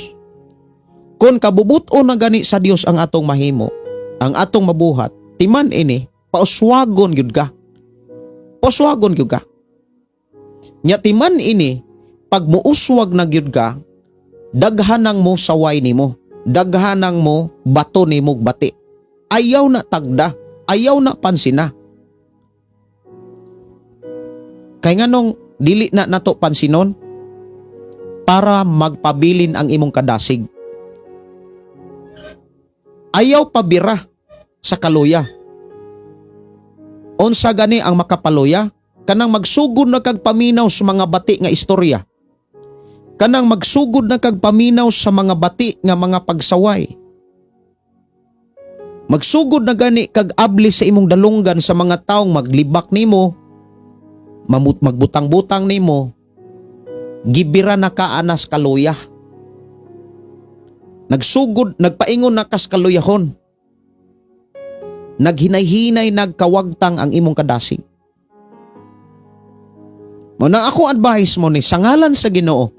Kung kabubuton na gani sa Dios ang atong mahimo, ang atong mabuhat, timan ini, pauswagon gyud ka. Pauswagon gyud ka. Nya timan ini, pag muuswag na gyud ka, daghanang mo saway nimo, daghanang mo bato nimo bati. Ayaw na tagda, ayaw na pansina. Kay nganong dili na nato pansinon? Para magpabilin ang imong kadasig. Ayaw pabira sa kaluya. Unsa gani ang makapaluya? Kanang magsugod na kag paminaw sa mga bati nga istorya. Kanang magsugod na kag paminaw sa mga bati nga mga pagsaway. Magsugod na gani kag abli sa imong dalunggan sa mga taong maglibak nimo, magbutang-butang nimo, gibira na ka anas kaluya. Nagsugod, nagpaingon na kas kaluyahon. Naghinay-hinay nagkawagtang ang imong kadasig. Mo na ako advice mo ni sa ngalan sa Ginoo,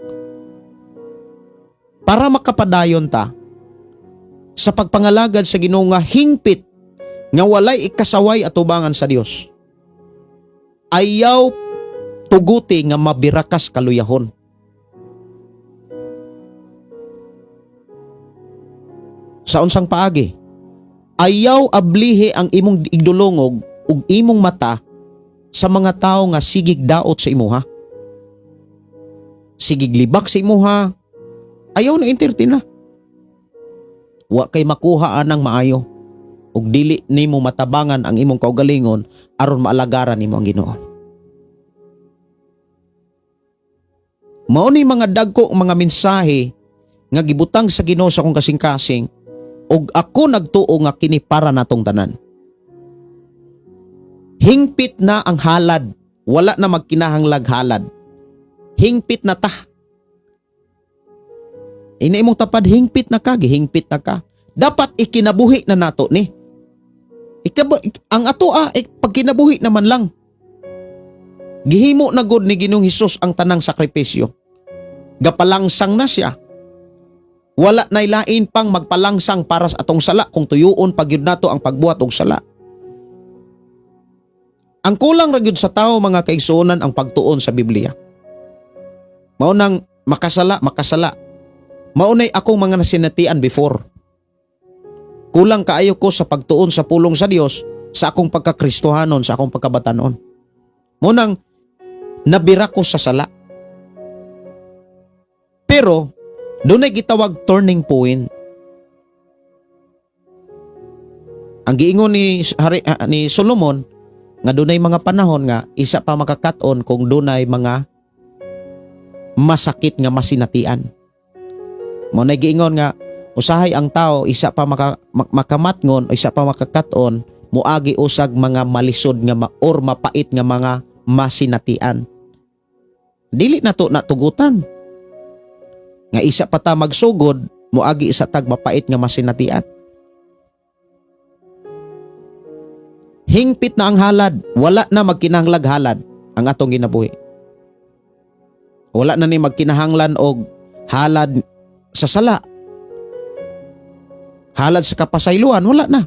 para makapadayon ta sa pagpangalagad sa Ginoo nga hingpit nga walay ikasaway atubangan sa Dios. Ayaw tuguti nga mabirakas kaluyahon. Sa unsang paagi, ayaw ablihi ang imong igdulongog ug imong mata sa mga tawo nga sigig daot sa imuha. Sigig libak sa imuha, Ayaw na entertain na. Wa kay makuha anang maayo ug dili nimo matabangan ang imong kaugalingon aron maalagaran nimo ang Ginoo. Mao ni mga dagko mga mensahe nga gibutang sa Ginoo sa akong kasing-kasing ug ako nagtuo nga kini para natong tanan. Hingpit na ang halad, wala na magkinahanglag halad. Hingpit na ta. Ina imong tapad, hingpit na ka, gihingpit na ka. Dapat ikinabuhi na nato ni. Ang ato pagkinabuhi naman lang. Gihimo na gud ni Ginoong Hesus ang tanang sakripisyo. Gapalangsang na siya. Wala na lain pang magpalangsang para sa atong sala kung tuyuon pagyud nato ang pagbuhat og sala. Ang kulang ra gyud sa tao, mga kaigsuonan, ang pagtuon sa Biblia. Mao nang makasala, makasala. Mao nay akong mga nasinatian before. Kulang kaayo ko sa pagtuon sa pulong sa Dios sa akong pagkakristohanon, sa akong pagkabatanon. Mao nang nabira ko sa sala. Pero dunay gitawag turning point. Ang giingon ni Hari, ni Solomon nga dunay mga panahon nga isa pa makakat-on kung dunay mga masakit nga masinatian. Mao nay giingon nga usahay ang tao isa pa makamatngon o isa pa makakat-on moagi usag mga malisod nga or mapait nga mga masinatian. Dili na to natugutan. Nga isa pa ta magsugod moagi isa tag mapait nga masinatian. Hingpit na ang halad, wala na magkinahanglag halad ang atong ginabuhi. Wala na ni magkinahanglan og halad sa sala. Halad sa kapasayloan, wala na.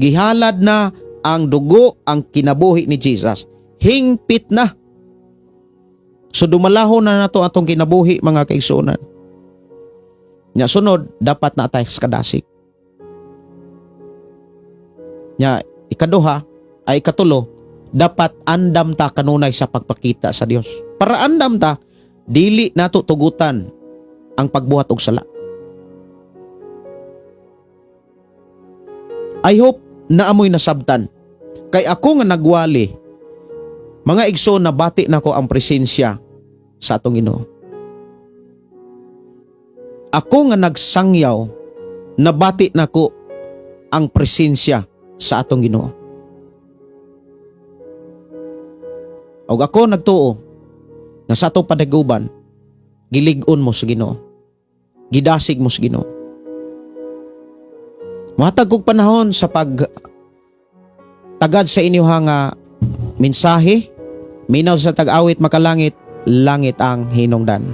Gihalad na ang dugo, ang kinabuhi ni Jesus. Hingpit na. So dumalahon na nato atong kinabuhi, mga kaigsuonan. Nya sunod, dapat na tayo sa kadasig. Nya ikaduha ay ikatulo, dapat andam ta kanunay sa pagpakita sa Dios. Para andam ta, dili nato tugutan ang pagbuhat og sala. I hope na amoy nasabtan. Kay ako nga nagwali, mga igsoon, nabati nako ang presensya sa atong Ginoo. Ako nga nagsangyaw, nabati nako ang presensya sa atong Ginoo. Og ako nagtuo nga sa atong padaguban, gilig-on mo sa Ginoo. Gidasig mo sa Ginoo. Mohatag kog panahon sa pag tagad sa inyo nga mensahe, minaw sa tag-awit makalangit, langit ang hinungdan.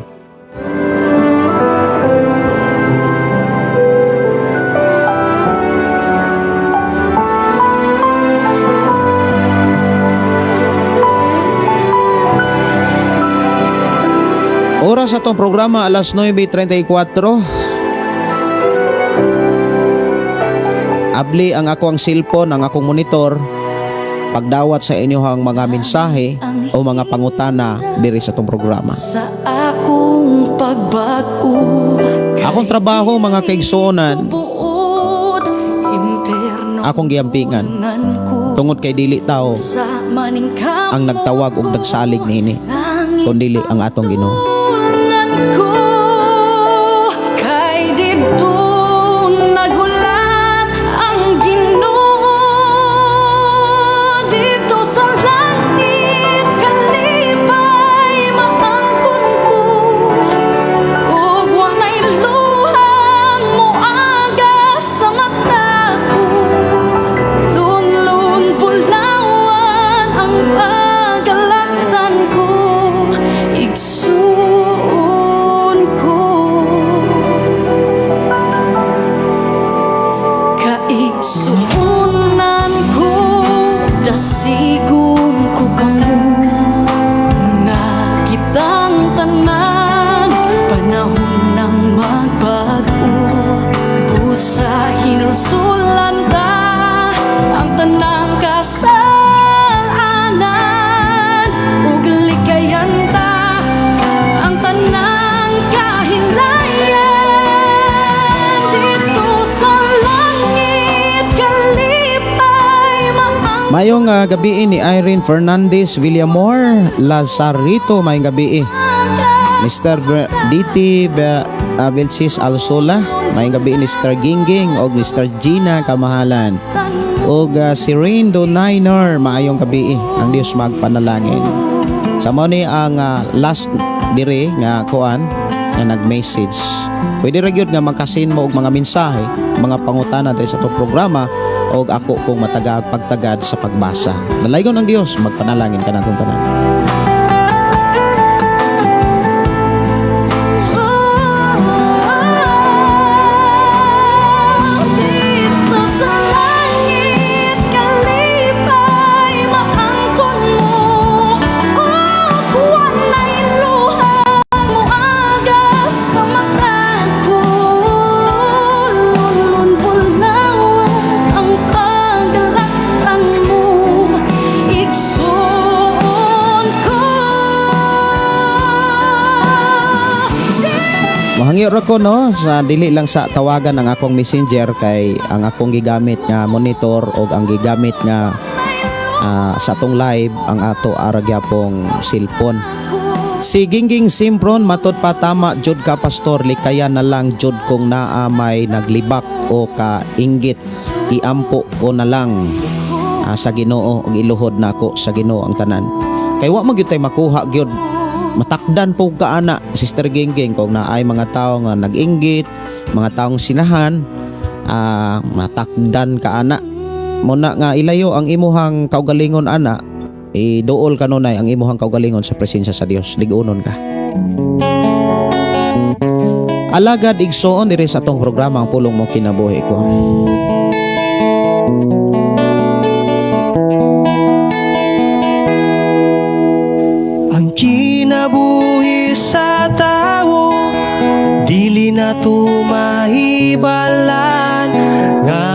Oras sa atong programa alas 9:34. Abli ang ako ang cellphone, ang akong monitor pagdawat sa inyohang mga mensahe o mga pangutana diri sa atong programa. Sa akong pagbag-o, Akong trabaho, mga kaigsuonan, buot, impierno akong giampingan. ko. Tungod kay dili tao Sa maningkamot ang nagtawag og nagsalig niini, langit kundili ang atong Ginoo. tulngan ko. Kay didto naghulat ang Ginoo, didto sa langit kalipay maangkon ko, ug walay luhang moaga sa mata ko. Lunlun bulawan ang pagalatan ko, igsuon Mayong gabi ni Irene Fernandez Villamor Lazarito, mayong gabi. Mr. DT Vilcis Alsola, mayong gabi ni Mr. Gingging og Mr. Gina Kamahalan. Og si Rain Doniner, maayong gabi. Ang Dios magpanalangin. Sa mo ni ang last dire nga kuan nga nag-message. Pwede ra gyud nga maka-send mo og mga mensahe, mga pangutana diri sa atong programa og ako pong matagag pagtagad sa pagbasa. Dalaygon ang Dios, magpanalangin kanatong tanan. Dito sa langit, kalipay maangkon mo. Ug walay luha moagas sa mata ko. Lunlun, bulawan ang paglaktan mo, igsoon ko. Mohangyo ra ko, no, sa dili lang sa tawagan ang akong Messenger kay ang akong gigamit nga monitor o ang gigamit nga sa atong live ang ato ara gyapong cellphone. Si Gingging Simpron, "Matod pa tama jud ka, pastor, likayan na lang jud kung naa may naglibak o kainggit, iampo ko na lang sa Ginoo ug iluhod nako sa Ginoo ang tanan." Kay wa man gyud tay makuha gyud, matakdan po ka ana, Sister Gingging, kung naay mga tao nga nag-inggit, mga taong sinahan, matakdan ka ana. Muna nga ilayo ang imuhang kaugalingon ana, iduol kanunay ang imuhang kaugalingon sa presensya sa Dios, liguonon ka. Alagad igsoon diri sa atong programa, Ang Pulong Mo Kinabuhi Ko. Ang kinabuhi sa tao dili na mahibalan nga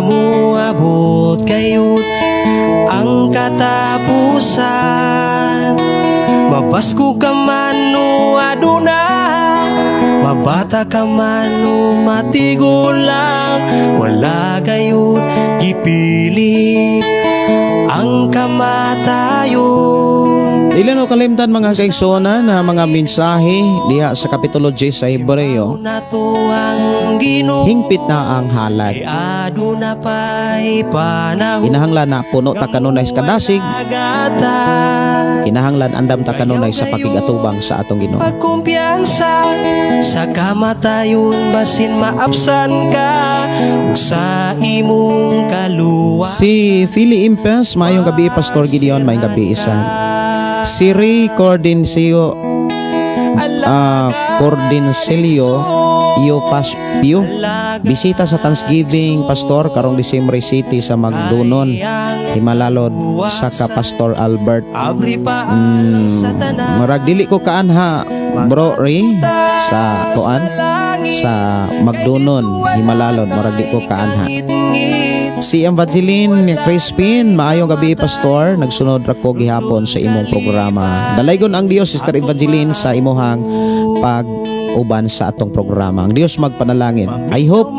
muabot kayod ang katapusan. Mabasko ka man o aduna, mabata ka man o matigulang, wala gayud gipili ang kamatayon. Dili no kalimtan, mga kaigsuonan, na mga mensahe diha sa Kapitulo 10 sa Hebreo. Nato ang Ginoo. Hingpit na ang halad. Kay aduna pa'y panahon. Kinahanglan na puno ta kanunay sa kadasig. Kinahanglan andam ta kanunay sa pakigatubang sa atong Ginoo. Pagkumpiyansa sa kamatayon, basin maabsan ka ug sa imong kaluwa. Si Philly Impes, "Maayong gabi, Pastor Gideon, maayong gabi isa." Si Ray Cordinsio Cordincilio Iyo Pio, "Bisita sa Thanksgiving, Pastor, karong December City sa Magdunon, Himalalod sa ka Pastor Albert." Abri pa sa tanan. Marag dili ko kaanha, bro Ray, sa kuan sa Magdunon, Himalalod, marag di ko kaanha. Si Evangeline Crispin, "Maayong gabi, Pastor, nagsunod ra ko gihapon sa imong programa." Dalaygon ang Dios, Sister Evangeline, sa imuhang pag-uban sa atong programa. Ang Dios magpanalangin. I hope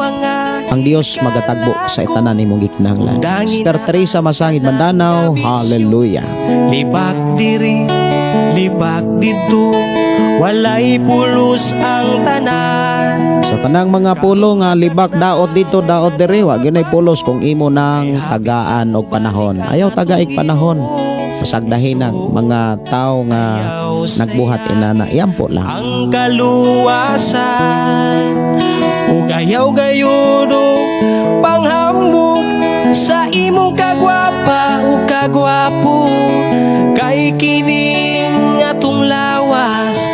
ang Dios magatagbo sa itanan nimong gikinahanglan. Sister Teresa Masangid Mandanao, hallelujah. Libak diri, libak dito, walay pulos ang tanan. Sa tanang mga pulo nga libak daot dito, daot diri, wa gyud pulos kung imo nang tagaan og panahon. Ayaw tagaig panahon. Pasagdahin ang mga tao nga nagbuhat inana, iampo lang. Ang kaluwasan ug ayaw gayud og panghambog sa imong kagwapa o kagwapo, kay kining atong lawas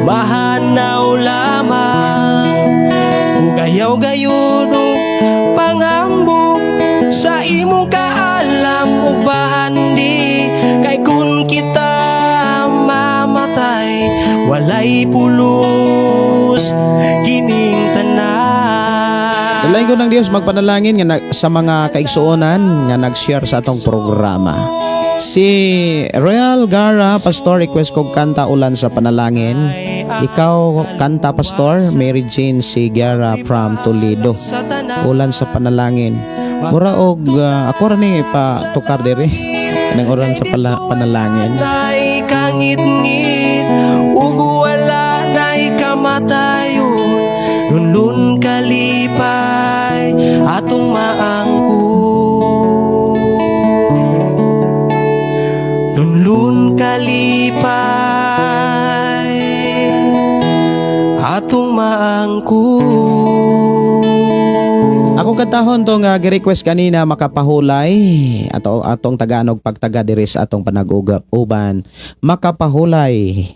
mahanaw lamang. Ug ayaw gayud og panghambog sa imong kaalam ug bahandi, kay kun kita mamatay, walay pulos kining tanan. Dalaygon ng Dios magpanalangin nga sa mga kaigsuonan nga nag-share sa atong programa. Si Real Gara, "Pastor, request kog kanta Ulan sa Panalangin. Ikaw kanta, Pastor." Mary Jane Sigera from Toledo. Sa tanan. Ulan sa Panalangin. Mura og ako ra ni pa tukar diri ng oran sa pala, panalangin. Nay kangitngit ug wala nay kamatayon, lunlun kalipay atong maangkon, lunlun kalipay atong maangkon. Akong kantahon to nga gi-request kanina, "Makapahulay", ato atong Tagalog pagtaga diri sa atong panag-uban, "Makapahulay".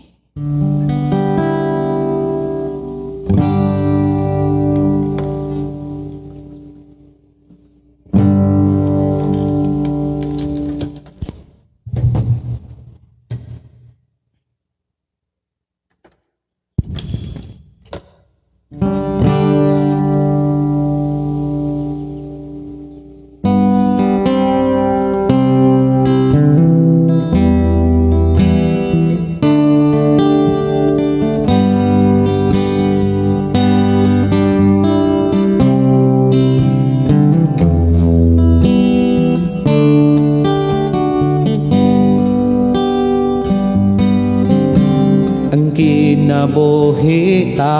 Ang kinabuhi ta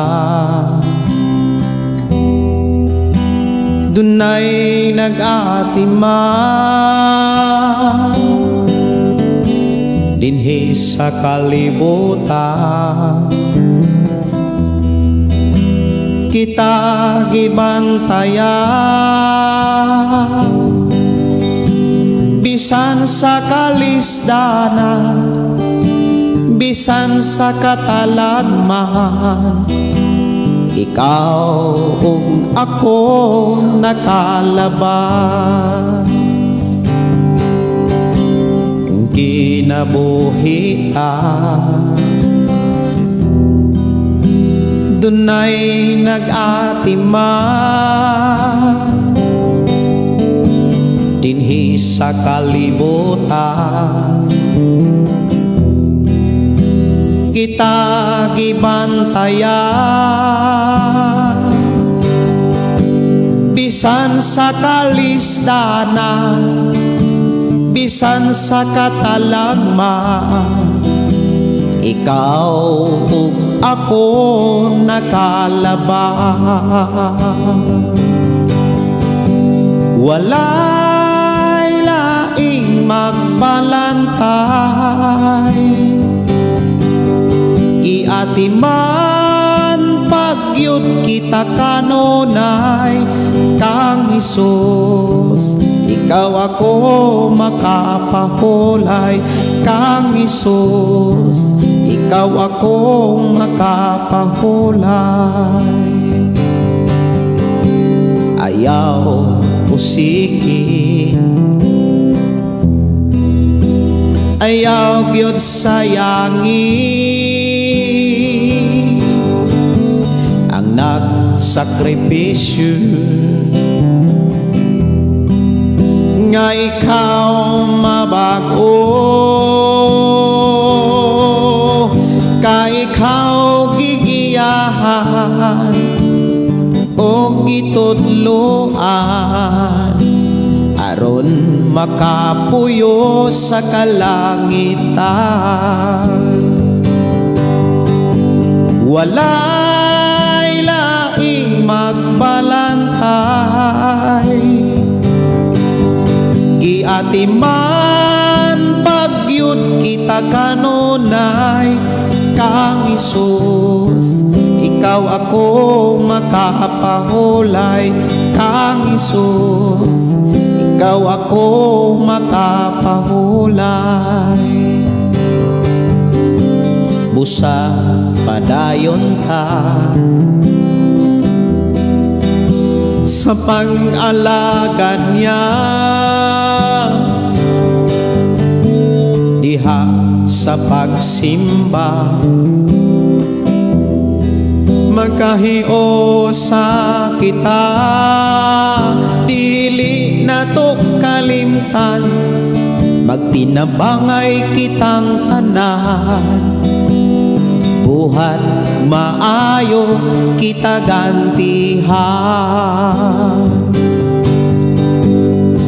dunay nag-atiman dinhi sa kalibutan, kita gibantayan bisan sa kalisdanan, bisan sa katalagman, ikaw ug ako nakalaban. Ang kinabuhi ta dunay nag-atiman dinhi sa kalibutan, kita gibantayan bisan sa kalisdanan, bisan sa katalagman, ikaw ug ako nakalaban. Walay laing magbalantay, giatiman pagyud kita kanunay kang Hesus. Ikaw ako makapahulay kang Hesus. Ikaw ako makapahulay. Ayaw usiki, ayaw gyud sayangi ang nagsakripisyo nga ikaw mabago, kay ikaw gigiyahan o gitudloan aron makapuyo sa kalangitan. Walay laing magbalantay, giatiman pagyud kita kanunay kang Hesus. Ikaw ako makapahulay kang Hesus. Ikaw ako makapahulay. Busa padayon ta sa pag-alagad niya diha sa pagsimba, magkahiusa kita, dili nato kalimtan, magtinabangay kitang tanan, buhat maayo kita gantihan.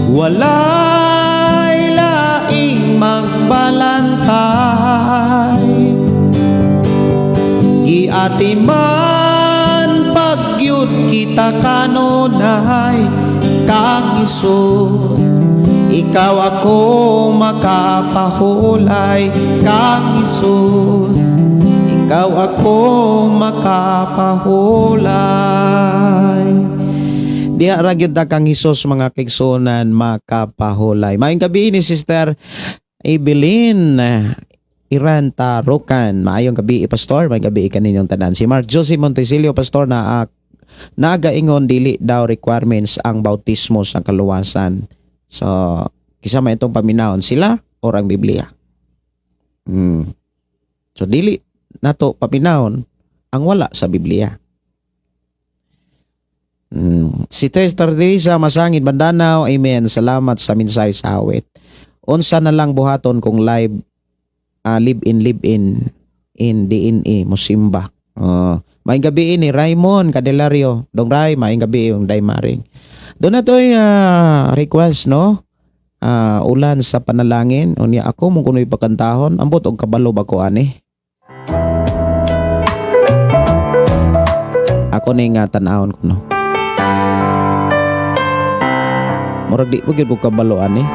Walay laing magbalantay. Giatiman pagyud kita kanunay kang Hesus. Ikaw ako makapahulay kang Hesus. Ikaw ako makapahulay. Diha ra gyud ta kang Hesus, mga kaigsuonan, makapahulay. Maayong gabii ni Sister Evelyn Iran Tarukan. Maayong gabii, Pastor, maayong gabii kaninyong tanan. Si Mark Jose Montesilio, Pastor, na nagaingon dili daw requirements ang bautismo sa kaluwasan. So, kinsa may atong paminawon, sila or ang Biblia? So dili nato paminawon ang wala sa Biblia. Si Tester Teresa Masangit Bandanao, amen. Salamat sa mensahe sa awit. Unsa na lang buhaton kung live live in live in in DNA musimba? Maayong gabii ni Raymond Candelario. Dong Ray, maayong gabii yung Day Maring. Doon na to'y request, no? Ulan sa Panalangin. Unya ako mo kuno'y pagkantahon. Ambot og kabalo ba ko ani? Ako ni nga tan-awon ko, no. Murag di pa gyud ko kabalo ani.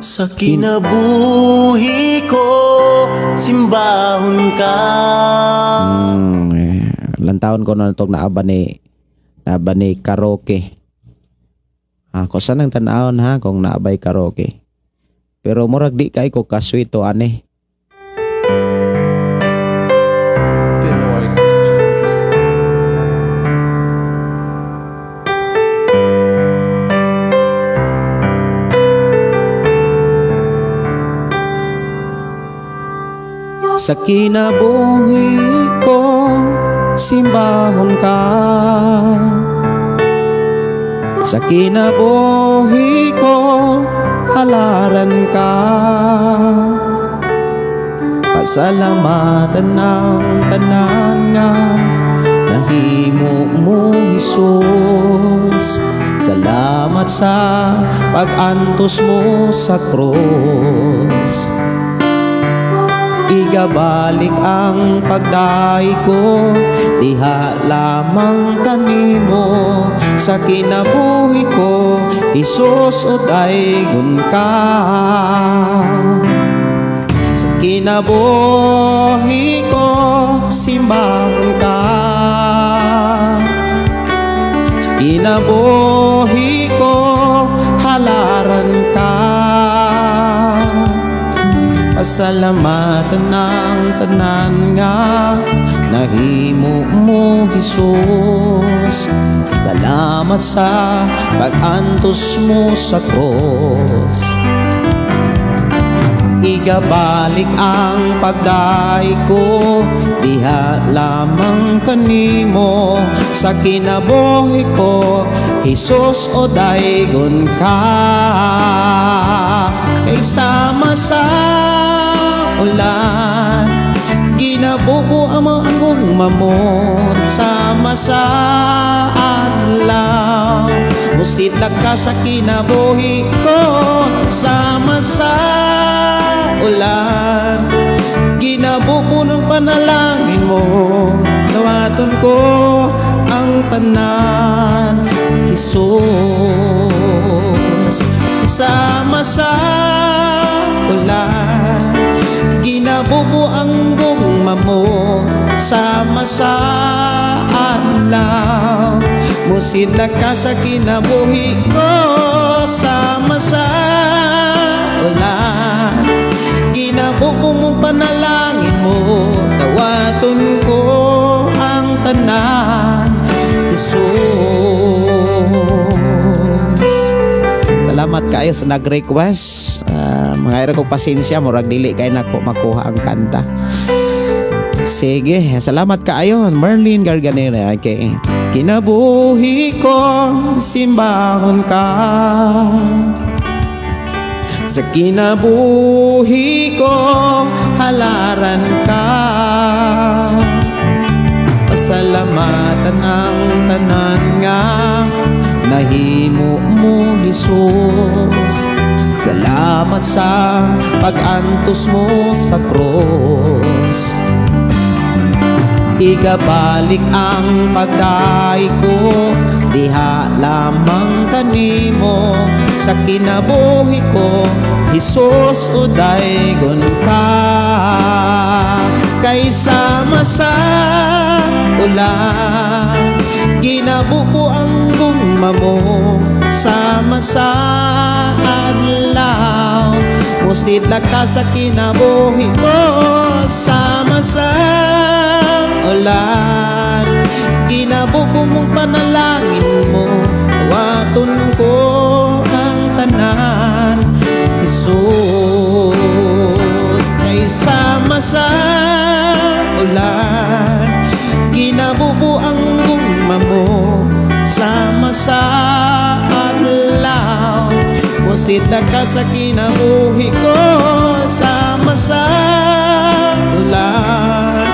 Sa kinabuhi ko, simbahon ka. Lantawon ko na itong naaba ni karaoke. Ako sa nang tan-awon ha kung naabay karaoke. Pero murag di kay ko kaswito ani. Pinoy Christian Music. Sa kinabuhi ko, simbahon ka. Sa kinabuhi ko, halaran ka. Pasalamatan ang tanan nga nahimo mo, Hesus. Salamat sa pag-antos mo sa krus. Igabalik ang pagdaig ko, diha lamang kanimo. Sa kinabuhi ko, Hesus, o daygon ka. Sa kinabuhi ko, simbahon ka. Sa kinabuhi ko, halaran ka. Pasalamatan ang tanan nga nahimo mo, Hesus. Salamat sa pag-antos mo sa krus. Igabalik ang pagdaig ko, diha lamang kanimo. Sa kinabuhi ko, Hesus, o daygon ka. Kay sama sa ulan, ginabubo ang mga mamon. Sama sa adlaw, musidlak ka sa kinabuhi ko. Sama sa ulan, ginabubo ng panalangin mo. Dawaton ko ang tanan, Hesus. Sama sa ulan, ginabubo ang gugma mo. Sama sa adlaw, musidlak ka sa kinabuhi ko. Sama sa ulan, ginabubo mong panalangin mo. Dawaton ko ang tanan, Hesus. Salamat kayo sa nag-request. Mga ko pasensya, murag dili kay nako makuha ang kanta. Sige, salamat kaayo, Merlin Garganera. Okay. Kinabuhi ko, simbahon ka. Sa kinabuhi ko, halaran ka. Pasalamatan ang tanan nga Pag-antos mo sa cross. Igabalik ang pagdaig ko diha lamang kanimo sa kinabuhi ko. Hesus, udaygon ka, kay sama sa ulan, ginabubo ang gugma mo. Sama sa adlaw, musidlak ka sa kinabuhi ko. Sama sa ulan, ginabubo mong panalangin mo. Waton ko ang tanan, Jesus, kay sama sa ulan, ginabubo ang gugma mo. Sama sa adlaw, musidlak ka sa kinabuhi ko. Sama sa ulan,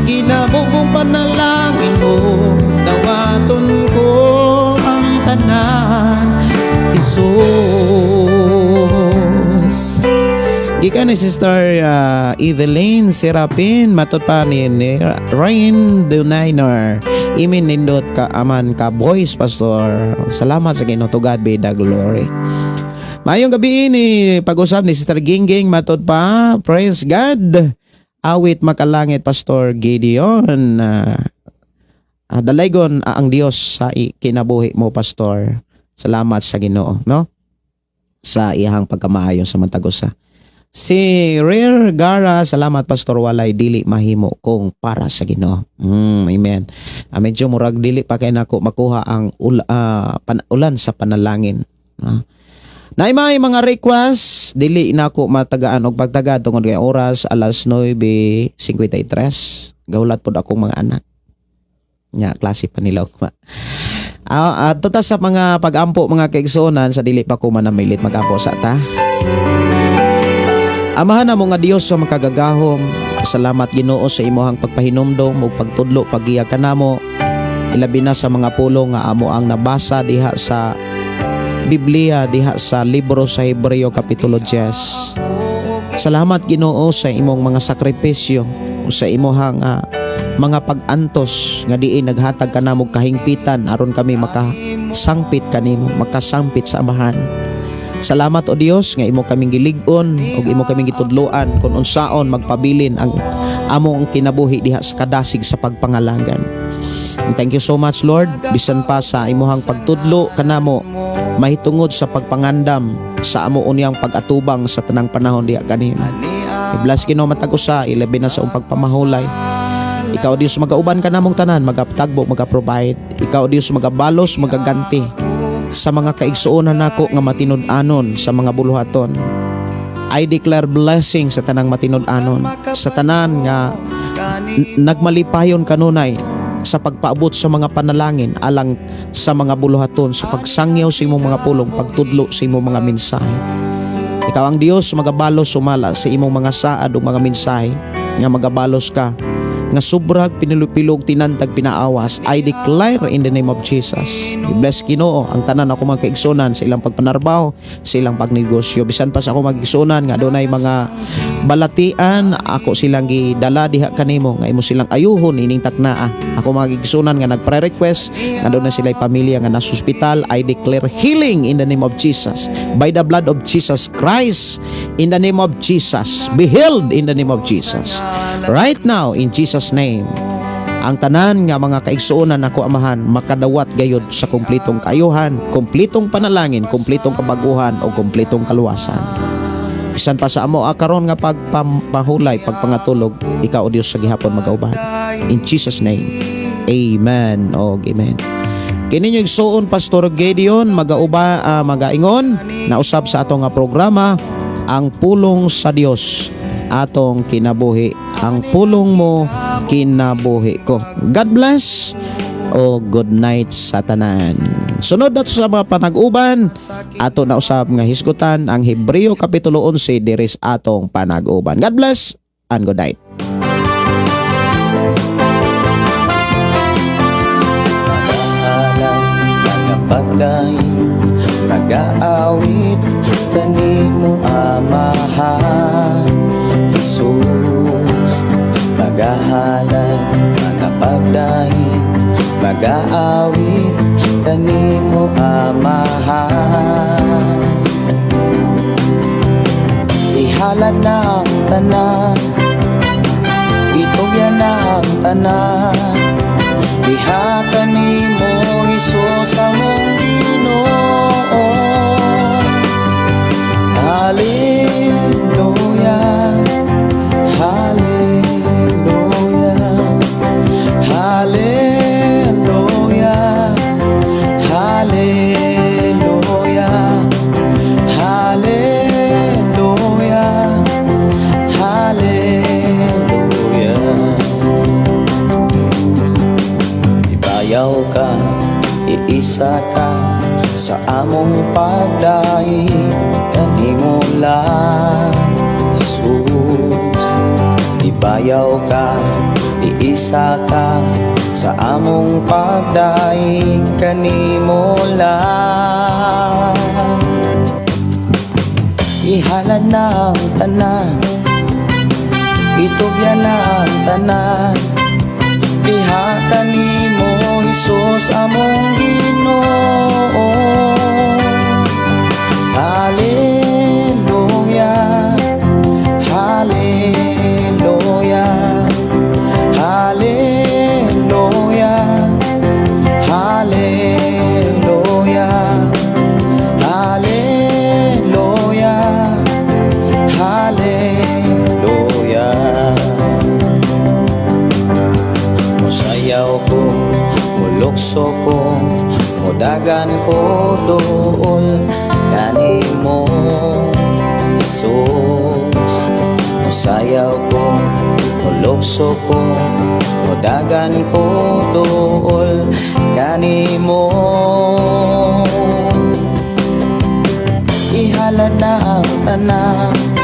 ginabubong panalangin mo. Dawaton ko ang tanan, Jesus. Gikan ni Sister Evelyn Serapin, matod pa ni Ryan Duniner. Imin nindot ka aman ka voice, Pastor. Salamat sa Ginoo. To God be the glory. Maayong gabi ni pag-usab ni Sister Gingging, matod pa, praise God. Awit makalangit, Pastor Gideon. Dalaygon ang Dios sa kinabuhi mo, Pastor. Salamat sa Ginoo, no? Sa iyang pagkamaayo sa matag usa. Si Rare Gara, salamat, Pastor, walay dili mahimo kung para sa Ginoo. Amen. Medyo murag dili pa kay nako makuha ang ulan sa panalangin. Naay mga request, dili nako matagaan og pagtaga tungod kay oras alas 9:53. Gahulat pod akong mga anak. Nya klase pa nila ugma. Tota sa mga pag-ampo, mga kaigsuonan, sa dili pa ko manamilit, mag-ampo sa ta. Amahan namo nga Dios sa makagagahom, salamat, Ginoo, sa imuhang pagpahinumdom ug pagtudlo paggiya kanamo, ilabi na sa mga pulong nga amo ang nabasa diha sa Biblia, diha sa libro sa Hebreo kapitulo 10. Salamat, Ginoo, sa imong mga sakripisyo, sa imuhang mga pag-antos nga diin naghatag kanamo kahingpitan aron kami makasangpit kanimo, makasangpit sa Amahan. Salamat, O Dios, nga imo kaming gilig-on ug imo kaming gitudloan kung unsaon magpabilin ang among kinabuhi diha sa kadasig sa pagpangalagan. And thank you so much, Lord, bisan pa sa imuhang pagtudlo kanamo mahitungod sa pagpangandam sa amo unyang pag-atubang sa tanang panahon diha kanimo. I-bless, Ginoo, matag usa, ilabi na sa iyong pagpamahulay. Ikaw, Dios, magauban kanamong tanan, magaptagbo, maga-provide. Ikaw, Dios, magabalos, magaganti sa mga kaigsuonan nako nga matinud-anon sa mga buluhaton. I declare blessing sa tanang matinud-anon, sa tanan nga nagmalipayon kanunay sa pagpaabot sa mga panalangin alang sa mga buluhaton, sa pagsangyaw sa imong mga pulong, pagtudlo sa imong mga mensahe. Ikaw ang Dios magabalos sumala sa imong mga saad ug mga mensahe nga magabalos ka nga sobrag pinilupilog tinantag pinaawas. I declare in the name of Jesus. I-bless, Ginoo, ang tanan ako mga kaigsunan sa ilang pagpanarbaho, sa ilang pagnegosyo, bisan pa sa ako mga kaigsunan nga dunay mga balatian, ako silang gidala diha kanimo nga imo silang ayuhon ining taknaa. Ako mga kaigsunan nga nagpre-request nga dunay sila pamilya nga nasa ospital, I declare healing in the name of Jesus, by the blood of Jesus Christ. In the name of Jesus, be healed in the name of Jesus right now, in Jesus' name. Ang tanan nga mga kaigsuonan ako, Amahan, makadawat gayod sa kumplitong kaayuhan, kumplitong panalangin, kumplitong kabaguhan o kumplitong kaluwasan. Bisan pa sa amo karon nga pagpamahulay, pagpangatulog, ikaw, O Dios, sa gihapon magauban. In Jesus' name. Amen o amen. Kini inyong igsuon Pastor Gideon magauba magaingon na usab sa atong nga programa, Ang Pulong sa Dios Atong Kinabuhi. Ang pulong mo, kinabuhi ko. God bless o good night sa tanan. Sunod na to sa mga panag-uban, ato na usab nga hisgutan ang Hebreo kapitulo 11 diri sa atong panag-uban. God bless and good night. Nagapagkain. Magaawit kanimo, Amahan Jesus. Magahalad, magapagdaig, magaawit kanimo, Amahan. Ihalad na ang tanan, itugyan na ang tanan. Diha kanimo, Hesus, among Ginoo. Hallelujah, Hallelujah, Hallelujah, Hallelujah, Hallelujah, Hallelujah. Ibayaw ka, iisa ka sa among pagdaig kanimo lang, Jesus. Ibayaw ka, iisa ka sa among pagdaig kanimo lang. Ihalad na ang tanan, itugyan na ang tanan. Diha kanimo, Hesus, among Ginoo. Hallelujah, Hallelujah, Hallelujah, Hallelujah, Hallelujah, Hallelujah. Musayaw ko, mulukso ko, mudagan ko duol kanimo, Jesus. Musayaw ko, mulukso ko, mudagan ko duol kanimo. Ihalad na ang tanan.